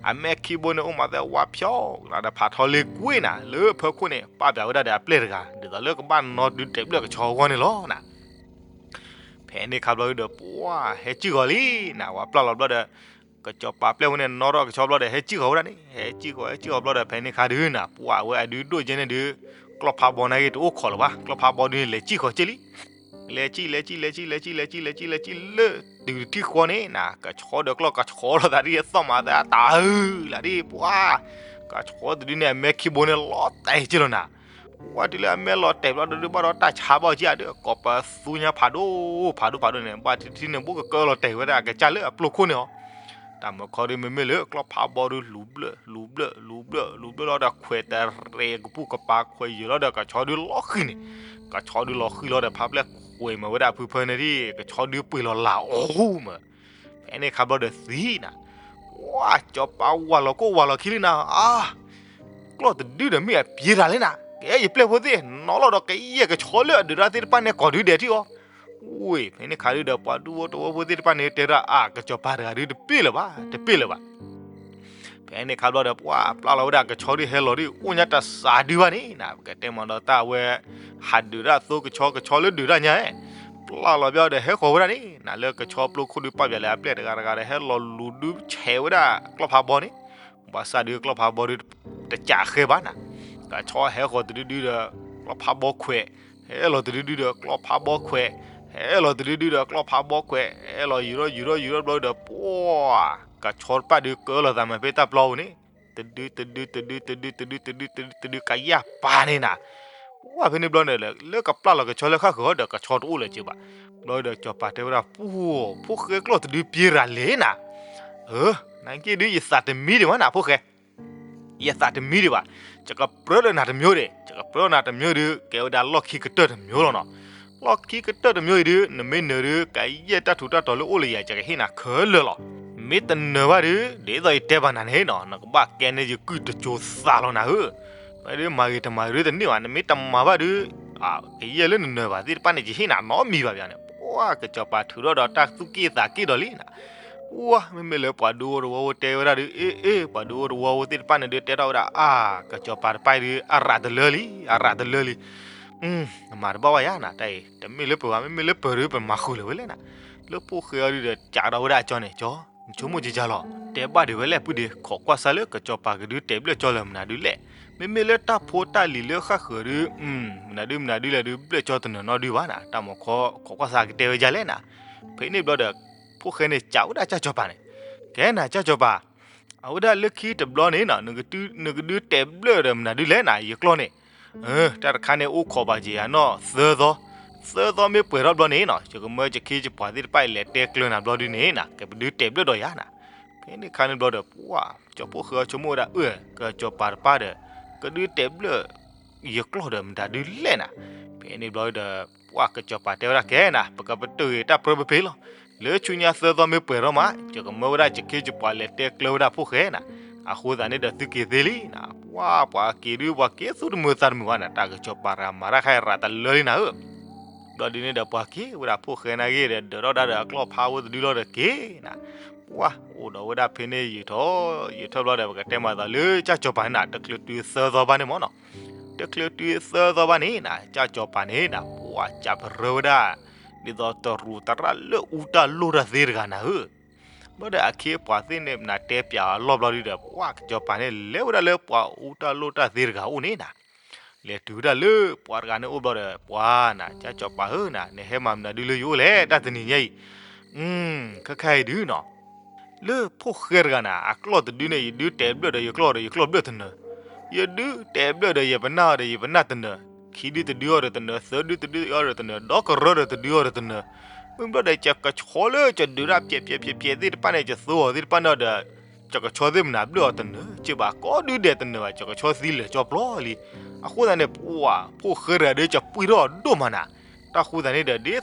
အမဲခံဘိန့ၣ်အိၣ်မးသဲဝါဖျိးလီၤဒီး ဖးထီလ့ကွ့နၤ လၢဖၢခိၣ်န့ၣ် ပာ်ပျးဝဲဒၣ်ဒီးအပျဲၢ်တဂၤ ဒ်သိးလၢကဘၣ်နီၣ်ဒုးတဲာ်ဘျၢၣ်ကဆီအဂီၢ်န့ၣ်လီၤနၤ ဖဲန့ၣ်ခါဘျီဒုးဒီး ပှၤဟဲစံၣ်ဃီၤလံနၤ ပှၤပျၢ်လီၤဘျီဒီး ကစီၤပၤပျဲၢ်ဝဲန့ၣ် နီၣ်ထီၣ်ကဆီဘျီဒီး ဟဲစံၣ်ဃီၤဝဲဒၣ်န့ၣ် ဟဲစံၣ်ဃီၤ ဟဲစံၣ်ဃီၤဘျီဒီး ဖဲန့ၣ်ခါဒုးနၤ ပှၤဝဲအဒုးဒိၣ်ကဲန့ၣ်ဒုး ကျီၢ်ဖးဘီနာ်က့တအိၣ်ခိးလၢၤဘၣ် ကျီၢ်ဖးဘီဒုးန့ၣ် လဲၤစံၣ်ဃီၤက့လံ လဲၤစံၣ် လဲၤစံၣ် လဲၤစံၣ် လဲၤစံၣ် လဲၤစံၣ် လဲၤစံၣ် လၢတုၤတထံၣ်ဃီန့ၣ်နၤ ကဆီဒီးကျီၢ်ကဆီလိာ်သးဒ်အသီၣ်မးသးတၢ်အုလၢဒ်ပှၤ ကဆီတဒုန့ၣ် အမဲခံဘိန့ၣ်လီၤတဲာ်က့လီၤနၤ ပှၤတုၤလၢအမဲလီၤတဲာ်ဘျီဒုး ဘၣ်ဒီးတၢ်ဆါဘီက့အဒုး ကိးပသူညါဖးဒိၣ် ဖးဒိၣ်ဖးဒိၣ်န့ၣ် ဘၣ်တထံၣ်န့ၣ် ဘိၣ်ကကၢလီၤတဲာ်ဝဲဒၣ်အကစၢ်လၢအပျိခိၣ်န့ၣ်အီၤ တၢ်မၢခီဒုးမ့မ့ၢ်လၢကျီၢ်ဖးဘီဒုး လူၤဘျၢၣ် လူၤဘျၢၣ် လူၤဘျၢၣ် လူၤဘျၢၣ်လီၤဒီး ခွဲးတရံးကပူၤကပၤခွဲးယၢၤလီၤဒီး ကဆီဒုးလီၤဃံၤန့ၣ် ကဆီဒုးလီၤဃံၤလီၤဒီး ဖးဖျဲၣ်ခွဲးမၤဝဲဒၣ်အဖုဖၢန့ၣ်ဒ် ကဆီဒုးပှ့ၤလီၤလၢအီၤမး ဖဲန့ၣ်ခါဘျီဒီးသံနၤ ပှၤ ပှၤစီၤပၤဝၤလီၤကိၣ်ဝၤလီၤခံလံနၤ, အါ, ကျီၢ်တဒုဒီးမ့ၢ်အပျံၤတၢ်လဲၣ်နၤ, ကဲယပျဲၢ်ဖိသ့ၣ် နီၤလီၤဒီးကယဲၢ်ကဆီလၢအဒုးတၢ်သ့ၣ်တဖၣ်န့ၣ် ကိးဒုဒဲးထံၣ်အီၤ, ဝ့ၢ် ဖဲန့ၣ်ခါဒုဒီး ပှၤဒူဖိတဝီဖိသ့ၣ်တဖၣ်န့ၣ် တဲဒၣ်အါ ကစီၤပၤတဂၤဒုတပ့ၢ်လၢၤဘၣ် တပ့ၢ်လၢၤဘၣ် ဖဲန့ၣ်ခါဘျီဒီး ပှၤပျၢ်လီၤဝဲဒၣ်ကဆီဒုဟဲလီၤဒု အိၣ်ညါတစးဒုဘၣ်န့ၣ်နၤ, ပကတဲမၤဒီးတၢ်အဝဲ ဟးဒုးတၢ်သိကဆီ ကဆီလၢဒုးတၢ်ညါ, ပျၢ်လီၤဘျီဒီးဟဲဃီၤဝဲဒၣ်န့ၣ်နၤ, လၢကဆီပျိခိၣ်ဒုပာ်ပျဲလဲၣ်အပျဲၢ်တဂၤတဂၤဒီး ဟဲလီၤလူၤဒုဆဲးဝဲဒၣ်ကျီၢ်ဖးဘီန့ၣ်, ဘၣ်ဆၣ်ဒုကျီၢ်ဖးဘီဒု တကးဃဲဘၣ်နၤ, ကဆီဟဲဃီၤတဒုဒုဒီး ကျီၢ်ဖးဘီခွဲး, ဟဲလီၤတဒုဒုဒီးကျီၢ်ဖးဘီခွဲး, ဟဲလီၤတဒုဒုဒီးကျီၢ်ဖးဘီခွဲး, ဟဲလီၤယူၤထီၣ်ယူၤထီၣ်ယူၤထီၣ်ဘျီဒီး ပှၤ ကဆီတဖၣ်ဒုကၢလီၤသးမးဖဲတၢ်ပျီပူၤန့ၣ်, တဒုတဒုတဒုတဒုတဒုတဒုတဒုတဒု ကယၢ်ပာ်န့ၣ်နၤ, ပှၤဖဲန့ၣ်ဘျီန့ၣ် လၢကပျၢ်လီၤကဆီလၢဃၣ်ဃၢၤဒီး ကဆီတအိၣ်လၢၤက့ဘၣ်, ဘျီဒီးစီၤပၤတဲဝဲဒၣ် ပှၤ ဖိၣ်ဃဲကျီၢ်တဒုပျံၤတၢ်လဲၣ်နၤ, အၢ နက့ဒု ယသးတမံဒံးဘၣ်နၤ ဖိၣ်ဃဲ ယသးတမံဒံးဘၣ်, ယကပြၢဒီးနၤတမျိုးဒံး, ယကပြၢနၤတမျိုးဒု ကဲဝဲဒၣ်လီၢ်ခံကတၢၢ်တမျိုးလီၤနီၤ, လီၢ်ခံကတၢၢ်တမျိုးအံၤဒု နမ့ၢ်နၢၤဒု ကယဲၢ်တၢ်ထူးတၢ်တီၤလၢအိၣ်လၢယၤ ယကဟ့ၣ်နၤခဲလၢာ်လီၤ, မ့ၢ်တနၢၤဘၣ်ဒု ဒ်သိးယတဲဘၣ်နၤန့ၣ်နီၤ နကဘၣ်ကဲန့ၢ်ယကုၢ်တစိၤသးလီၤနၤဧၢ, ဝဲဒုမၤဂ့ၤတမၤဂ့ၤဒုတန့ၢ်ဘၣ် နမ့ၢ်တမၤဘၣ်ဒု ကယဲၢ်လၢနနၢၤဘၣ်သ့ၣ်တဖၣ်န့ၣ် ယဟ့ၣ်နၤနီတမံၤဘၣ်ဘၣ်န့ၣ်, ပှၤ ကစီၤပၤထုးထီၣ်ဒီးတၢ်သူၣ်က့ၣ်သးက့ၣ်ဒီးလံနၤ ပှၤမ့မ့ၢ်လၢပှၤဒူဖိတဝီဖိတဲဝဲဒၣ်ဒု အ့ အ့ ပှၤဒူဖိတဝီဖိသ့ၣ်တဖၣ်န့ၣ်ဒု တဲထီၣ်ဝဲဒၣ်အါ ကစီၤပၤတဖၣ်အံၤဒု အရၤတလၢလံ အရၤတလၢလံ, နမၤတဘၣ်ဘၣ်ယၤနၤ တၢ်အံၤ တမ့ၢ်လၢပှၤဘၣ် မ့မ့ၢ်လၢပၢၤဒု ပမၤဃုာ်လၢၤဝဲလဲၣ်နၤ, လၢဖိၣ်ဃဲအီၤဒုဒီး ကးဒီးဝဲဒၣ်အကၠီန့ၣ် ကၠီ နဆိကမိၣ်ကကလီၤ တဲဘၣ်ဒံးဝဲလဲၣ် ပုၢ်ဒ့ ခိးကွၢ်စၢ်လၢကစီၤပၤကဒုတဲာ်ဘျၢၣ်ကၠီလၢမနုၤဒုလဲၣ်, မ့မ့ၢ်လၢတၢ်ဖိတၢ်လံၤလၢဃၣ်ဃၢၤဒု မနုၤဒုမနုၤဒုလဲၣ်ဒု ဘျၢၣ်ကၠီတနၢၤနီတဒုဘၣ်နၤ တၢ်မၤခီ ခိးကွၢ်စၢ်ကတဲဝဲဒ်လဲၣ်နၤ, ဖဲန့ၣ်ဘျီဒီး ဖိၣ်ဃဲန့ၣ် ကးဝဲဒၣ်ကၠၢ်စီၤပၤန့ၣ်, ကဲနၤ ကၠၢ်စီၤပၤ အဝဲဒၣ်လၢခံတဘျီန့ၣ်နၤ နကဒုတဲာ်ဘျၢၣ်ဒီးမနုၤဒုလဲၣ်နၤ ယကျီၢ်န့ၣ်, တၢ်တခါန့ၣ်အိၣ်ခိးဘၣ်က့ၤယၤနီၢ်သၢသီ, သၢသီမ့ၢ်ပှဲၤထီၣ်ဘျီန့ၣ်နၤ ယကမၢယခ့ယပှၤသ့ၣ်တဖၣ်အံၤလဲၤတဲကျၢၤနၤဘျီဒုန့ၣ်နၤ ကပဒုတဲာ်ဘျၢၣ်ဒီးယၤနၤ, ဖဲန့ၣ်ခါန့ၣ်ဘျီဒီး ပှၤ ကၠီဖိၣ်ဃဲအီၤဆိကမိၣ်ဝဲဒၣ်အၢ ကစီၤပၤတဖၣ်ဒီး ကဒုတဲာ်ဘျၢၣ် ယကျီၢ်ဒီးမတၤဒုလဲၣ်နၤ, ဖဲန့ၣ်ဘျီဒီး ပှၤကစီၤပၤတဲဝဲဒၣ်ကဲနၤ ပကပတုာ်ဂ့ၤတၢ်ပြၢပဖ့လီၤ, လၢဆူညါသၢသီမ့ၢ်ပှဲၤထီၣ်မး ယကမၢဝဲဒၣ်ယခ့ယပှၤလဲၤတဲကျၢၤဝဲဒၣ်ဖိၣ်ဃဲနၤ, အဃိသတးန့ၣ်ဒီးသုက့ၤသ့လံနၤ, ပှၤ ပှၤက့ၤဒု ပှၤက့ၤသူၣ်တမုာ်သးတမုာ်ဘၣ်နၤ တၢ်ကစီၤပၤတဂၤမၤတၢ်ခါအံၤရၤတလၢလံနၤဧၢ ဘျီဒုန့ၣ်ဒီး ပှၤက့ၤဝဲဒၣ်ဖိၣ်ဃဲနာ်က့ဒီး ဒၢးထီၣ်ဒၣ်ဒီးအကျီၢ်ဖးဝဲတဒုလီၤဒီးက့ၤနၤ, ပှၤအိၣ်ဒီးဝဲဒၣ်ဖဲန့ၣ်ယံာ်ထီၣ် ယံာ်ထီၣ်ဘျီဒီး ပကတဲမၤသးလၢကၠၢ်စီၤပၤန့ၣ်နၤ တချုးတုၤသၢသီဘၣ်န့ၣ်မ့ၢ်နီၤ, တချုးတုၤသၢသီဘၣ်န့ၣ်နၤ ကၠၢ်စီၤပၤန့ၣ်နၤ ပှၤကးပရၢဝဲဒၣ် ဒ်သိးတရူးတရၣ်လၢအူတၢ်လိၣ်တၢ်သ့တဂၤနၤဧၢ ဘျီဒီးအခ့အပှၤသ့ၣ်န့ၣ်နၤတဲပၠးအလီၢ်ဘျီဒုဒီး ပှၤကစီၤပၤန့ၣ် လဲၤဝဲဒၣ်လၢပှၤအူတၢ်လိၣ်တၢ်သ့တဂၤအိၣ်န့ၣ်နၤ, လဲၤတုၤဝဲဒၣ်လၢပှၤတဂၤန့ၣ်အိၣ်ဘျီဒီး ပှၤနၤ ကၠၢ်စီၤပၤဧၢနၤ နဟဲမၤမနုၤဒုလၢယအိၣ်လဲၣ် တၢ်တနံၤညါအံၤ, ခဲခါအံၤဒုနီၤ လၢဖိၣ်ဃဲတဂၤနၤ အကျီၢ်တဒုန့ၣ် ယဒုတဲာ်ဘျၢၣ်ဒီးယကျီၢ်ဒီးယကျီၢ်ဘျၢၣ်တနၢၤ, ယဒုတဲာ်ဘျၢၣ်ဒီးယပနၢ်ဒီးယပနၢ်တနၢၤ, ခံဒုတဒုအီၤဒီးတနၢၤ သၢဒုတဒုအီၤဒီးတနၢၤ ဒီကရၢဒီးတဒုအီၤဒီးတနၢၤ, မ့ၢ်ဘျီဒီး ကဆီလၢကဒုးတၢ်ပျဲးပျဲးပျဲးပျဲးသ့ၣ်တဖၣ်န့ၣ် ကသိအီၤသ့ၣ်တဖၣ်န့ၣ်ဒီး ကဆီသ့ၣ်မနၤဘျၢၣ်အီၤတနၢၤက့ဘၣ် ကိးဒုဒဲးတနၢၤဘၣ် ကဆီသံလၢာ်ကၠီပျီလံ, အဃိသတးန့ၣ် ပှၤ ဖိၣ်ဃဲတဂၤဒီးကပှံၢ်ထီၣ်အဒိၣ်မးနၤ, တၢ်ဃိသတးန့ၣ်ဒီး ဒ်သိး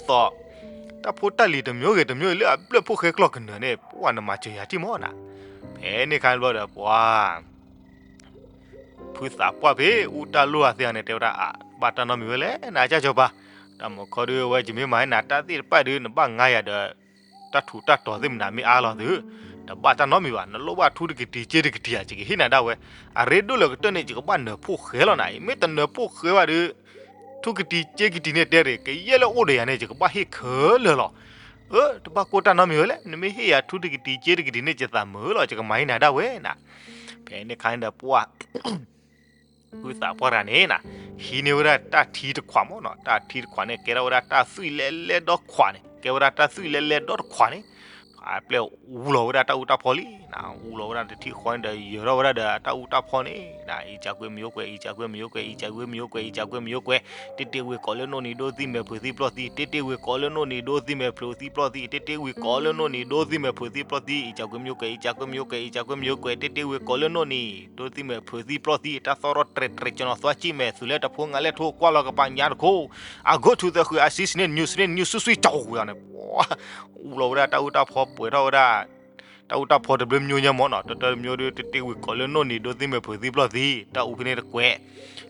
တၢ်ဖိတၢ်လံၤတမျိုးဂ့ၤတမျိုးဂ့ၤလၢအဘျၢၣ်ဖိၣ်ဃဲကျီၢ်ကနၢၤန့ၣ် ပှၤနမၤစၢၤယၤထံၣ်မးနၤ, ဖဲန့ၣ်ခါန့ၣ်ဘျီဒီး ပှၤ ဖုသးပှၢ်ဖဲ အူတၢ်လိၣ်တၢ်သ့ဂၤန့ၣ် တဲဝဲဒၣ် အါ ဘၣ်တၢ်နီတမံၤဝဲလဲၣ် နကၠၢ်စီၤပၤ, တၢ်မၤခီဒုဝဲ ယမ့ၢ်မၤဟဲနၤတၢ်သ့ၣ်တဖၣ်ဒု နဘၣ်ငါယၤဒီး တၢ်ထူးတၢ်တီၤသ့ၣ်မနၤမ့ၢ်အါလီၤသု, တဘၣ်တၢ်နီတမံၤဘၣ် နလိၣ်ဘၣ်ထူတကတံၤကၠ့တကတံၤဧါ ယကဟ့ၣ်နၤဒၣ်ဝဲ, အရ့ဒိၣ်လၢကတၢၢ်န့ၣ် ယကဘၣ်နၢၤဖိၣ်ဃဲလီၤနၤ, မ့ၢ်တနၢၤဖိၣ်ဃဲဘၣ်ဒု ထူကတံၤကၠ့ကတံၤန့ၣ်တဲရ့ၣ် ကယဲၢ်လၢအိၣ်ဒီးယၤန့ၣ် ယကဘၣ်ဟ့ၣ်ခဲလၢာ်လီၤ, အၢ တဘၣ်ကိၢ်တၢ်နီတမံၤဝဲလဲၣ် နမ့ၢ်ဟ့ၣ်ယၤထူတကတံၤကၠ့တကတံၤန့ၣ် ယသးမုာ်လီၤ ယကမၤဟ့ၣ်နၤဒၣ်ဝဲနၤ, ဖဲန့ၣ်ခါန့ၣ်ဒီးပှၤ ဖုသးပှၢ်တဂၤန့ၣ်နၤ ဟံးန့ၢ်ဝဲဒၣ်တၢ်ထံတခွးမးနီၤ တၢ်ထံတခွးန့ၣ် ကဲထီၣ်ဝဲဒၣ်တၢ်သွံၣ်လဲလဲဒီခွးန့ၣ် ကဲဝဲဒၣ်တၢ်သွံၣ်လဲလဲဒီတခွးန့ၣ်, အပျဲၢ်အူလီၤဝဲဒၣ်တၢ်အူတၢ်ဖီလံနၤ အူလီၤဝဲဒၣ်တထံၣ်ဃီန့ၣ်ဒီး ယၢၤထီၣ်ဝဲဒၣ်ဒီးတၢ်အူတၢ်ဖီန့ၣ်နၤ အံကၠကွ့မယိကွဲ အံကၠကွ့မယိကွဲ အံကၠကွ့မယိကွဲ အံကၠကွ့မယိကွဲ တ့တ့ဝ့ၤကိးလၢနိၣ်နံၤဒိသံမဲာ်ဖုးသံပျီၢ်သံ တ့တ့ဝ့ၤကိးလၢနိၣ်နံၤဒိသံမဲာ်ဖုးသံပျီၢ်သံ တ့တ့ဝ့ၤကိးလၢနိၣ်နံၤဒိသံမဲာ်ဖုးသံပျီၢ်သံ အံကၠကွ့မယိကွဲ အံကၠကွ့မယိကွဲ အံကၠကွ့မယိကွဲ တ့တ့ဝ့ၤကိးလၢနိၣ်နံၤ ဒိသံမဲာ်ဖုးသံပျီၢ်သံ တၢ်သီရီတြဲၤတြဲၤကနီၤသွါကံၣ်မဲာ် သုးလဲတဖိငါလဲထိကွၢ်လီၤကပၤညါတခိၣ် အဂိၢ်ထူသၢဃုအစံစန့ၣ် နယူးစန့ၣ် နယူးစုစွံၣ်ကဝၤန့ၣ် အူလီၤဝဲဒၣ်တၢ်အူတၢ်ဖီပှဲၤထီၣ်ဝဲဒၣ် တၢ်အူတၢ်ဖီတဘျီမ့ၢ်ညါမ့ၢ်နီၤ, တၢ်တမံၤဒီး တတ့ဝံၤကိးလၢနီၣ်နံၤဒိသံမဲာ်ဖုးသံပျီၢ်သံ, တၢ်အူဖဲန့ၣ်တကွဲး,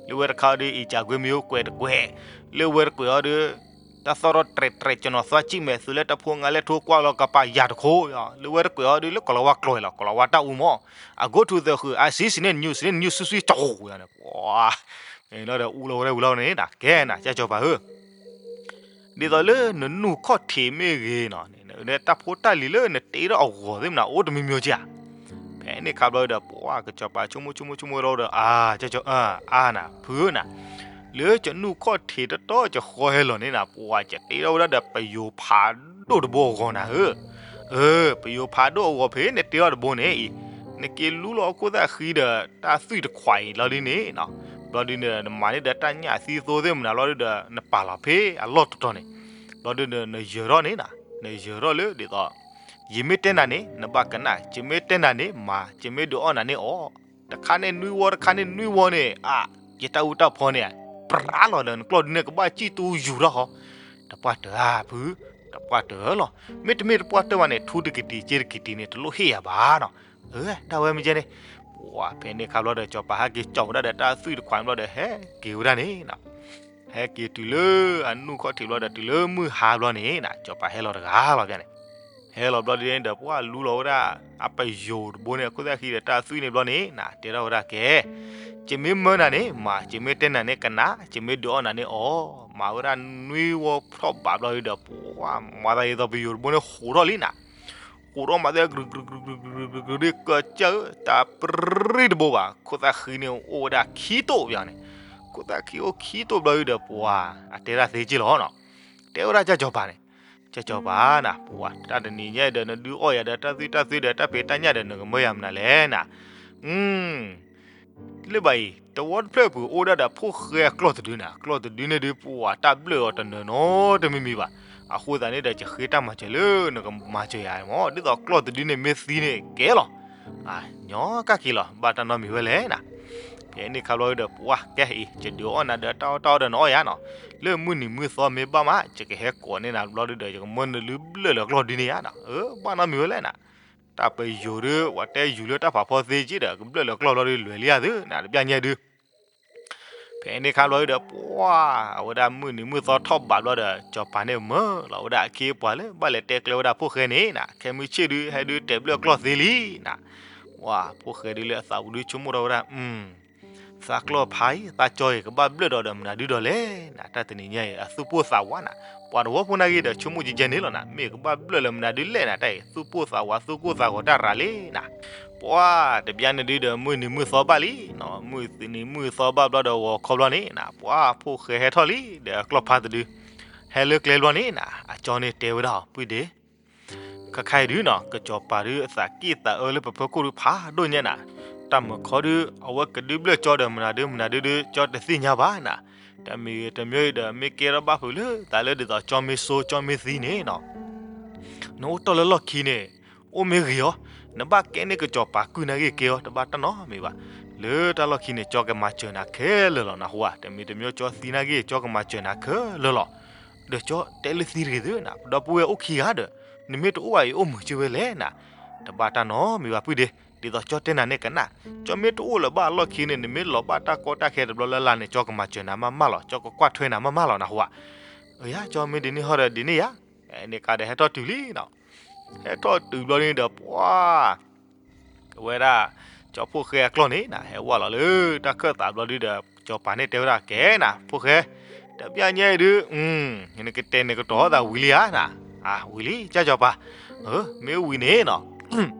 လၢဝဲတခါဒီး အံၤကကွဲမ့ၢ်အိၣ်ကွဲးတကွဲး, လၢဝဲတကွဲးအီၤဒီး တၢ်သီၣ်ထီၣ်တြဲးတြဲး ကနီၤသွါကံၣ်မဲာ်သုးလၢတၢ်ဖိငါလဲၢ်ထိကွၢ်လီၤကပၤယၤတခိၣ်, လၢဝဲတကွဲးအီၤဒီး လၢကိၤလၤဝါကျိၤလီၤ, ကိၤလၤဝါတၢ်အူမ့ၢ်, I go to the ဃုာ် I see စံးန့ၣ် new စံးန့ၣ် new ဆူၣ်ဆူၣ်ကၠီၤဃိယၤန့ၣ်, ပှၤ, လီၤဒီးအူလီၤဝဲဒၣ်ဝံၤလီၤန့ၣ် ကဲနၤ ကၢ်ကၠီၤပၤဧၢ ဒ်သိးလၢနနူၢ်ခီၣ်ထံးမ့ၢ်ဂ့ၤနီၤ, တၢ်ဖိတၢ်လံၤလၢနတ့ထီၣ်အဂီၤသ့ၣ်မနၤ အိၣ်တမံၤမံၤဧါ, ဖဲန့ၣ်ခါဘျီဒီး ပှၤကစီၤပၤဆိကမိၣ်ဆိကမိၣ်ဆိကမိၣ်လီၤဒီး အါ, အါနၤ ဖုဧၢနၤ, လၢကနူၢ်ခီၣ်ထံးတတီကဃီဟဲလီၤန့ၣ်နၤ ပှၤကတ့ထီၣ်ဝဲဒၣ်ဒီးပယိၤဖးဒိၣ်တဘိအဂီၤနၤဧၢ, အၢ, ပယိၤဖးဒိၣ်အဂီၤဖဲန့ၣ်တ့ထီၣ်တဘိန့ၣ်အံၤ, နက့ၤလူလီၤအခိၣ်သၣ်ဃံဒီး တၢ်သွံၣ်တခွးအံၤလီၤဒ်န့ၣ်, ဘျီဒုန့ၣ် နမၤန့ၢ်ဒီးတၢ်ညၣ်သံသိသ့ၣ်မနၤလီၤဒုဒီး နပာ်လီၤဖဲအလီၢ်တတီၤန့ၣ်, ဘျီဒုန့ၣ် နယၢၤထီၣ်န့ၣ်နၤ, နယၢၤထီၣ်လၢဒ်သိး ယမ့ၢ်တဲနၤန့ၣ် နဘၣ်ကနၣ်, ယမ့ၢ်တဲနၤန့ၣ်မၤ, ယမ့ၢ်ဒုးအီၣ်နၤန့ၣ်အီၣ်, တခါန့ၣ်နွံဝီ တခါန့ၣ်နွံဝီန့ၣ် အါ, ယတၢ်အူတၢ်ဖီန့ၣ် ပြးလီၤဒီး နကျီၢ်ဒုန့ၣ်ကဘၣ်စံၣ်တူယူၤထီၣ်ဃီ, တပှၢ်တၢၢ်ဧါဖု, တပှၢ်တၢၢ်လီၤ, မ့တမ့ၢ်တပှၢ်တၢၢ်ဘၣ်န့ၣ် ထူတကတံၤ စ့တကတံၤန့ၣ် တလိၣ်ဟ့ၣ်ယၤဘၣ်နီၤ, အၢ, တၢ်ဝဲမ့ၢ်ကဲန့ၣ်, ပှၤဖဲန့ၣ်ခါဘျီဒီး စီၤပၤဟဲက့ၤကၠီၤဝဲဒၣ်ဒီးတၢ်သွံၣ်တခွးဘျီဒီး ဟဲက့ၤဝဲဒၣ်န့ၣ်နၤ ဟဲက့ၤတုၤလၢအနူၢ်ခီၣ်ထံးဘျီဒီး တုၤလၢမုၢ်ဟါဘျီန့ၣ်နၤ စီၤပၤဟဲလီၤတဂၤလီၤပျၢ်န့ၣ်, ဟဲလီၤဘျီဒ်န့ၣ်ဒီး ပှၤလူလီၤဝဲဒၣ် အပယိၤတဘိန့ၣ် အခိၣ်သၣ်ဃံဒီးတၢ်သွံၣ်န့ၣ်ဘျီန့ၣ်နၤ တဲထီၣ်ဝဲဒၣ်ကဲ, ယမ့ၢ်မၢနၤန့ၣ်မၤ, ယမ့ၢ်တဲနၤန့ၣ်ကနၣ်, ယမ့ၢ်ဒုးအီၣ်နၤန့ၣ်အီၣ်, မၤဝဲဒၣ်နွံဝီထီၣ်ဘးဘျီဒီး ပှၤမၤသးဒ်သိးပယိၤတဘိန့ၣ်ဟူးထီၣ်လံနၤ ဟူးထီၣ်မၤသး ကရူၢ်ကရူၢ်ကရူၢ်ကရူၢ် ကစၢၢ် တၢ်ပြံတဘိဘၣ်, ခိၣ်သၣ်ဃံန့ၣ်အိၣ်ဝဲဒၣ်ခံတိၢ်ပျၢၤန့ၣ်, ခိၣ်သၣ်ဃံအိၣ်ခံတိၢ်ဘျီဒီး ပှၤအတဲဒၣ်သ့က့ၢ်လီၤနီၤ, တဲဝဲဒၣ်ကၠီၤပၤန့ၣ်, ကၠီၤပၤနၤ ပှၤတၢ်တနံၤညါဒီး နဒုးအီၣ်ယၤဒီးတၢ်သွံၣ်တၢ်သွံၣ်ဒီး တၢ်ဖံးတၢ်ညၣ်ဒီး နကမၢယၤမနုၤလဲၣ်နၤ လၢဘၣ်အံၤ တဝီတဖျၢၣ်ပူၤအိၣ်ဒၣ်ဒီးဖိၣ်ဃဲအကျီၢ်တဒုနၤ, ကျီၢ်တဒုန့ၣ်ဒုး ပှၤတၢ်ဘျၢၣ်အီၤတနီၤနီၤတမံၤမံၤဘၣ်, အဃိသတးန့ၣ်ဒီး ယဃ့တၢ်မၤစၢၤလၢနကမၤစၢၤယၤမ့ၢ်, ဒ်သိးကျီၢ်တဒုန့ၣ်မ့ၢ်သံန့ၣ်ကဲလီၤ, ညီကၣ်က့ၤလီၤ ဘၣ်တၢ်နီတမံၤဝဲလဲၣ်နၤ, ဖဲန့ၣ်ခါဘျီဒီး ပှၤကဲအံၤ ယဒုးအီၣ်နၤဒီးတၢ်အီၣ်တၢ်အီဒီးနအီၣ်ယၤနီၤ, လၢမုၢ်နံၤမုၢ်သီမ့ၢ်ဘၣ်မး ယကဟဲကိးန့ၢ်နၤဘျီဒုဒီး ယကမၢနလုဘျၢၣ်လၢကျီၢ်ဒုန့ၣ်ယၤနီၤ, အၢ ဘၣ်နီတမံၤဝဲလဲၣ်နၤ, တၢ်ပယိၤဒု ပှၤတဲယူၤလၢတၢ်ဖးဖီသ့က့ဒီး ကဘျၢၣ်လၢကျီၢ်ဘျီဒု လွဲၤလံဧါသုနၤ တပျၢ်ညါဒု ဖဲန့ၣ်ခါဘျီဒုဒီး ပှၤ အဝဲဒၣ်မုၢ်နံၤမုၢ်သီထီၣ်ဘးဘျီဒီး စီၤပၤန့ၣ်မၢလီၤဝဲဒၣ်အခ့အပှၤလၢ ဘၣ်လဲၤတဲကျဲဝဲဒၣ်ဖိၣ်ဃဲန့ၣ်နၤ, ခဲမုၢ်ဆ့ၣ်ဒု ဟဲဒုတဲဘျၢၣ်ကျီၢ်သ့လံနၤ, ပှၤ ဖိၣ်ဃဲဒုလၢအသးပူၤဒုဆိကမိၣ်ထီၣ်ဝဲဒၣ် သးကျီၢ်ဖးအံၤ သးကၠီအံၤ ကဘၣ်ဘျၢၣ်ဒီးဒီးမနုၤဒုဒီးလဲၣ်နၤ, တၢ်တနံၤညါအံၤ အသူၣ်ပိၢ်သးဝးနၤ, ပှၤတဝီဖိနာ်က့ဒီး ဆိကမိၣ်ကဲကဲန့ၣ်လီၤနၤ, မ့ၢ်ကဘၣ်ဘျၢၣ်လၢမနုၤဒုလဲၣ်နၤ, တၢ်အံၤ သူၣ်ပိၢ်သးဝး သူၣ်ကိၢ်သးဂီၤတၢ်ရၤလံနၤ, ပှၤ တပျၢ်န့ၣ်ဒုဒီး မုၢ်နံၤမုၢ်သီဘၣ်လံနီၤ, မုၢ်နံၤမုၢ်သီဘၣ်ဘျီဒီး ဂီၤခီဘျီန့ၣ်နၤ, ပှၤ ဖိၣ်ဃဲဟဲထီၣ်လံ ဒီးအကျီၢ်ဖးတဒု ဟဲလၢကျဲဘျီန့ၣ်နၤ, အကၠီန့ၣ်တဲဝဲဒၣ် ပုၢ်ဒ့ ခါခါအံၤဒုနီၤ ကစီၤပၤဒုအသးက့ၣ်သးအၢလၢပဖီခိၣ်ဒုဖးဒိၣ်ညါနၤ, တၢ်မုာ်ခီဒု အဝဲကဒုဘျၢၣ်ကၠီဒီးမနုၤဒုမနုၤဒုဒု ကၠီတသ့ၣ်ညါဘၣ်နၤ, တမံၤတမံၤအံၤဒီး မ့ၢ်ကဲထီၣ်ဘၣ်ဖုးလၢသးလၢဒ်သိးကၠီမ့ၢ်စိကၠီမ့ၢ်သံန့ၣ်နီၤ နအိၣ်တ့ၢ်လၢလီၢ်ခံန့ၣ် အိၣ်မ့ၢ်ဂ့ၤအီၤ, နဘၣ်ကဲန့ၢ်ကစီၤပၤကုၢ်နာ်က့ကဲအီၤ တဘၣ်တၢ်နီတမံၤဘၣ်, လၢတၢ်လီၢ်ခံန့ၣ် ကၠီကမၤစၢၤနၤခဲလၢာ်လီၤနဟူဧါ, တမံၤတမံၤကၠီသံနာ်က့ ကၠီကမၤစၢၤနၤခဲလၢာ်လီၤ, ဒီးကၠီတဲလၢသံတဂ့ၤသုနၤ, ပဒီပုၢ်ဝဲၢ်အိၣ်ခံဂၤဒီး နမ့ၢ်တအိၣ်ဘၣ်အံၤအိၣ်မုာ်က့ဝဲလဲၣ်နၤ, တဘၣ်တၢ်နီတမံၤဘၣ်ပုၢ်ဒ့, ဒ်သိးကၠီတဲနၤန့ၣ်ကနၣ်, ကၠီမ့ၢ်တအိၣ်လၢၤဘၣ်အလီၢ်ခံန့ၣ် နမ့ၢ်လီၤဘၣ်တၢ်ကီတၢ်ခဲတဘျီလၢ်လၢ်န့ၣ် ကၠီကမၤစၢၤနၤမးမးလီၤ, ကၠီကကွၢ်ထွဲနၤမးမးလီၤနဟူဧါ, အၢယါ ကၠီမ့ၢ်ဒ်န့ၣ်ဟီဒီးဒ်န့ၣ်ယါ, ဖဲန့ၣ်ခါဒီးဟဲထီၣ်တုၤလံနီၤ, ဟဲထီၣ်တုၤဘျီန့ၣ်ဒီး ပှၤ အဝဲဒၣ် ကၠီဖိၣ်ဃဲအကျီၢ်န့ၣ်နၤ ဟဲဝဲလီၤလၢတၢ်ခၢၣ်သးဘျီဒုဒီး ကစီၤပၤန့ၣ်တဲဝဲဒၣ်ကဲနၤ ဖိၣ်ဃဲ, တပျၢ်ညါအံၤဒု နကတဲန့ၣ်ကတီၤသးဝံၤလံဧါနၤ, အဝံၤလံ ကၠီကၠီၤပၤ, မ့ၢ်ဝံၤန့ၣ်နီၤ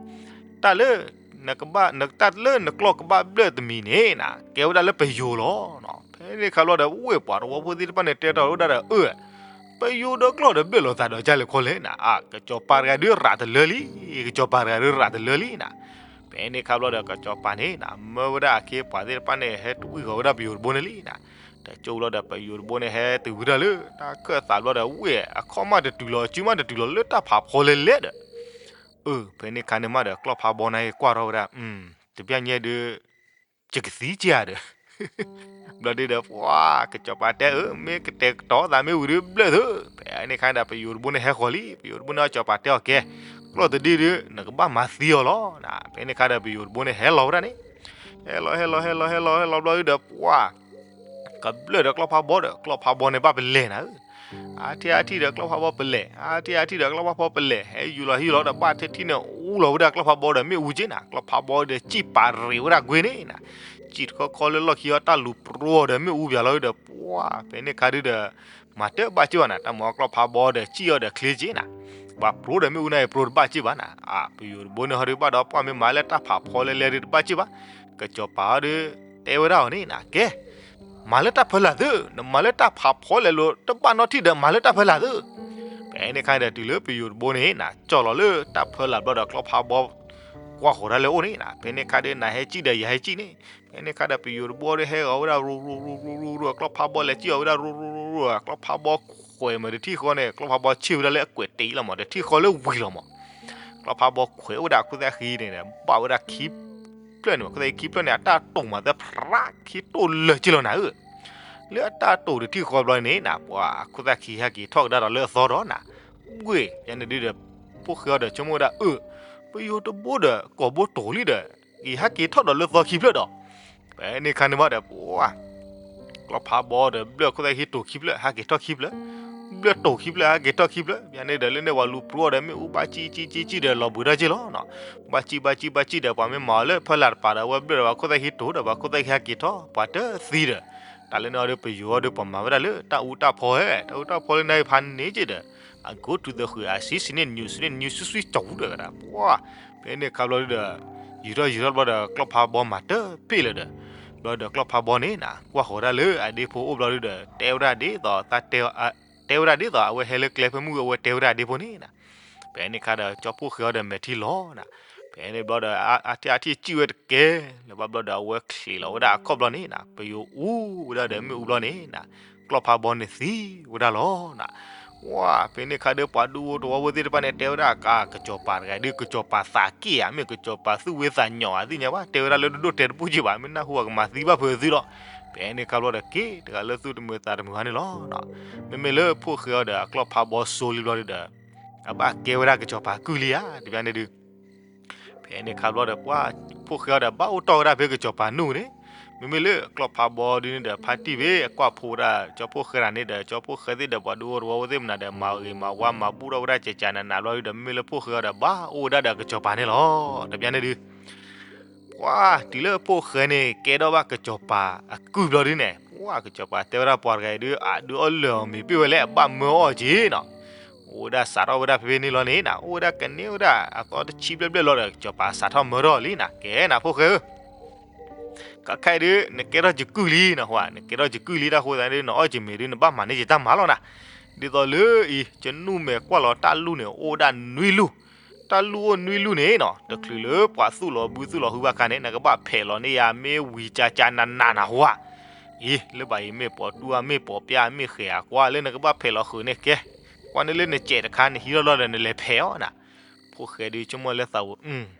တၢ်လၢ နကဘၣ် တၢ်လၢနကျီၢ်ကဘၣ်ဘျၢၣ်တမံၤန့ၣ်နၤ ကဲဝဲဒၣ်လၢပယိၤလီၤ. ဖဲန့ၣ်ခါဘျီဒီး ဝ့ၢ်ပှၤတဝီဖိသ့ၣ်တဖၣ်န့ၣ် တဲထီၣ်ဝဲဒၣ်ဒီး အၢ ပယိၤဒီးကျီၢ်ဒီးဘျၢၣ်လိာ်သးဒီးကလဲာ်ခီလဲၣ်နၤ, အါ ကစီၤပၤတဂၤဒုးရးတလၢလံ, ကစီၤပၤတဂၤဒုးရးတလၢလံနၤ. ဖဲန့ၣ်ခါဘျီဒီး ကစီၤပၤန့ၣ်နၤ မၢဝဲဒၣ်အခ့အပှၤသ့ၣ်တဖၣ်န့ၣ် ဟဲတဝံၣ်ဃီၤဝဲဒၣ်ပယိၤတဘိန့ၣ်လံနၤ. တကၠိဘျီဒီး ပယိၤတဘိန့ၣ် ဟဲတုၤဝဲဒၣ်လၢတၢ်ခၢၣ်သးဘျီဒီး ဝ့ၢ်အခီၣ်မးတတုၤလီၤ အစုမးတတုၤလီၤ လၢတၢ်ဖးဖီလဲၣ်လဲၣ်ဒီး အၢ ဖဲန့ၣ်ခါန့ၣ်မးဒီး ကျီၢ်ဖးဘီနာ်က့ၤကွၢ်ထီၣ်ဝဲဒၣ် တပျၢ်ညါဒုး ယကသံက့ၤဧါဒီး ဘျီဒုဒီး ပှၤ ကစီၤပၤတဲအၢ မ့ၢ်ကတဲာ်ကတီၤသးမ့ၢ်ဝံၤဒုးဘျၢၣ်သု, ဖဲန့ၣ်ခါဒီး ပယိၤတဘိန့ၣ်ဟဲဃီၤလံ, ပယိၤတဘိန့ၣ် ကစီၤပၤတဲအီၤကဲ, ကျီၢ် ပျီၢ်တဒ့ဒီး နကဘၣ်မၤသံအီၤလီၤ. ဖဲန့ၣ်ခါဒီးပယိၤတဘိန့ၣ်ဟဲလီၤဝဲဒၣ်န့ၣ်, ဟဲလီၤ ဟဲလီၤ ဟဲလီၤ ဟဲလီၤ ဟဲလီၤဘျီဒီး ပှၤ ကဘျၢၣ်ဒီးကျီၢ်ဖးဘီဒီး ကျီၢ်ဖးဘီန့ၣ်ဘၣ်ပလဲၤနၤဧၢ, အါထံၣ်အါထံၣ်ဒီးကျီၢ်ဖးဘီပလဲၤ, အါထံၣ်အါထံၣ်ဒီးကျီၢ်ဖးဘီပလဲၤ, ဟဲယူၤလီၤဟံၣ်လီၤဒီး ဘၣ်ထဲထံၣ်န့ၣ်အူလီၤဝဲဒၣ်ကျီၢ်ဖးဘီဒီးမ့ၣ်အူက့နၤ, ကျီၢ်ဖးဘီဒီး စံၣ်ပာ်ရ့ၣ်ဝဲဒၣ်ကွ့န့ၣ်နၤ, စံၣ်တခီခီလၢလီၢ်ခံအီၤ တၢ်လူၤပြိအီၤဒီးမ့ၣ်အူပၠးလီၤဒီး ပှၤ ဖဲန့ၣ်ခါဒုဒီး မၤတဘၣ်က့ဘၣ်နၤ, တၢ်မၤကျီၢ်ဖးဘီဒီး စံၣ်အီၤဒီးချ့က့နၤ, ပှၤပြိဒီးမ့ၣ်အူန့ၣ်ပြိတဘၣ်က့ဘၣ်နၤ, အါ ပယိၤတဘိန့ၣ်ဟီဒုဘၣ်ဒီး ပှၤမ့ၢ်မၤလၢတၢ်ဖးဖီလဲၤလဲၤဒုတဘၣ်က့ဘၣ်, ကစီၤပၤဟီဒု တဲဝဲဒၣ်အီၤန့ၣ်နၤ, ကဲ မၤလၢတၢ်ဖၢလၢ်သု, နမၤလၢတၢ်ဖးဖီလဲၤလိာ်တဘၣ်နီတထံၣ်ဒီး မၤလၢတၢ်ဖၢလၢ်သု. ဖဲန့ၣ်ခါဒီးတုၤလၢပယိၤတဘိန့ၣ်နၤ ကၠီၣ်လီၤလၢတၢ်ဖၢလၢ်ဘျီဒီး ကျီၢ်ဖးဘီ ကွၢ်ဃီၤတၢ်လၢအအိၣ်န့ၣ်နၤ, ဖဲန့ၣ်ခါဒီး နဟဲစံၣ်ဒီးယဟဲစံၣ်န့ၣ်, ဖဲန့ၣ်ခါဒီးပယိၤတဘိဒီးဟဲဂီၤဝဲဒၣ်ရူၤရူၤရူၤရူၤရူၤ ကျီၢ်ဖးဘီလဲၤစံၣ်အီၤဝဲဒၣ်ရူၤရူၤရူၤရူၤ, ကျီၢ်ဖးဘီခွဲးမးတထံၣ်ဃီန့ၣ် ကျီၢ်ဖးဘီဆ့ၣ်ဝဲဒၣ်လၢအကွဲးတ့လီၤမး တထံၣ်ဃီလၢဝံၤလီၤမး, ကျီၢ်ဖးဘီခွဲးအိၣ်ဝဲဒၣ်အခိၣ်သၣ်ဃံန့ၣ် ဘၣ်ဝဲဒၣ်ခံဖျၢၣ်န့ၣ်မး, ခိၣ်သၣ်ဃံခံဖျၢၣ်န့ၣ် အတၢ်တိာ်မးသၢဖရၣ်ခံတိာ်လၢာ်က့လီၤနၤဧၢ, လၢအတၢ်တိာ်တထံၣ်ဃီဘျီန့ၣ်နၤ ပှၤခိၣ်သၣ်ဃံဟဲက့ၤထီၣ်ကဒါဒီးလၢအသီဒီးနၤ, ဝ့ၢ် ယန့ၣ်ဒုဒီး ဖိၣ်ဃဲအီၤဒီးဆိကမိၣ်ဝဲဒၣ်အၢ, ပယိၤတဘိဒီး ကိာ်ဘိတိာ်လံဒီး က့ၤဟဲက့ၤထီၣ်ဒီးလၢသီခံဖျၢၣ်ဒီး, ဖဲန့ၣ်ခါန့ၣ်ဘၣ်ဒီး ပှၤ ကျီၢ်ဖးဘီဒီးဘျၢၣ်ခိၣ်သၣ်ဃံတိာ်ခံဖျၢၣ် ဟဲက့ၤထီၣ်ခံဖျၢၣ်, ဘျၢၣ်တိာ်ခံဖျၢၣ် ဟဲက့ၤထီၣ်ခံဖျၢၣ်, ယန့ၣ်ဒီးလၢန့ၣ် ပှၤလူၤပြိအီၤဒီးမ့ၣ်အူဘၣ်စံၣ်စံၣ်စံၣ်စံၣ်ဒီးလီၤဘှံးထီၣ်က့လီၤနၤ, ဘၣ်စံၣ်ဘၣ်စံၣ်ဘၣ်စံၣ်ဒီး ပှၤမ့ၢ်မၤအီၤလၢဖၢလၢ်တပၤဒီး အဝဲဘျၢၣ်ဒီးပှၤခိၣ်သၣ်ဃံတိာ်ဒီး ပှၤခိၣ်သၣ်ဃံဟဲက့ၤထီၣ် ပှၤတသံဒီး, တၢ်လၢန့ၣ်အီၤဒီး ပယိၤအီၤဒီးပှၤမၤဝဲဒၣ်လၢတၢ်အူတၢ်ဖီဧၢ, တၢ်အူတၢ်ဖီလၢနဖးန့ၣ်က့ဒီး အကိးတုၤသဃုာ် အစံစံန့ၣ် နယူၤစံန့ၣ် နယူၤစွံစွံကၠီၤပူၤဒီးဝဲဒၣ် ပှၤ ဖဲန့ၣ်ခါဘျီဒုဒီး ယူၤထီၣ်ယူၤထီၣ်ဘျီဒီး ကျီၢ်ဖးဘီမၤတပ့ၢ်လၢၤဒီး, ဘျီဒီးကျီၢ်ဖးဘီန့ၣ်နၤ ကွၢ်ဃီၤဒၣ်လၢအဒ့ဖိအိၣ်ဘျီဒုဒီး တဲဝဲဒၣ်ဒ်သိး တဲဝဲဒၣ်ဒ်သိး အဝဲဟဲလၢကျဲဖဲမုၢ်ဂီၤ အဝဲတဲဝဲဒၣ်အဒ့ဖိန့ၣ်နၤ, ဖဲန့ၣ်ခါဒီး ကၠီဖှိၣ်ဃဲအီၤဒီးမဲာ်ထံလီၤနၤ, ဖဲန့ၣ်ဘျီဒီး အါထံၣ်အါထံၣ်စံၣ်ဝဲတကဲလၢၤဘၣ်ဘျီဒီး အဝဲချံးလီၤဝဲဒၣ်အခီၣ်ဘျီန့ၣ်နၤ ပယိၤအူဝဲဒၣ်ဒီးမ့ၣ်အူဘျီန့ၣ်နၤ, ကျီၢ်ဖးဘီန့ၣ်သံဝဲဒၣ်လီၤနၤ, ဝါ ဖဲန့ၣ်ခါဒီး ပှၤဒူဖိသဝီဖိသ့ၣ်တဖၣ်န့ၣ် တဲဝဲဒၣ်ကး ကစီၤပၤတဂၤဒုး ကစီၤပၤသးက့ၣ်ဧါ မ့ၢ်ကစီၤပၤသူၣ်ဝံသးညီၤဧါ သ့ၣ်ညါဘၣ် တဲဝဲဒၣ်လၢဒိၣ်ဒိၣ်တဲာ်တဘူၣ်က့ဘၣ် မ့ၢ်နၢ်ဟူအကမၤသံဘၣ်ဖုးသုလီၤ, ဖဲန့ၣ်ခါဘျီဒီး က့ၤတဂၤလၢသူၣ်တမုာ်သးတမုာ်ဟါန့ၣ်လီၤ, မ့မ့ၢ်လၢဖှိၣ်ဃဲအီၤဒီးအကျီၢ်ဖးဘီစိလံဘျီဒုဒီး အဘၣ်ကဲဝဲဒၣ်ကစီၤပၤကုၢ်လံဧါ တဘျီန့ၣ်ဒုး ဖဲန့ၣ်ခါဘျီဒီး ပှၤ ဖှိၣ်ဃဲအီၤဒီး ဘၣ်အိၣ်တီၢ်ဝဲဒၣ်ဖဲကစီၤပၤနူၢ်န့ၣ်, မ့မ့ၢ်လၢကျီၢ်ဖးဘီဒုန့ၣ်ဒီး ဖါတံၢ်ဖဲအကွၢ်ဖိဝဲဒၣ် ကၠီဖှိၣ်ဃဲတဂၤန့ၣ်ဒီး ကၠီဖှိၣ်ဃဲသ့ၣ်ဒီး ပှၤဒူဖိသဝီဖိသ့ၣ်မနုၤဒီး မၤဂ့ၤမၤဝါ မၤဘူၣ်ထီၣ်ဝဲဒၣ်ကကနးနးဘျီဒီး မ့မ့ၢ်လၢဖှိၣ်ဃဲအီၤဒီး ဘၣ်အိၣ်ဝဲဒၣ်ဒီးကစီၤပၤန့ၣ်လီၤ, တဘျီန့ၣ်ဒုး ပှၤ တုၤလၢဖှိၣ်ဃဲန့ၣ် ကဲထီၣ်ဘၣ်ကစီၤပၤအကုၢ်ဘျီဒုန့ၣ် ပှၤ ကစီၤပၤတဲဝဲဒၣ်ပှၤတဂၤအံၤဒုး အဒုးအီၣ်လၢာ်အီၤမ့ၤပ့ၢ်ဝဲလဲၣ် အဘၣ်မၢအီၣ်က့နီၤ, အိၣ်ဝဲဒၣ်စးထီၣ်ဝဲဒၣ်ဖဲဖဲန့ၣ်လီၤန့ၣ်နၤ အိၣ်ဝဲဒၣ်ကန့ၢ်ဝဲဒၣ်အသီတဆံဘျဲၣ်ဘျဲၣ်လီၤဒီး ကစီၤပၤစးထီၣ်မၢထီၣ်လံနၤ ကဲနၤဖှိၣ်ဃဲဧၢ ကခဲအံၤဒုး နကဲထီၣ်ယကုၢ်လံနဟူဧါ နကဲထီၣ်ယကုၢ်လံတၢ်ဃိသတးဒုး နအီၣ်ယမ့ၤဒုးနဘၣ်မၤန့ၢ်ယတၢ်မၤလီၤနၤ, ဒ်သိးလၢအံၤ ယနူၢ်မဲာ်ကွၢ်လီၤတၢ်လူၢ်န့ၣ် အိၣ်ဝဲဒၣ်နွံလူၢ်, တၢ်လူၢ်အိၣ်နွံလူၢ်န့ၣ်နီၤ တချုးလၢပှၤသူၣ်လီၤဘုသူၣ်လီၤဟုဘၣ်ခါန့ၣ် နကဘၣ်ဖဲးလီၤန့ၢ်ယၤမ့ၢ်ဝံၤကၠါကၠါနးနးနဟူဧါ, အံၤ လၢဘၣ်အံၤမ့ၢ်ပိာ်တူၢ်ဧါ မ့ၢ်ပိာ်ပျၢ်မ့ၢ်ဃဲၤဧါ ကွၢ်လၢနကဘၣ်ဖဲးလီၤဃုာ်န့ၣ်ကဲ, ကွၢ်န့ၣ်လၢနစဲးတခါန့ၣ် ဟံးထီၣ်လီၤဒီးနလဲၤဖဲးအီၤနၤ, ဖှိၣ်ဃဲဒုးဆိကမိၣ်လၢသးဝံၤ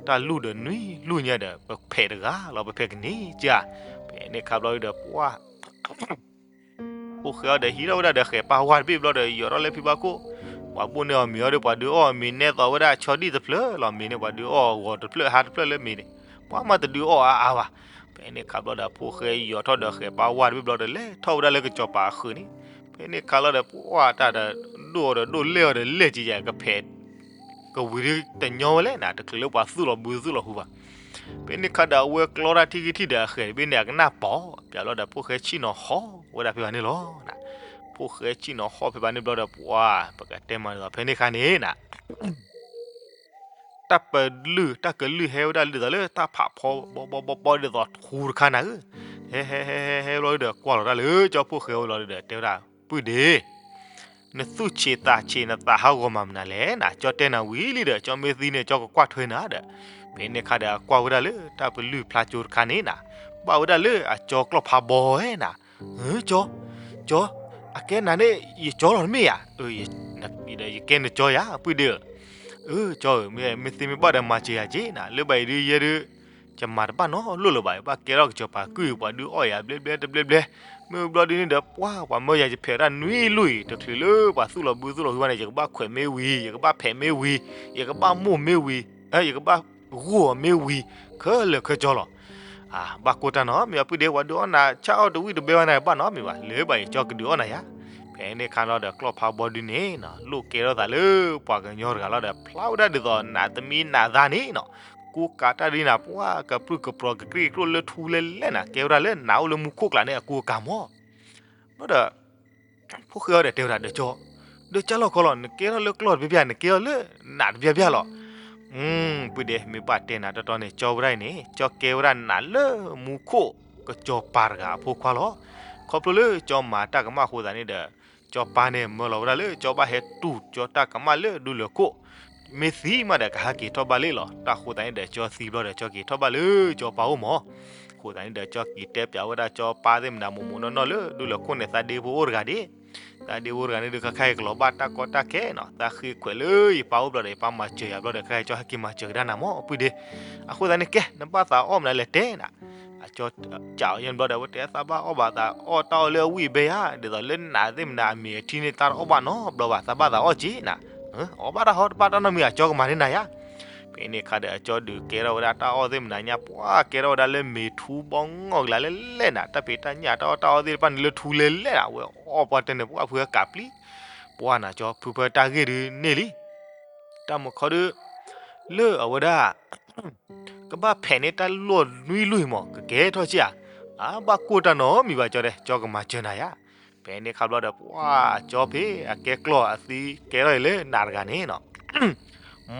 တၢ်လူၢ်ဒီးနွံလူၢ်ညါဒီး ပဖဲးတဂၤလီၤ ပဖဲးကန့ၢ်ကၢ်, ဖဲန့ၣ်ခါဘျီဒုးဒီး ပှၤ ဖှိၣ်ဃဲအီၤဒီးဟံးထီၣ်ဝဲဒၣ်ဒီးဃဲၤပာ်ဝါတဘ့ၣ်ဘျီဒီး ယီၤထီၣ်လၢဖံဘၣ်ခိၣ်, ပှၤဘိၣ်န့ၢ်အီၤမ့ၤအီၤဒီး ပှၤဒုးအီၣ်အီၤမ့ၤနဲသိးဝဲဒၣ်ဆီဒံၣ်တဖျၢၣ်လီၤ မ့ၤန့ၣ် ပှၤဒုးအီၣ်အဂီၤတဖျၢၣ်ဟါတဖျၢၣ်လၢမ့ၤန့ၣ်, ပှၤမၤတဒုးအီၣ်အါအါဘၣ်, ဖဲန့ၣ်ခါဘျီဒီး ဖှိၣ်ဃဲယီၤထီၣ်ဒီးဃဲၤပာ်ဝါတဘ့ၣ်ဘျီဒီး လဲၤထီၣ်ဝဲဒၣ်လၢကစီၤပၤအဃုာ်န့ၣ်, ဖဲန့ၣ်ခါလီၤဒီး ပှၤတၢ်ဒီး ဒိၣ်အီၤဒီးဒိၣ်လဲၢ်အီၤဒီးလဲၢ်ကယၤကဖဲး ကဝံၤဒုးတညီဝဲလဲၣ်နၤ တချုးလၢပှၤသူၣ်လီၤဘုသူၣ်လီၤဟူဘၣ်, ဖဲန့ၣ်ခါဒီးအဝဲကျီတၢ်ထံၣ်ဂံၢ်ထံၣ်ဒီးအဃဲၤတဘ့ၣ်န့ၣ် အကနၣ်ပီၤ ပျးလီၤဒီး ဖှိၣ်ဃဲဆ့ၣ်နီၤဟီၣ်ဝဲဒၣ်ဖဲဘၣ်န့ၣ်လီၤ, ဖှိၣ်ဃဲဆ့ၣ်နီၤဟီၣ်ဖဲဘၣ်န့ၣ်ဘျီဒီး ပှၤ ပကတဲမၤဒ်သိးဖဲန့ၣ်ခါန့ၣ်နၤ တၢ်ပလုၢ် တၢ်ကလုၢ်ဟဲဝဲဒၣ်လၢဒ်သိးလၢတၢ်ဖးဖီ ဘီဘီဘီဘီဒ်သိးထူတခါနၤဧၢ, ဟဲဟဲဟဲဟဲဟဲဘျီဒီး ကွၢ်လီၤတၢ်လၢကၠီဖှိၣ်ဃဲဝဲလီၤဒီး တဲဝဲဒၣ် ပုၢ်ဒ့ နသူၣ်ဆံးသးဆံး နသးဟးဂီၤမၤမနုၤလဲၣ်နၤ, ကၠီတဲနၤဝံၤလံဒီး ကၠီမ့ၢ်သံန့ၣ် ကၠီကကွၢ်ထွဲနၤဒီး, ဖဲန့ၣ်ခါဒီး ကွၢ်ဝဲဒၣ်လၢတၢ်ပလုၢ်ဖျါကၠိတခါန့ၣ်နၤ, ဘၣ်ဝဲဒၣ်လၢအကၠီကျီၢ်ဖးဘီဝဲနၤ, ကၠီ ကၠီ အကဲနၤန့ၣ် ယကၠီလီၤတမ့ၢ်ဧါ, ယကဲနကၠီယၤ ပုၢ်ဒ့ဧၢ, အၢ ကၠီဧၢ မ့ၢ်သ့မ့ၢ်ဘၣ်ဒီးမၤစၢၤယၤက့နၤ, လၢဘၣ်အံၤဒုးယဲဒုး ယမၤတဘၣ်နီတလိၣ်လၢၤဘၣ်, ဘၣ်ကဲထီၣ်ကစီၤပၤကုၢ်အံၤ ပှၤဒုးအီၣ်ယၤဘျဲဘျဲတဘျဲဘျဲ, မ့ၢ်ဘျီဒုန့ၣ်ဒီး ပှၤ ပှၤမၢယၤယဖဲးတၢ်နွံလွံၢ်အံၤ တချုးလၢပှၤသူၣ်လီၤဘုသူၣ်လီၤဟုဘၣ်န့ၣ် ယကဘၣ်ခွဲးမ့ၢ်ဝံၤ, ယကဘၣ်ဖဲးမ့ၢ်ဝံၤ, ယကဘၣ်မိၢ်မ့ၢ်ဝံၤ, ယကဘၣ်ဂိၢ်အီၤမ့ၢ်ဝံၤ, ခဲလၢာ်ခဲကၠီလီၤ. ဘၣ်ကိၢ်တၢ်နီတမံၤဘၣ် ပုၢ်ဒ့, ပှၤဒုးအီၣ်နၤဆၣ်အီၣ်တဝံၣ်တဘဲဘၣ်န့ၣ် ဘၣ်နီတမံၤဘၣ်, လၢဘၣ်ယကၠီကဒုးအီၣ်နၤယၤ. ဖဲန့ၣ်အခါလီၤဒီး ကျီၢ်ဖးဘီဒုန့ၣ် လိၣ်ကဲထီၣ်သးလၢပှၤကညီတဂၤလီၤဒီး ဖျါဝဲဒၣ်ဒ်သိးနးသမံနးသးန့ၣ်နီၤ, ကူကၤတၢ်ဒ်နၤ ပှၤကပြုၢ်ကပြီၤကကြံၢ်ကျိၣ်လၢထူလဲလဲၣ်နၤ, ကဲဝဲဒၣ်လၢနးအိၣ်လၢမူခိၣ်ကျါန့ၣ်အကူအကၤမီၢ်. ဘျီဒီး ဖိၣ်ဃဲအီၤဒီးတဲဝဲဒၣ်ဒီးကၠီ, ဒီးကၠီလီၤခီလီၤ နကဲထီၣ်လၢကျီၢ်တဘျီဘျီ နကဲထီၣ်လၢနးတဘျီဘျီလီၤ. ပုၢ်ဒ့, မ့ၢ်ဘၣ်တဲနၤတီတီန့ၣ် ကၠီဝဲဒၣ်အံၤန့ၣ် ကၠီကဲဝဲဒၣ်နးလၢမူခိၣ်ကစီၤပၤတဂၤအဖိခွါလီၤ. ခီဖျိလၢကၠီမၤတၢ်ကမၣ်အဃိသတးန့ၣ်ဒီး ကၠီပၢ်န့ၣ် မၢလီၤဝဲဒၣ်လၢကၠီဘၣ်ဟဲတူၢ်ကၠီတၢ်ကမၣ်လၢဒူလၢၢ်ခိၣ်, မ့ၢ်သံမးဒီးကဟဲက့ၤထီၣ်ဘၣ်လံလီၤ. တၢ်အဃိသတးန့ၣ်ဒီး ကၠီသံဘျီဒီး ကၠီက့ၤထီၣ်ဘၣ်လၢကၠီပၢ်အိၣ်မီၢ်. အဃိသတးန့ၣ်ဒီး ကၠီက့ၤတဲပၠးဝဲဒၣ်ကၠီပၢ်သ့ၣ်မနၤမိၢ်မိၢ်နီၢ်နီၢ်လၢဒူလၢၢ်ခိၣ်န့ၣ် သးဒ့ဖိအိၣ်တဂၤဒၣ်, သးဒ့ဖိတဂၤန့ၣ်ဒီး ခဲခါအံၤကလီၤဘၣ်တၢ်ကီတၢ်ခဲနီၤ, သးဃ့ခွဲးလၢယပၢ်အိၣ်ဘျီဒီး ယပၢ်မၤစၢၤယၤဘျီဒီး ခဲခါအံၤကၠီဟဲက့ၤမၤစၢၤကဒါနၤမီၢ် ပုၢ်ဒ့. အဃိသတးန့ၣ် ကဲ နဘၣ်သးအီၣ်မနုၤလဲၣ်တဲနၤ. အကၠီစံးအီၤယဲၢ်ဘျီဒီး အဝဲတဲသးဘၣ်အီၣ်ဘၣ်သးအီၣ်တၢ်အီၣ်လၢအဝံၣ်အဘဲယါ, ဒ်သိးလၢနးသ့ၣ်မနၤအမ့ၢ်အထံန့ၣ် တၢ်တအီၣ်ဘၣ်နီတဘျီဘၣ်, သးဘၣ်သးအီၣ်က့နၤ. အီၣ်ဘၣ်တၢ်ဟီတဘၣ်တၢ်နီတမံၤ အကၠီကမၤန့ၢ်နၤယါ. ဖဲန့ၣ်အခါဒီး အကၠီဒုးကဲထီၣ်ဝဲဒၣ်တၢ်အီၣ်သ့ၣ်မနၤညါ ပှၤကဲထီၣ်ဝဲဒၣ်လၢမ့ၤထူဘီငီၢ်ကလါလဲၣ်လဲၣ်နၤ, တၢ်ဖံးတၢ်ညၣ်တၢ်အီၣ်တၢ်အီသ့ၣ်တဖၣ်န့ၣ်လၢထူလဲၣ်လဲၣ်နၤ, အဝဲအီၣ်ပှၤတန့ၣ် ပှၤဖုကးပျံၤ, ပှၤနၤကၠီဖုဖၢတၢ်ဂ့ၢ်ဒုးန့ၢ်လံ. တၢ်မုၢ်ခီဒုး လၢအဝဲဒၣ် ကဘၣ်ဖဲးန့ၢ်တၢ်လီၢ်နွံလွံၢ်မီၢ် ကကဲထီၣ်ဆံးဧါ. အါ ဘၣ်ကိၢ်တၢ်နီတမံၤဘၣ်ကၠီတဲ, ကၠီကမၤစၢၤနၤယါ. ဖဲန့ၣ်အခါဘျီဒီး ပှၤကၠီဖဲ အကဲကျီၢ်အသံကဲထီၣ်အံၤလၢနးတဂၤန့ၣ်နီၤ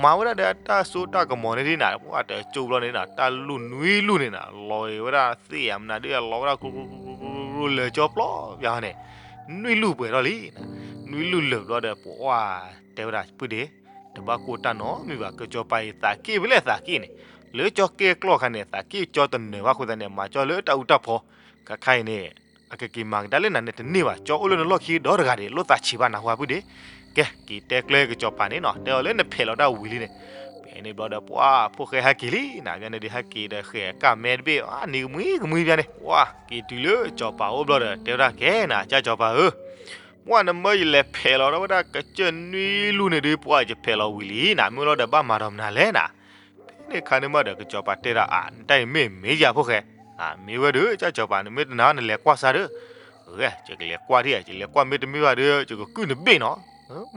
မၤဝဲဒၣ်ဒီးတၢ်စိတၢ်ကမီၤန့ၣ်ဒ်နၤ, ပှၤတကၠိဘျီန့ၣ်နၤ တၢ်လူၢ်နွံလူၢ်န့ၣ်နၤ လီၤဝဲဒၣ်သ့ၣ်အမနုၤဒ် လီၤဝဲဒၣ်ကျိၤကျိၤကျိၤကျိၤလၢာ်ကၠီပျီပျါန့ၣ်, နွံလူၢ်ပှဲၤထီၣ်လံ. နွံလူၢ်လၢာ်ဘျီဒီး ပှၤတဲဝဲဒၣ် ပုၢ်ဒ့, တဘၣ်ကိၢ်တၢ်နီတမံၤဘၣ်, ကၠီပၤအံၤသးက့ၣ်ဖဲလဲၣ်သးက့ၣ်န့ၣ်, လၢကၠီကဲကျီၢ်ခါန့ၣ် သးက့ၣ်ကၠီတနၢၤဘၣ်အဃိသတးန့ၣ် မၤကၠီလၢတၢ်အူတၢ်ဖီ, ခဲခါအံၤန့ၣ် အကက့ၤမၤကဒါလၢနၤန့ၣ်တန့ၢ်ဘၣ်, ကၠီအိၣ်လၢနလီၢ်ခံဒီတဂၤဒံး လိၣ်သးဆံးဘၣ်နၢ်ဟူဧါ ပုၢ်ဒ့. ကဲ က့ၤတဲကျဲကၠီပၤန့ၣ်နီၤ, တဲအီၤလၢနဖဲးလီၤတၢ်ဝံၤလံန့ၣ်. ဖဲန့ၣ်ဘျီဒီး ပှၤဖိၣ်ဃဲဟဲက့ၤလံနၤ, ဖဲန့ၣ်ဒုးဟဲက့ၤဒီးဃဲၤကၢ်မဲတဘ့ၣ် နံၤကမှံကမှံဖဲန့ၣ် ပှၤက့ၤတုၤလၢကၠီပၤအိၣ်ဘျီဒီး တဲဝဲဒၣ်ကဲနၤ ကၠီပၤဧၢ, ပှၤနမၢယလဲၤဖဲးလီၤဒီးဝဲဒၣ်ကစၢၢ်နွံလူၢ်န့ၣ်ဒုး ပှၤယဖဲးလီၤဝံၤလံနၤ, မ့ၢ်လီၤဒီးဘၣ်မၤဒီးမနုၤလဲၣ်နၤ. ဖဲန့ၣ်အခါန့ၣ်မးဒီး ကၠီပၤတဲဒၣ်အါ နတၢ်အံၤမ့ၢ်မ့ၢ်ယၤဖိၣ်ဃဲ, မ့ၢ်ဝဲဒီး ကၠီပၤ နမ့ၢ်တနာ်နလဲၤကွၢ်စၢ်ဒီး, ယကလဲၤကွၢ်ဒံးဧါ, ယလဲၤကွၢ်မ့ၢ်တမ့ၢ်ဘၣ်ဒီး ယကကုၢ်နဘ့ၣ်နီၤ,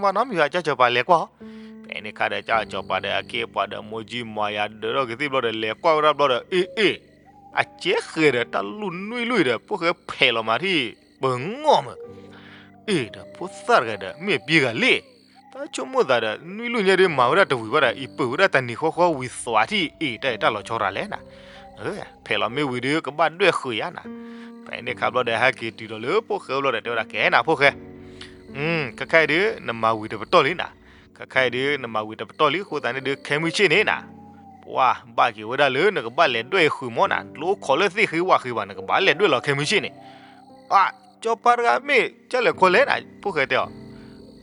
မၤနီတမံၤဘၣ် ကၠီပၤလဲၤကွၢ်အီၤ. ဖဲန့ၣ်အခါဒီး ကၠီပၤဒီးအခ့အပှၤဒီးမိၢ်ကၠံမၤယၤဒၢးထီၣ်ကသံၣ်ဘျီဒီး လဲၤကွၢ်ဝဲဒၣ်ဘျီဒီး အ့ၣ်အ့ၣ်, အကဲဃဲၤဒီးတၢ်လူၢ်နွံလူၢ်ဒီး ဖိၣ်ဃဲဖဲးလီၤမးထံၣ် ပၢၤငီၢ်မး အ့ၣ်ဒီးဖိသၣ်တဂၤဒီး မ့ၢ်ပှၤဂၤလံ, တၢ်ဆိကမိၣ်သးဒီး နွံလူၢ်ညါဒုးမၤဝဲဒၣ်တဝံၤဘၣ်ဒီး အံၤပၢၤဝဲဒၣ်တနံၤဃီဃီဝံၤသွးထံၣ် အ့ၣ်တၢ်အံၤတၢ်လီၤဆီတဂၤလဲၣ်နၤ, ဖဲးလီၤမ့ၢ်ဝံၤဒီး ကဘၣ်ဒွဲၣ်ဃုာ်ယါနၤ. ဖဲန့ၣ်အခါဘျီဒီး ဟဲက့ၤတုၤဒီးလၢဖိၣ်ဃဲဘျီဒီး တဲဝဲဒၣ်ကဲနၤဖိၣ်ဃဲ, ခဲခါအံၤဒုး နမၤဝံၤတပတီၢ်လံနၤ, ခဲခါအံၤဒုး နမၤဝံၤတပတီၢ်လံ အဃိသတးန့ၣ်ဒုး ခဲမုၢ်ဆ့ၣ်န့ၣ်နၤ ပှၤဘၣ်က့ၤဝဲဒၣ်လၢနကဘၣ်လဲၤဒွဲၣ်ဃုာ်မးနၤ, တလိၣ်ခိးလၢသ့ၣ်ဃ့ဝၣ်ဃ့ဘၣ် နကဘၣ်လဲၤဒွဲၣ်လီၤခဲမုၢ်ဆ့ၣ်န့ၣ်. အါ ကၠီပၤတဂၤမ့ၢ်ကလဲၤခီလဲၣ်နၤ ဖိၣ်ဃဲတဲအီၤ,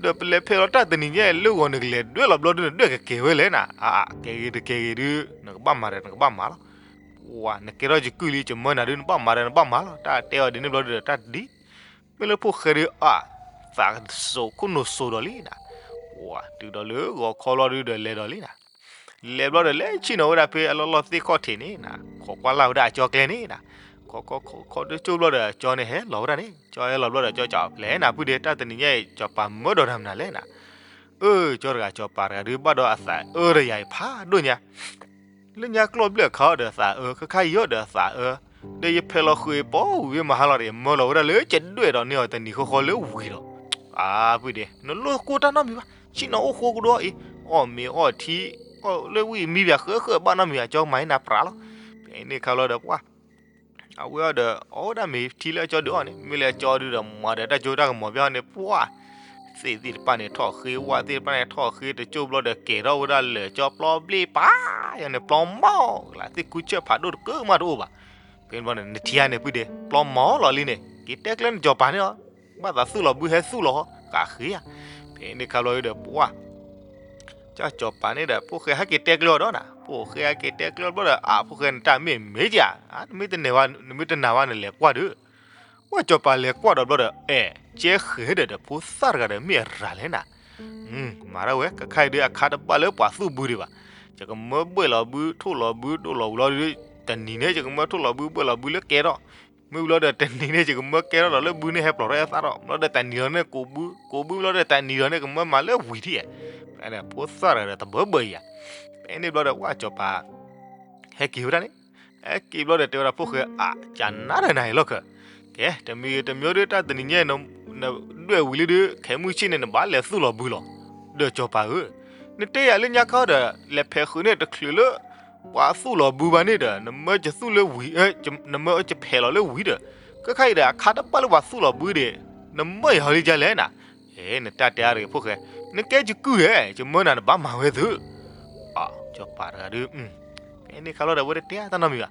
ဒီးပလဲၤဖဲးလီၤတၢ်တနံၤညါအံၤလၢဂီၤ နကလဲၤဒွဲၣ်လီၤဘျီဒုး နဒွဲၣ်ကကဲၤဝဲလဲၣ်နၤ, အါ ကဲဂ့ၤတကဲဂ့ၤဒုး နကဘၣ်မၤဒီးနကဘၣ်မၤလီၤ. ပှၤ နကဲထီၣ်ယကုၢ်လံ ယမၢနၤဒုး နဘၣ်မၤဒီးနဘၣ်မၤလီၤ, တၢ်တဲအီၤဒ်န့ၣ်ဘျီဒုးဒီး တၢ်တဒ် မ့ၢ်လၢဖိၣ်ဃဲဒုး အါ သးစိၤခိၣ်နူာ်စိၤဒီးလံနၤ, ပှၤ တုၤဒီးလၢဂီၤခီလီၤဒုးဒီးလဲၤဒီးလံနၤ, လဲၤဘျီဒီးလဲၤဆ့ၣ်နီၤဝဲဒၣ်ဖဲအလီၢ်လီၢ်သ့ၣ်ခီၣ်ထံးန့ၣ်နၤ, ခိးကွၢ်လၢ်ဝဲဒၣ်အကၠီကျဲန့ၣ်နၤ, ခိးခိးခိးခိးတကၠိဘျီဒီး ကၠီန့ၣ်ဟဲလီၤဝဲဒၣ်န့ၣ်, ကၠီဟဲလီၤဘျီဒီး ကၠီစံးပျဲနၤ ပုၢ်ဒ့ တၢ်တနံၤညါအံၤ ကၠီပၤမၢဒီးနၤမနုၤလဲၣ်နၤ. အၢ ကၠီတဂၤ ကၠီပၤတဂၤဒုး ဘၣ်ဒီးအသးအၢဒီးယၤအံၤဖးဒိၣ်ညါ လၢညါကျီၢ်ဘျဲၣ်ခါအီၤဒီးသးအၢ, ခဲခါအံၤအီၤဒီးသးအၢ, ဒီးယဖဲးလီၤဃုာ်အံၤပိာ်ဝံၤမဟါလီၤဒီး ယမၢလီၤဝဲဒၣ်လၢကဒွဲၣ်ဒီးန့ၢ်အီၤတနံၤဃီဃီလၢဝံၤဒီး, အါ ပုၢ်ဒ့ နလိၣ်ကိၢ်တၢ်နီတမံၤဘၣ်, ဆ့ၣ်နီၤအိၣ်ဃိကဒီးအံၤ, အီၣ်မ့ၤအီၣ်ထံ, အီၣ်လၢဝံၣ်မံဘၣ်ဃၢဃၢဘၣ်နီတမံၤဘၣ် ကၠီမၤန့ၢ်နၤပြးလီၤ. ဖဲန့ၣ်ခါလီၤဒီးပှၤ အဝဲအီၤဒီး အီၣ်ဝဲဒၣ်မ့ၤထံလၢအကၠီဒုးအီၤန့ၣ် မ့ၢ်လၢအကၠီဒုးဒီး မၤဒီးတၢ်ကၠိတၢ်ကမီၤဘၣ်အီၤန့ၣ် ပှၤ သ့ၣ်သ့ၣ်တဖၣ်န့ၣ်ထီၣ်ဃ့, ဝၣ်သ့ၣ်တဖၣ်န့ၣ်ထီၣ်ဃ့, တကၠိဘျီဒီးကဲၤထီၣ်ဝဲဒၣ်လၢာ်ကၠီပျီဘျ့ၣ်ပာ်, ယန့ၣ်ပျီမီၢ်ကလး သ့ၣ်ကူဆၢၣ်ဖးဒိၣ်တကၢမးတအိၣ်ဘၣ်. ဖဲန့ၣ်ဘျီန့ၣ် နထံၣ်ဧါန့ၣ် ပုၢ်ဒ့ ပျီမီၢ်လီၤလံန့ၣ် က့ၤတဲကျဲနကၠီပၤန့ၣ်လီၤ. ဘၣ်သးသူၣ်လီၤဘုဟဲသူၣ်လီၤဃာ်ဃ့ဧါ. ဖဲန့ၣ်ခါဘျီဒီးပှၤ ကၠီပၤန့ၣ်ဒီး ဖိၣ်ဃဲဟဲက့ၤတဲကျဲအီၤဒီးနၤ, ဖိၣ်ဃဲဟဲက့ၤတဲကျဲအီၤဘျီဒီး အါ ဖိၣ်ဃဲ နတၢ်မ့ၢ်မ့ၢ်ဧါ, နမ့ၢ်တနာ်ဝဲ နမ့ၢ်တနာ်ဝဲ နလဲၤကွၢ်ဒုး. ပှၢ်စီၤပၤလဲၤကွၢ်ဒီးဘျီဒီး အဲၣ် ကဲဃဲၤဒီး ဒီးဖိသၣ်တဂၤဒီးမ့ၢ်အရၤလဲၣ်နၤ, မၤဒၣ်ဝဲ ခဲခါအံၤဒုး အခါတဘၣ်လၢပှၤသူၣ်ဘုဒံးဘၣ်, ယကမၢဘှဲၣ်လီၤဘု ထိၣ်လီၤဘု ဒိၣ်လီၤဝံၤလီၤဒီး တနံၤန့ၣ် ယကမၢထိၣ်လီၤဘု ဘှဲၣ်လီၤဘုလၢကဲထီၣ်, မ့ၢ်ဝံၤလီၤဒီး တနံၤန့ၣ် ယကမၢကဲထီၣ်ဒီးလၢဘုန့ၣ်ဟဲပျီၢ်ထီၣ်ဟဲသၣ်ထီၣ်, ဘျီဒီးတနံၤလီၤန့ၣ် ကိးဘု ကိးဘုဘျီဒီး တနံၤလီၤန့ၣ် ကမၢမၤလၢဝံၤထံၣ်ဧါ, ဖိသၣ်တဂၤဒီးတဘၢဘၢအံၤဧါ, ဖဲန့ၣ်ဘျီဒီး ပှၢ်စီၤပၤ ဟဲက့ၤဝဲဒၣ်န့ၣ်, ဟဲက့ၤဘျီဒီးတဲဝဲဒၣ်ဖိၣ်ဃဲ အါ ကနၤဒီးနၤအံၤလီၢ်ခၢၣ်, ကဲ တမံၤတမံၤဒီး တၢ်တနံၤညါ နဒွဲၣ်ဝံၤလံဒီး ခဲမုၢ်ဆ့ၣ်န့ၣ် နဘၣ်လဲၤသူၣ်လီၤဘုလီၤ, ဒီးစီၤပၤဧၢ, နတဲယၤလၢညါခီဒီး လဲၤဖဲးဃုာ်န့ၣ်တချုးလၢ ပှၤသူၣ်လီၤဘုဘၣ်န့ၣ်ဒီး နမၢကသူၣ်လၢဝံၤ နမၢကဖဲးလီၤလၢဝံၤဒီး ခဲခါအံၤဒီး အခါတဘၣ်လၢပှၤသူၣ်လီၤဘုဒီး နမၢယၤလံကလဲၣ်နၤ, အဲ နတၢ်တဲအါတဂ့ၤဖိၣ်ဃဲ, နကဲယကုၢ်ဧဲ ယမၢနၤနဘၣ်မၤဝဲသု, အါ စီၤပၤတဂၤဒီး ဖဲန့ၣ်ခါလီၤဒီး အဝဲတတဲအါတၢ်နီတ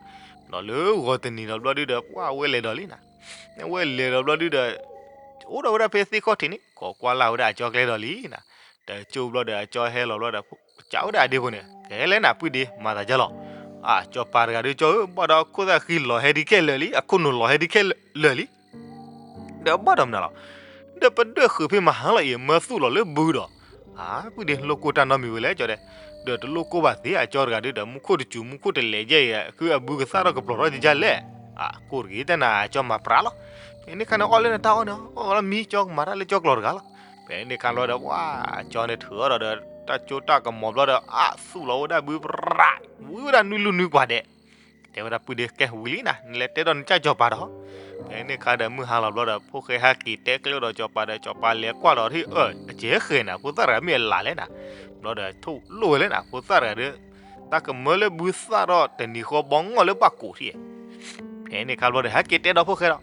မံၤဘၣ်, ဒီးလၢဂီၤတနံၤဒီးဘျီဒုဒီး ပှၢ်ဝဲလဲၤဒီးလံနၤ, အဝဲလဲၤဒီးဘျီဒုဒီး အိၣ်ဒီးဝဲဒၣ်ဖဲသ့ၣ်ခီၣ်ထံးန့ၣ် ခိးကွၢ်လၢ်ဝဲဒၣ်အကၠီကျဲဒီးလံနၤ, တကၠိဘျီဒီးအကၠီဟဲလီၤဘျီဒီး ကးဝဲဒၣ်အဒ့ဖိန့ၣ် ကဲလဲၣ်နၤ ပုၢ်ဒ့ မၤသးဒ်လဲၣ်, အါ စီၤပၤတဂၤဒီး ကၠီဧၢ ဘၣ်ဒီးအခိၣ်သၣ်ဃံလီၤဟဲဒ်ခဲလၢာ်လံ အခိၣ်နူာ်လီၤဟဲဒ်ခဲလၢာ်လံ ဒီးဘၣ်ဒီးမနုၤလီၤ, ဒီးပဒွဲၣ်ဃုာ်ဖဲမဟါလီၤအံၤ မၢသူၣ်လီၤလၢဘုဒီး, အါ ပုၢ်ဒ့ လိၣ်ကိၢ်တၢ်နီတမံၤဝဲလဲၣ်ကၠီဒဲး, ဒီးတလိၣ်ကိၢ်ဘၣ်သ့ အကၠီတဂၤဒီး မူခိၣ်တစူၤ မူခိၣ်တလဲၤယဲၢ်အံၤ ခုအဘုကသၣ်ထီၣ်ကပျီၢ်ထီၣ်ဒ်လဲၣ်, အါ ကိၢ်တဂ့ၤတၢ်နၤ အကၠီမၤပြးလီၤ, ဖဲန့ၣ်ခါန့ၣ် အီၣ်လၢနတၢ်အီၣ်န့ၣ် အီၣ်လီၤမံ ကၠီကမၤတၢ်လၢကၠီကျီၤတဂၤလီၤ, ဖဲန့ၣ်ခါဘျီဒီး ပှၢ် ကၠီန့ၣ်ထုးအီၣ်ဒီး တၢ်ကၠိတၢ်ကမီၤဘျီဒီး အါ သူၣ်လီၤဝဲဒၣ်ဘုပြး ဝံဝဲဒၣ်နွံလူနွံကွၢ်ဒဲး တဲဝဲဒၣ်ပုၢ်ဒ့ ကဲဝံၤလံနၤ နလဲၤတဲဒီးနကၢ်စီၤပၤဒီး, ဖဲန့ၣ်ခါဒီးမုၢ်ဟါလီၤဘျီဒီး ဖိၣ်ဃဲဟဲက့ၤတဲကျဲဒီးစီၤပၤဒီး စီၤပၤလဲၤကွၢ်ဒီးထံၣ် အၢ အကဲဃဲၤနၤ ဖိသၣ်တဂၤမ့ၢ်အလၢ်လဲၣ်နၤ, ဘျီဒီးထိၣ်လိၣ်ဝဲလဲၣ်နၤ ဖိသၣ်တဂၤဒီး တၢ်ကမၢလၢဘုသၣ်ထီၣ်တနံၤဃီဘီငီၢ်လၢဘၣ်ကိးထံၣ်, ဖဲန့ၣ်ခါဘျီဒီး ဟဲက့ၤတဲဒီးဖိၣ်ဃဲဒီး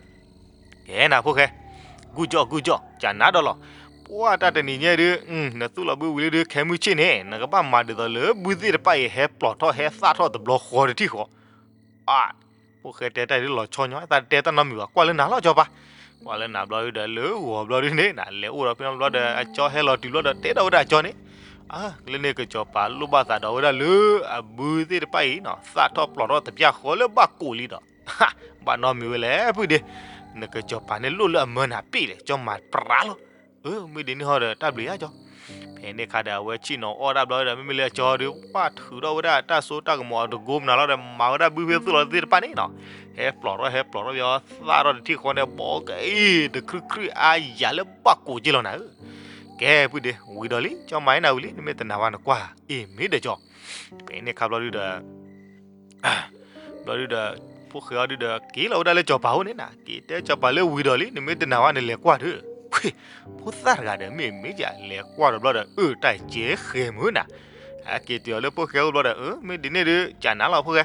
ကဲနၤဖိၣ်ဃဲ, ဂုၢ်ကၠီၣ်ဂုၢ်ကၠီၣ် ကနၤဒီးလီၤ, ပှၢ်တၢ်တနံၤညါဒုး နသူၣ်လီၤဘုဝံၤလံဒုး ခဲမုၢ်ဆ့ၣ်န့ၣ် နကဘၣ်မၤဒ်သိးလၢဘုသ့ၣ်တဖၣ်အံၤဟဲပျီၢ်ထီၣ်ဟဲသၣ်ထီၣ်တဘျီဃီတထံၣ်ဃီ, အါ ဖိၣ်ဃဲတဲတၢ်ဒ်လီၤဆီညီ တၢ်တဲတၢ်နီတမံၤဘၣ် ကွၢ်လၢနၤလီၤကၠီပၤ, ကွၢ်လၢနၤဘျီဒုဒီး လၢဂီၤဘျီဒုန့ၣ် နလဲၤအိၣ်ဒီးဖဲန့ၣ်ဘျီဒီး အကၠီဟဲလီၤတုၤဘျီဒီး တဲဒီးဝဲဒၣ်အကၠီန့ၣ်, အါ လၢန့ၣ်ကၠီပၤလိၣ်ဘၣ်သးဒီးဝဲဒၣ်လၢ အဘုသ့ၣ်တဖၣ်အံၤနီၤ သၣ်ထီၣ်ပျီၢ်ထီၣ်တပျၢ်ဃီလၢဘၣ်ကိးလံဒီး ဘၣ်နီတမံၤဝဲလဲၣ် ပုၢ်ဒ့, နကၠီပၤန့ၣ်လိၣ်လၢအမၢနၤပ့ၣ်လဲၣ် ကၠီမၤပြးလီၤ, အၢ မ့ၢ်ဒ်န့ၣ်ဟီဒီးတၢ်ဘျုးယါကၠီ, ဖဲန့ၣ်ခါဒီးအဝဲဆ့ၣ်နီၤအီၣ်ဒၣ်ဘျီဒီး မ့မ့ၢ်လၢအကၠီဒီး ပှၢ်ထုးထီၣ်ဝဲဒၣ်တၢ်စိတၢ်ကမီၤအတကိမနၤလီၤဒီး မၤဝဲဒၣ်ဘုဖဲသူၣ်လီၤသ့ၣ်တဖၣ်န့ၣ်နီၤ, ဟဲပျီၢ်ထီၣ်ဟဲပျီၢ်ထီၣ်ဘျီ သၣ်ထီၣ်တထံၣ်ဃီန့ၣ် ဘီကအံၤ တခြူၣ်ခြူၣ်အါယၤလၢဘၣ်ကိးက့လီၤနၤဧၢ, ကဲ ပုၢ်ဒ့ ဝံၤဒီးလံ ကၠီမၤနၤဝံၤလံ နမ့ၢ်တနာ်ဝဲနကွၢ် အ့ၣ် မ့ၢ်ဒီးကၠီ, ဖဲန့ၣ်ခါဘျီဒုဒီး ဘျီဒုဒီး ဖိၣ်ဃဲအီၤဒုဒီး က့ၤလီၤဝဲဒၣ်လၢကၠီပၤအိၣ်န့ၣ်နၤ က့ၤတဲကၠီပၤလၢဝံၤဒီးလံ နမ့ၢ်တနာ်ဝဲနလဲၤကွၢ်ဒုး, ဖိသၣ်တဂၤဒီး မ့ၢ်မ့ၢ်ယလဲၤကွၢ်ဒီးဘျီဒီး အၢ တၢ်ကဲဃဲၤမုၢ်နၤ, ဟဲက့ၤတုၤအီၤလၢဖိၣ်ဃဲအိၣ်ဘျီဒီး အၢ မ့ၢ်ဒ်န့ၣ်ဒုး ကနၤလီၤဖိၣ်ဃဲ,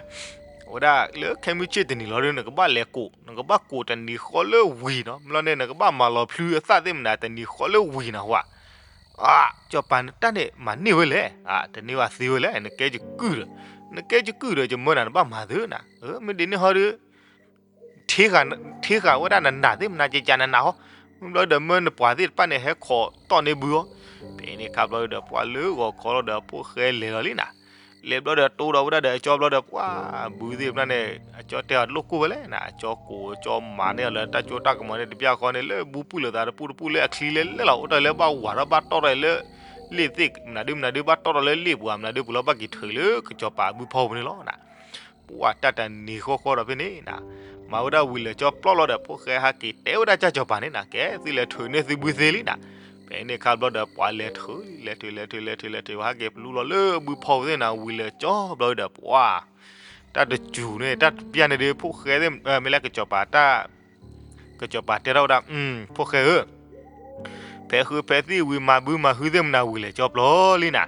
အဝဲဒၣ်လၢခဲမုၢ်ဆ့ၣ်တနံၤလီၤဒုး နကဘၣ်လဲၤကိး နကဘၣ်ကိးတနံၤဃီလၢဝံၤနီၤ မ့ၢ်လီၤန့ၣ် နကဘၣ်မၤလီၤဖျုအသၣ်သ့ၣ်မနၤ တနံၤဃီလၢဝံၤနၤဝဲ အါ ကၠီပၤနတၢ်န့ၣ်မၤန့ၢ်ဝဲလဲၣ်, တန့ၢ်ဘၣ်သ့ဝဲလဲၣ်, နကဲယကုၢ်ဒီး, နကဲယကုၢ်ဒီး ယမၢနၤနဘၣ်မၤသုနၤ, မ့ၢ်ဒ်န့ၣ်ဟီဒီး ထံဃာ်ဝဲဒၣ်နနၢ်သ့ၣ်မနၤ ကကနနၢ်ဟီ, မ့ၢ်ဘျီဒီးမၢနပှၤသ့ၣ်တဖၣ်န့ၣ် ဟဲခိးတီၢ်န့ၢ်ဘုအီၤ, ဖဲန့ၣ်ခါဘျီဒီး ပှၢ်လၢဂီၤခီလီၤဒီး ဖိၣ်ဃဲလဲၤလီၤလံနၤ, လဲၤဘျီဒီးတိဒီးဝဲဒၣ်ဒီးအကၠီဘျီဒီး ပှၢ်ဘုသ့ၣ်တဖၣ်န့ၣ် အကၠီတဲအီၤတလိၣ်ကိၢ်ဝဲလဲၣ်နၤ, အကၠီကိးကၠီမၤန့ၢ်အီၤလၢတၢ်ကၠိတၢ်ကမီၤန့ၣ် တပျၢ်ဃီန့ၣ် လၢဘူပူၣ်လိာ်သးတပူၤတပူၤလၢအချံလဲၤလဲၣ်လီၤ အိၣ်တၢ်လၢဘၣ်ဝၤထီၣ်ဘၣ်တီၢ်ထီၣ်လၢ လ့ၣ်သ့ၣ်မနုၤဒုမနုၤဒု ဘၣ်တီၢ်ထီၣ်လၢလ့ၣ်ပူၤမနုၤဒုပူၤလီၤ ဘၣ်က့ၤထုးလၢကစီၤပၤအဘုဖီပူၤန့ၣ်လီၤ. ပှၢ်တၢ်တနံၤဃီဃီဒီးဖဲန့ၣ်နၤ, မၤဝဲဒၣ်ဝံၤလၢာ်ကၠီပျီလီၤဒီး ဖိၣ်ဃဲဟဲက့ၤတဲဝဲဒၣ်ကစီၤပၤန့ၣ်နၤ, ကဲသုလဲၤထုးန့ၢ်သုဘုသ့လံနၤ. ဖဲန့ၣ်ခါဘျီဒီး ပှၢ်လဲၤထုးလံ လဲၤထုး လဲၤထုး လဲၤထုး လဲၤထုး ဟဲက့ၤပလူလီၤလၢဘုဖီပူၤသ့ၣ်နၤ ဝံၤလၢာ်ကၠီဘျီဒီး ပှၢ် တၢ်တစူၤန့ၣ် တၢ်တပျၢ်န့ၣ်ဒီး ဖိၣ်ဃဲသ့ၣ် မ့ၢ်လၢကစီၤပၤတၢ် ကစီၤပၤတဲထီၣ်ဝဲဒၣ် ဖိၣ်ဃဲဧၢ, ဖဲဃုဖဲသံၣ်ဝံၤမၤဘုမၤဟုသ့ၣ်မနၤဝံၤလၢာ်ကၠီပျီလံနၤ,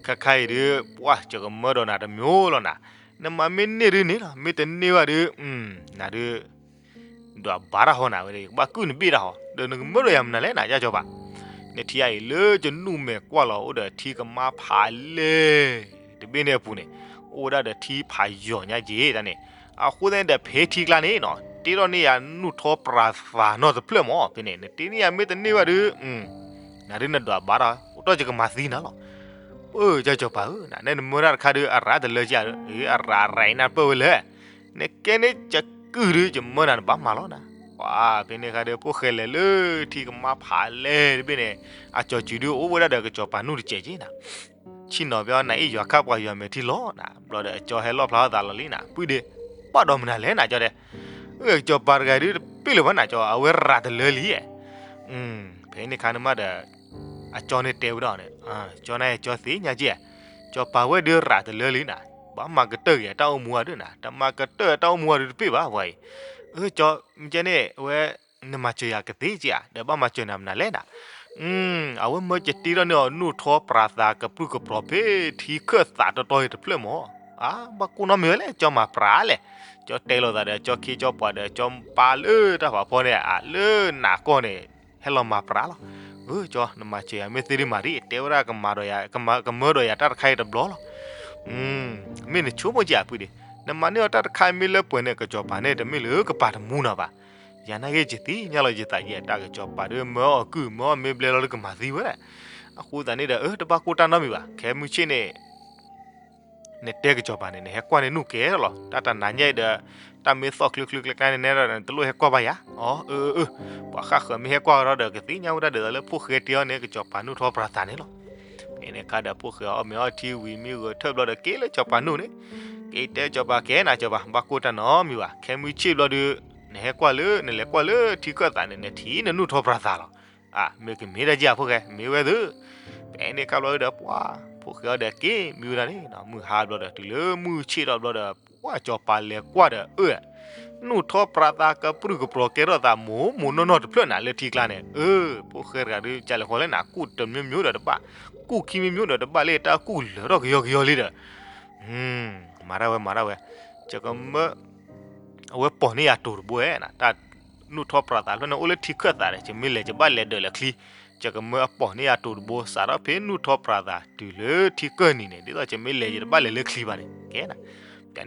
ခဲခါအံၤဒီး ပှၢ်ယကမၢဒီးနၤတမံၤလီၤနၤ, နမၤမ့ၢ်န့ၢ်ဒုန့ၣ်လီၤ မ့ၢ်တန့ၢ်ဘၣ်ဒီး နၤဒုး ဒွးဘါတၢ်ဟီနၤဝဲ ကဘၣ်ကုၢ်နဘ့ၣ်တၢ်ဟီ, ဒီးနကမၢဒီးယၤမနုၤလဲၣ်နၤ ကစီၤပၤ, နထံအံၤလၢကနူၢ်မဲာ်ကွၢ်လီၤ အိၣ်ဒီးထံကမါဖးလဲၢ် တဘ့ၣ်န့ၣ်အပူၤန့ၣ်, အိၣ်ဝဲဒၣ်ဒီးထံဖးယိာ်ညါက့ၤတၢ်န့ၣ်, အဃိသတးန့ၣ်ဒီး ဖဲထံကျါန့ၣ်နီၤ တ့ထီၣ်န့ၢ်ယၤနူၢ်ထီပြးသးနီတဖျၢၣ်မး ဖဲန့ၣ် နတ့န့ၢ်ယၤမ့ၢ်တန့ၢ်ဘၣ်ဒီး နၤဒုးနဒွးဘါတၢ် အိၣ်တီၢ်ယကမၤသံနၤလီၤ. ပၢ် ကစီၤပၤဧၢ နၤနဲနမၢတၢ်တခါဒီး အရၣ်တလၢက အရၣ်ရၣ်နၢ်ပၢၢ်ဝဲလဲၣ်, နကဲန့ၣ်ယကုၢ်ဒီး ယမၢနၤနဘၣ်မၤလီၤနၤ ပှၤဖဲန့ၣ်ခါဒီး ဖိၣ်ဃဲလဲၤလၢထံကမါဖးလဲၢ်တဘ့ၣ်န့ၣ်, အကၠီၤစုၤဒုးအိၣ်ဝဲဒၣ်ဒီးကစီၤပၤနူၢ်တစဲးက့နၤ, ဆ့ၣ်နီၤဖဲအီၤ နၤအ့ၣ်ယွၤခါပှၤယွၤမဲာ်ထံလီၤနၤ, ဘျီဒီးအကၠီၤဟဲလီၣ်ဖျါအသးလီၤလံနၤ, ပုၢ်ဒ့, ဘၣ်ဒီးမနုၤလဲၣ်နၤကၠီၤဒဲး, ကစီၤပၤတဂၤဒုးတပ့ၢ်လၢၤဘၣ်နၤကၠီၤ, အဝဲရၤတလၢလံ, ဖဲန့ၣ်ခါန့ၣ်မးဒီး အကၠီၤန့ၣ်တဲဝဲဒၣ်န့ၣ်, ကၠီၤနၤ ကၠီၤသ့ၣ်ညါက့, ကစီၤပၤဝဲဒုးရၤတလၢလံနၤ, ဘၣ်မၤကတၢၢ်က့ၤအတၢ်အိၣ်မူအီၤဒုးနၤ, တမၤကတၢၢ်အတၢ်အိၣ်မူအီၤဒုးတပ့ၢ်ဘၣ်ဝဲအံၤ, ကၠီၤ မ့ၢ်ကဲန့ၣ် အဝဲ နမၤစၢၤယၤကသ့က့ဧါ, ဒီးဘၣ်မၤစၢၤနၤမနုၤလဲၣ်နၤ, အဝဲမၢကတ့ထီၣ်န့ၢ်အီၤ နူၢ်ထီပြးသးကပြုၢ်ကပြီၤဖဲထံခၢၣ်သးတီတီအံၤတဖျၢၣ်မး, အါ ဘၣ်ကိၢ်နီတမံၤဝဲလဲၣ် ကၠီၤမၤပြးလဲၣ်, ကၠီၤတဲလိာ်သးဒီး ကၠီၤခ့ကၠီၤပှၤဒီး ကၠီၤပာ်လၢတၢ်ဖးဖီန့ၣ် အလၢနးကီၢ်န့ၣ် ဟဲလီၤမၤပြးလီၤ, ကၠီၤ နမၤစၢၤယၤမ့ၢ်သ့ဒ်မၤဒ် တဲဝဲဒၣ်ကမၤဒီးယၤ ကမၤ ကမၢဒီးယၤတၢ်တခါအံၤတဘျီလီၤ, မ့ၢ်နဆိကမိၣ်က့ဧါပုၢ်ဒ့, နမၤန့ၢ်အီၤတၢ်တခါအံၤမ့ၢ်လၢပှဲၤန့ၣ် ကစီၤပၤန့ၣ် တမ့ၢ်လၢကပၤတမူနၤဘၣ် ယၤနာ်က့ ယသ့ၣ်ညါလီၤယသးယဲ တၢ်ကစီၤပၤဒီး မၢအီၤကုၢ် မၢအီၤမ့ၢ်ဘျဲလီၤလၢကမၤသံဝဲဒၣ်, အဃိသတးန့ၣ်ဒီး အၢ တဘၣ်ကိၢ်တၢ်နီတမံၤဘၣ် ခဲမုၢ်ဆ့ၣ်န့ၣ်, နတဲကစီၤပၤန့ၣ် နဟဲကွၢ်န့ၢ်နူၢ်ကဲထီၣ်လီၤ တၢ်တနၤညါအံၤဒီး, တၢ်မ့ၢ်သီၣ်ချ့ချ့ကျဲကျဲန့ၣ်ဒီး နတလိၣ်ဟဲကွၢ်ဘၣ်ယၤ, အၢ အၢ အၢ, ပှၤဃၣ်ဃၢၤမ့ၢ်ဟဲကွၢ်ကဒီးဒီး ကသ့ၣ်ညါဝဲဒၣ်ဒ်သိးလၢဖိၣ်ဃဲတ့အီၤန့ၣ် ကစီၤပၤနူၢ်ထီပြးသးန့ၣ်လီၤ, ဖဲန့ၣ်ခါဒီးဖိၣ်ဃဲအီၣ်မ့ၤအီထံဝံၤမ့ၢ်ဂဲၤထၢၣ်ဘျီဒီးက့ၤလၢစီၤပၤနူၢ်န့ၣ်, က့ၤတဲစီၤပၤကဲနၤ စီၤပၤ ဘၣ်ကိၢ်တၢ်နီတမံၤဘၣ် ခဲမုၢ်ဆ့ၣ်ဘျီဒီး, နဟဲကွၢ်လၢ နလဲၤကွၢ်လၢထံခၢၣ်သးန့ၣ် နထံၣ်နနူၢ်ထီပြးသးလီၤ, အၢ မ့ၢ်ကမ့ၢ်ဒ်က့ဧါဖိၣ်ဃဲ မ့ၢ်ဝဲသု, ဖဲန့ၣ်ခါဘျီဒီးပှၤ, ဖိၣ်ဃဲအီၤဒီးက့ၤမံဝဲဒၣ်န့ၣ် မုၢ်ဟါဘျီဒီး တုၤလၢမုၢ်ဆ့ၣ်ထီၣ်ဘျီဒီး ပှၤစီၤပၤလဲၤကွၢ်ဒီးအၢ, နူၢ်ထီပြးသးကပြုၢ်ကပြီၤကဲထီၣ်သးမိၢ်မိၢ်နီၢ်နီၢ်တဖျၢၣ်နၤလၢထံကျါန့ၣ်, အၢ ဖိၣ်ဃဲတဂၤဒုးကလဲၤဃီလဲၣ်နၤ ကူၣ်တမျိုးမျိုးဒီးတဘၣ်, ကူၣ်ခံမျိုးမျိုးဒီးတဘၣ်လၢတၢ်ကူၣ်လၢာ်ထီၣ်ကယီကယီလံဒီး, မၤတၢ်ဝဲ မၤတၢ်ဝဲ, ကမၢ အဝဲပိာ်န့ၢ်ယၤတိၤတဘိဧါ, တၢ်နူၢ်ထီပြးသးဖျၢၣ်န့ၣ် အိၣ်လၢထံခၢၣ်သးဒီး ယမ့ၢ်လဲၤယဘၣ်လဲၤဒၢးလၢချံ, ယကမၢအပိာ်န့ၢ်ယၤတိၤတဘိ စးထီၣ်ဖဲနူၢ်ထီပြးသးတုၤလၢထံကၢၢ်နံၤန့ၣ် ဒ်သိးယမ့ၢ်လဲၤယတဘၣ်လဲၤလၢချံဘၣ်န့ၣ် ကဲနၤ,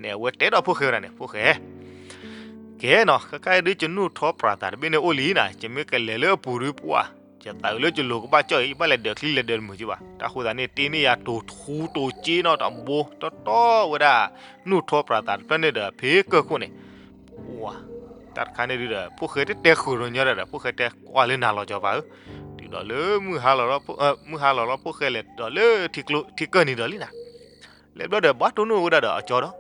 န့ၣ် အဝဲတဲဒီးဖိၣ်ဃဲဝဲဒၣ်န့ၣ် ဖိၣ်ဃဲ ကဲနီၤ ခဲခါအံၤဒုး ယနူၢ်ထီပြးသးတဘ့ၣ်န့ၣ်အိၣ်လံနၤ ယမ့ၢ်ကလဲၤလၢအပူၤဒုးပှၢ်, ယသးအုးလၢယလိၤကဘၣ်ကၠီၣ်အံၤ ယဘၣ်လဲၤဒၢးချံလဲၤဒၢးတမုာ်ကဘၣ်, တၢ်ဃိသတးန့ၣ် တ့န့ၢ်ယၤတိၤထူတိၤစ့နီၤတဘိ တီတီဝဲဒၣ် နူၢ်ထီပြးသးတဖျၢၣ်န့ၣ်ဒီး ဖဲကၢၢ်ခိၣ်န့ၣ်, တၢ်တခါန့ၣ်ဒုးဒီး ဖိၣ်ဃဲတတဲဃုာ်ဒီးညီဒၣ်ဒီး ဖိၣ်ဃဲတဲကွၢ်လၢနၤလီၤကၠီၤပၤဧၢ, တုၤဒီးလၢ မုၢ်ဟါလီၤလီၤ ဖိၣ်ဃဲလဲၤဒီးလၢ ထံကၢၢ်နံၤဒီးလံနၤ လဲၤဘျီဒီး ဘၣ်တိၢ်နီၣ်ဝဲဒၣ်ဒီးအကၠီဒီး,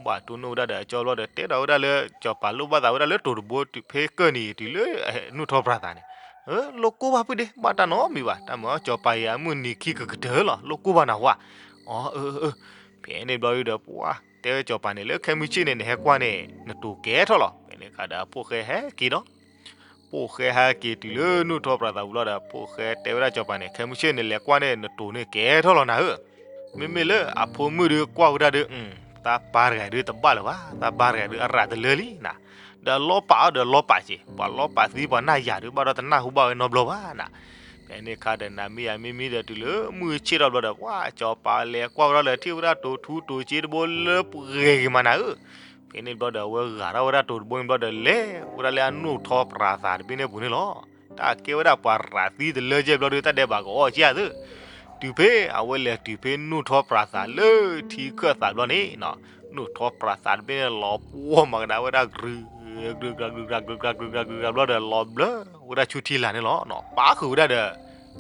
ဘၣ်တိၢ်နီၣ်ဝဲဒၣ်ဒီးအကၠီဘျီဒီး တဲဒီးဝဲဒၣ်လၢ ကၠီၤပၤလိၣ်ဘၣ်သးဝဲဒၣ်လၢတိၤတဘိ ဖဲကၢၢ်နံၤတုၤလၢ နူၢ်ထီပြးသးန့ၣ်, လိၣ်ကိၢ်ဘၣ်ဖုဒ့ ဘၣ်တၢ်နီတမံၤဘၣ် တၢ်မၤအီၣ်ကၠီၤပၤအံၤ အမုၢ်နံၤခံကကတၢၢ်လီၤ လိၣ်ကိၢ်ဘၣ်နၤဝဲ, အၢ အၢ အၢ, ဖဲန့ၣ်ဘျီဒုးဒီး ပှၢ် တဲဝဲကၠီၤပၤန့ၣ် လၢခဲမုၢ်ဆ့ၣ်န့ၣ် နဟဲကွၢ်န့ၣ် နတိၤကဲထီၣ်လီၤ ဖဲန့ၣ်ခါဒီး ဖိၣ်ဃဲဟဲက့ၤဒီး ဖိၣ်ဃဲဟဲက့ၤတုၤလၢနူၢ်ထီပြးသးပူၤလီၤဒီး ဖိၣ်ဃဲတဲဝဲဒၣ်ကၠီၤပၤန့ၣ် ခဲမုၢ်ဆ့ၣ်န့ၣ် လဲၤကွၢ်န့ၣ် နတိၤန့ၣ်ကဲထီၣ်လီၤနၤဧၢ, မ့မ့ၢ်လၢအဖိမုၣ်ဒုးကွၢ်ဝဲဒၣ်ဒီး သးပၢ်တဂၤဒုးတဘၣ်လၢၤဘၣ် သးပၢ်တဂၤဒုးအရၤတလၢလံနၤ, ဒီးလီပာ်အီၤဒီးလီပာ်စ့ၢ် ပှၤလီပာ်သံပှၤနၢ်ယၤဒုး ဘၣ်ဒီးတနၢ်ဟူဘၣ်ဝဲနီတဘျီဘၣ်နၤ, ဖဲန့ၣ်ခါဒီး နၤမ့ၢ်ယၤမ့မ့ၢ်ဒီး တုၤလၢမုၢ်ဆ့ၣ်ထီၣ်ဘျီဒီး ပှၢ် ကၠီၤပၤလဲၤကွၢ်ဝဲဒၣ်လၢထံၣ်ဝဲဒၣ်တိၤထူတိၤစ့တဘိလၢပှဲၤဂ့ၤမးနၤဧၢ, ဖဲန့ၣ်ဘျီဒီး အဝဲဂၤထီၣ်ဝဲဒၣ်တိၤတဘိန့ၣ်ဘျီဒီး လဲၤဝဲဒၣ်လၢအနူၢ်ထီပြးသးတဘ့ၣ်န့ၣ်အပူၤန့ၣ်လီၤ, တၢ်ကဲဝဲဒၣ်ပှၤရၤသံတလၢကဲဘျီဒီး တၢ်ဒဲးဘးကအီၣ်ကဲသု, တုၤဖဲ အဝဲလဲၤတုၤဖဲနူၢ်ထီပြးသးလၢထံခၢၣ်သးဘျီန့ၣ်, နူၢ်ထီပြးသးတဘ့ၣ်န့ၣ် လီၤပှီၢ်မၤကဒါဝဲဒၣ် ကြုးကြုးကြုးကြုးကြုးကြုးကြုးကြုးကြုးကြုးဘျီဒီး လီၤဘျၢဝဲဒၣ်ဆူထံလာ်န့ၣ်လီၤ, ပာ်ဃုာ်ဝဲဒၣ်ဒီး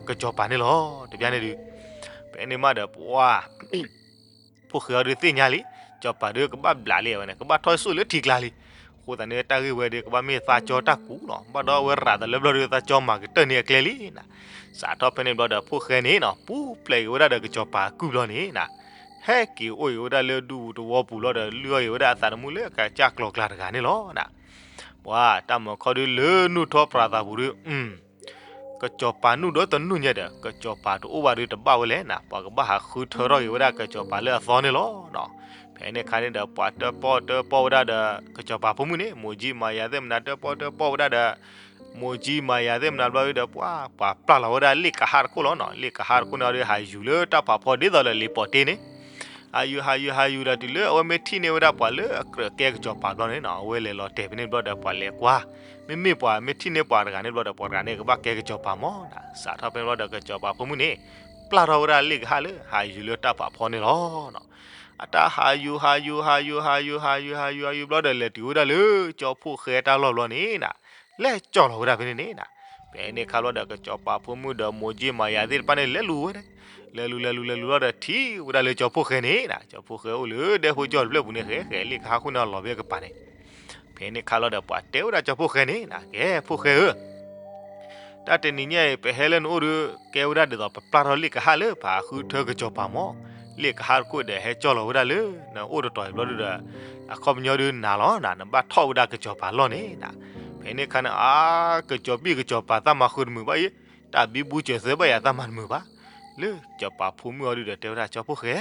ကစီၤပၤန့ၣ်လီၤ, တဘျီန့ၣ်ဒုး ဖဲန့ၣ်မးဒီး ပှၢ် ဖိၣ်ဃဲအီၤဒုးသ့ၣ်ညါလံ, ကစီၤပၤဒုးကဘၣ်ဘျးလံဝဲန့ၣ် ကဘၣ်ထီၣ်စိၣ်လၢထံကျါလံ, အဃိသတးန့ၣ် တၢ်ဂ့ၢ်ဝဲဒုး ကဘၣ်မ့ၢ်သးကၠီတၢ်ကူးလီၤ, ဘၣ်ဒီးအဝဲရၤတလၢဘျီဒီး သးကၠီမၤကတၢၢ်န့ၢ်အကျဲလံနၤ, စးထီၣ်ဖဲန့ၣ်ဘျီဒီး ဖိၣ်ဃဲန့ၣ်နီၤ ပူၤဖျဲးက့ၤဝဲဒၣ်ဒီးကစီၤပၤအကုၢ်ဘျီန့ၣ်နၤ, ဟဲက့ၤအိၣ်က့ၤဝဲဒၣ်လၢဒူပူၤတဝီပူၤဘျီဒီး လုၢ်အီၣ်က့ၤဝဲဒၣ်အသးသမူလၢကစၢ်ကျီၤကျါတဂၤန့ၣ်လီၤနၤ, ပှၤတၢ်မၤခီဒုးလၢနူၢ်ထီပြးသးပူၤဒုး ကစီၤပၤနူၢ်ဒီးတနူၢ်ညါဒီး ကစီၤပၤတအိၣ်ဘၣ်ဒုးတဘၣ်ဝဲလဲၣ်နၤ, ပှၤကဘၣ်ဟးဃုထၢထီၣ်က့ၤဝဲဒၣ်ကစီၤပၤလၢအသီန့ၣ်လီၤနီၤ. ဖဲန့ၣ်အခါန့ၣ်ဒီး ပှၤတၢၣ်ပီၣ်တၢၣ်ပီၣ်ဝဲဒၣ်ဒီး ကစီၤပၤဖိမုၣ်န့ၣ် မိၢ်ကၠံမၤယၤသ့ၣ်မနၤ တၢၣ်ပီၣ်တၢၣ်ပီၣ်ဝဲဒၣ်ဒီး မိၢ်ကၠံမၤယၤသ့ၣ်မနၤဘျီဒီး ပှၤ ပှၤပျၢ်လီၤဝဲဒၣ်လ့ၣ်ကဟၣ်တခိၣ်လီၤနီၤ. လ့ၣ်ကဟၣ်တခိၣ်န့ၣ်ဒီး ဟးယူၤလၢတၢ်ဖးဖီဒ်သိးလၢလံာ်ပီၣ်တ့န့ၣ် ဟးယူၤ ဟးယူၤ ဟးယူၤဒီးတုၤလၢအဝဲမ့ၢ်ထံၣ်န့ၢ်ဝဲဒၣ်ပှၤလၢအကြၢးကဲကစီၤပၤဘျီန့ၣ်နီၤ, အဝဲလဲၤလီၤတဲာ်ဖဲန့ၣ်ဘျီဒီး ပှၤလဲၤကွၢ်, မ့မ့ၢ်ပှၤမ့ၢ်ထံၣ်န့ၢ်ပှၤတဂၤန့ၣ်ဘျီဒီး ပှၤတဂၤန့ၣ်ကဘၣ်ကဲကစီၤပၤမးနီၤ. စးထီၣ်ဖဲန့ၣ်ဘျီဒီးကစီၤပၤဖိမုၣ်န့ၣ် ပျၢ်ထီၣ်ဝဲဒၣ်လ့ၣ်ကဟၣ်လၢဟးယူၤလၢတၢ်ဖးဖီန့ၣ်လီၤနီၤ. အတၢ်ဟးယူၤ ဟးယူၤ ဟးယူၤ ဟးယူၤ ဟးယူၤ ဟးယူၤ ဟးယူၤ ဟးယူၤဘျီဒီး လဲၤတုၤဝဲဒၣ်လၢကၠီဖိၣ်ဃဲတၢ်လီၢ်ဘျီန့ၣ်နီၤ, လဲၤကၠီၣ်လီၤဝဲဒၣ်ဖဲန့ၣ်န့ၣ်နၤ. ဖဲန့ၣ်ခါဘျီဒီး ကစီၤပၤဖိမုၣ်ဒီးမိၢ်ကၠ့မၤယၤသ့ၣ်တဖၣ်န့ၣ် လဲၤလူၤဝဲဒၣ်, လဲၤလူၤ လဲၤလူၤ လဲၤလူၤလီၤဒီး ထံၣ်ဝဲဒၣ်လၢကၠီဖှိၣ်ဃဲန့ၣ်နၤ. ကၠီဖှိၣ်ဃဲအိၣ်လၢဒဲဖိကၠီတဖျၢၣ်ပူၤန့ၣ် ဃဲဃဲလ့ၣ်ကဟၣ်ခိၣ်န့ၣ် အလီၤဖဲကပၤန့ၣ်. ဖဲန့ၣ်ခါလီၤဒီး ပှၤတဲဝဲဒၣ်ကၠီဖှိၣ်ဃဲန့ၣ်နၤ, ကဲ ဖှိၣ်ဃဲဧၢ, တၢ်တနံၤညါအံၤ ပဟဲလၢနအိၣ်ဒီး ကဲဝဲဒၣ်ဒ်သိးပပျၢ်ထီၣ်လ့ၣ်ကဟၣ်လၢပဃုထၢကစီၤပၤမၢ်, လ့ၣ်ကဟၣ်တခိၣ်ဒီး ဟဲကၠီၣ်လီၤဝဲဒၣ်လၢ နအိၣ်တတီၤအံၤဘျီဒုဒီး အခီပညီဒုနၤလီၤနၤ, နဘၣ်ထီၣ်ဝဲဒၣ်ကစီၤပၤလီၢ်န့ၣ်နၤ. ဖဲန့ၣ်ခါန့ၣ် အါ ကစီၤဘံၣ်ကစီၤပၤသးမၤဃုာ်တမုာ်ဘၣ်အံၤ, တၢ်ဘံဘူစၢၤသၢဘၣ်ယၤသးမၤတမုာ်ဘၣ်. လၢစီၤပၤဖိမုၣ်အီၤဒုဒီး တဲဝဲဒၣ်ကၠီဖှိၣ်ဃဲ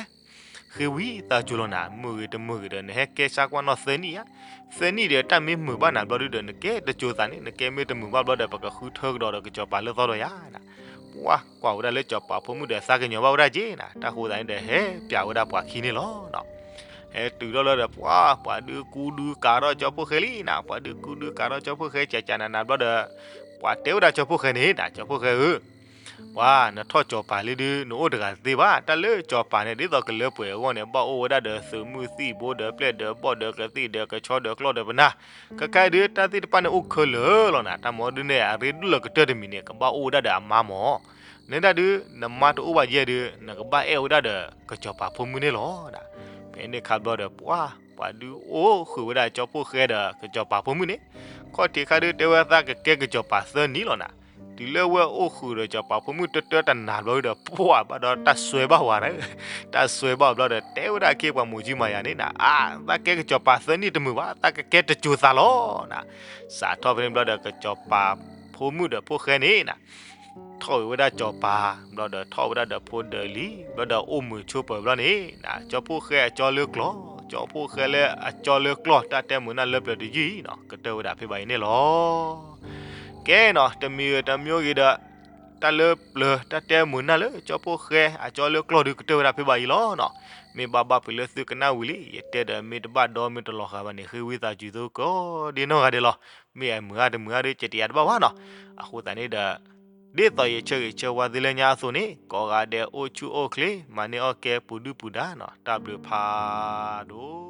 ဃ့ဝံသးစူၤလီၤနၤ, မုာ်ဂ့ၤတမုာ်ဂ့ၤဒီး နဟဲကဲဆါကွၢ်နီၣ်သၢနံၣ်ဧါ, သၢနံၣ်ဒီးတၢ်မ့ၢ်မုာ်ဘၣ်နၤဘျီဒုဒီး နကဲတစိၤသးန့ၣ်, နကဲမ့ၢ်တမုာ်ဘၣ်ဘျီဒီး ပကဃုထၢကဒီးဒီးကစီၤပၤလၢသီဒီးယၤနၤ. ပှၤကွၢ်ဝဲဒၣ်လၢစီၤပၤဖိမုၣ်ဒီး သးကညီၤဘၣ်ဝဲဒၣ်က့နၤ, တၢ်ဃိသးန့ၣ်ဒီး ဟဲပၠးဝဲဒၣ်ပှၤခံန့ၣ်လီၤ. ဟဲတုၤထီၣ်လၢဒီး ပှၤ ပှၤဒုးကူဒုးကၤထီၣ်ကၠီဖှိၣ်ဃဲလံနၤ, ပှၤဒုးကူဒုးကၤထီၣ်ကၠီဖှိၣ်ဃဲ ကးကးနးနးဘျီဒီး ပှၤတဲဝဲဒၣ်ကၠီဖှိၣ်ဃဲန့ၣ်နၤ, ကၠီဖှိၣ်ဃဲဧၢ ပှၤ နထီၣ်ကၠီၤပၤလံဒု နအိၣ်တဂၤတသ့ဘၣ်. တၢ်လၢကၠီၤပၤန့ၣ် ဒ်သိးကလၢပှဲၤအဂီၢ်န့ၣ် ဘၣ်အိၣ်ဝဲဒၣ်ဒီးသုးမုၢ်သံၣ်ဘိဒီးပျဲၢ်ဒီးဘီၣ်ဒီးကသံၣ်ဒီးကဆီဒီးကျီၢ်ဒီးပနၢ်, ခဲခါဒု တၢ်သ့ၣ်တဖၣ်န့ၣ်အိၣ်ခဲလၢာ်လီၤနၤ. တၢ်မၤဒုန့ၣ် အရ့ဒိၣ်လၢကတၢၢ်တမံၤန့ၣ် ကဘၣ်အိၣ်ဝဲဒၣ်ဒီးအမါမၢ်. နဒၣ်ဒု နမါတအိၣ်ဘၣ်ယဲၢ်ဒု နကဘၣ်အဲၣ်ဝဲဒၣ်ဒီးကစီၤပၤဖိမုၣ်န့ၣ်လီၤနၤ. ဖဲန့ၣ်ခါဘျီဒီး ပှၤ ပှၤဒုးအိၣ်ဃုာ်ဝဲဒၣ်ကၠီဖှိၣ်ဃဲဒီးကစီၤပၤဖိမုၣ်န့ၣ်, ခီၣ်ထံးခါဒု တဲဝဲသးကကဲကစီၤပၤသၢနံၣ်လီၤနၤ. တုၤလၢဝဲအိၣ်ဃုာ်ဒီးကစီၤပၤဖိမုၣ်တၢတၢတနၤဘျီဒုဒီး ပှၤဘၣ်ဒီးတၢ်စွဲဘၣ်ဝဲနၤ, တၢ်စွဲဘၣ်ဘျီဒီး တဲဝဲဒၣ်အခ့ပှၤမိၢ်ကၠံမၤယၤန့ၣ်နၤ, အါ သးကဲကစီၤပၤသၢနံၣ်တမုာ်ဘၣ်, သးကကဲတစိၤသးလီၤနၤ. စးထီၣ်ဖဲန့ၣ်ဘျီဒီး ကစီၤပၤဖိမုၣ်ဒီးဖိၣ်ဃဲန့ၣ်နၤ ထီၣ်ဝဲဒၣ်ကစီၤပၤ ဘျီဒီးထီၣ်ဝဲဒၣ်ဒီးဖိဒၢလံ, ဘျီဒီးအိၣ်မုာ်ဆိးပၢၤဘျီန့ၣ်နၤ, ကၠီဖှိၣ်ဃဲအကၠီလၢကျီၢ်, ကၠီဖှိၣ်ဃဲလၢအကၠီလၢကျီၢ် တၢ်တဲမုာ်နၢ်လၢပျၢၤတယုၢ်အံၤနၤ ကတၢၢ်ဝဲဒၣ်ဖဲဘၣ်အံၤန့ၣ်လီၤ. ကဲနၤ တမံၤဂ့ၤတမံၤဂ့ၤဒီး တၢ်လၢပျၢၤ တၢ်တဲမုာ်နၢ်လၢကၠီဖှိၣ်ဃဲအကၠီလၢကျီၢ်ဒု ကတၢၢ်ဝဲဒၣ်ဖဲဘၣ်အံၤလီၤနၤ. မ့ၢ်ဘၣ်ဘၣ်ဖုးလၢသုကနၣ်ဝံၤလံ, ယတဲဒီးမ့ၢ်တဘၣ်ဒီမ့ၢ်တလီၤဃာ်ဘၣ်န့ၣ် ဃ့ဝံသးစူၤသုကိးဒ်နီၢ်ဂၤဒဲးလီၤ. မ့ၢ်အမုာ်ဧါတမုာ်ဧါဒု ကတဲယၤတဘၣ်ဘၣ်နၤ. အဃိသတးန့ၣ်ဒီး ဒ်သိးယဆၢဂ့ၤဆၢဝါသုလၢညါအသိးန့ၣ် ကိးဂၤဒဲးအိၣ်ဆူၣ်အိၣ်ချ့ မၤန့ၢ်အီၣ်ကဲပူၤဒုၣ်ပူၤဒါနၤ, တၢ်ဘျုးဖးဒိၣ်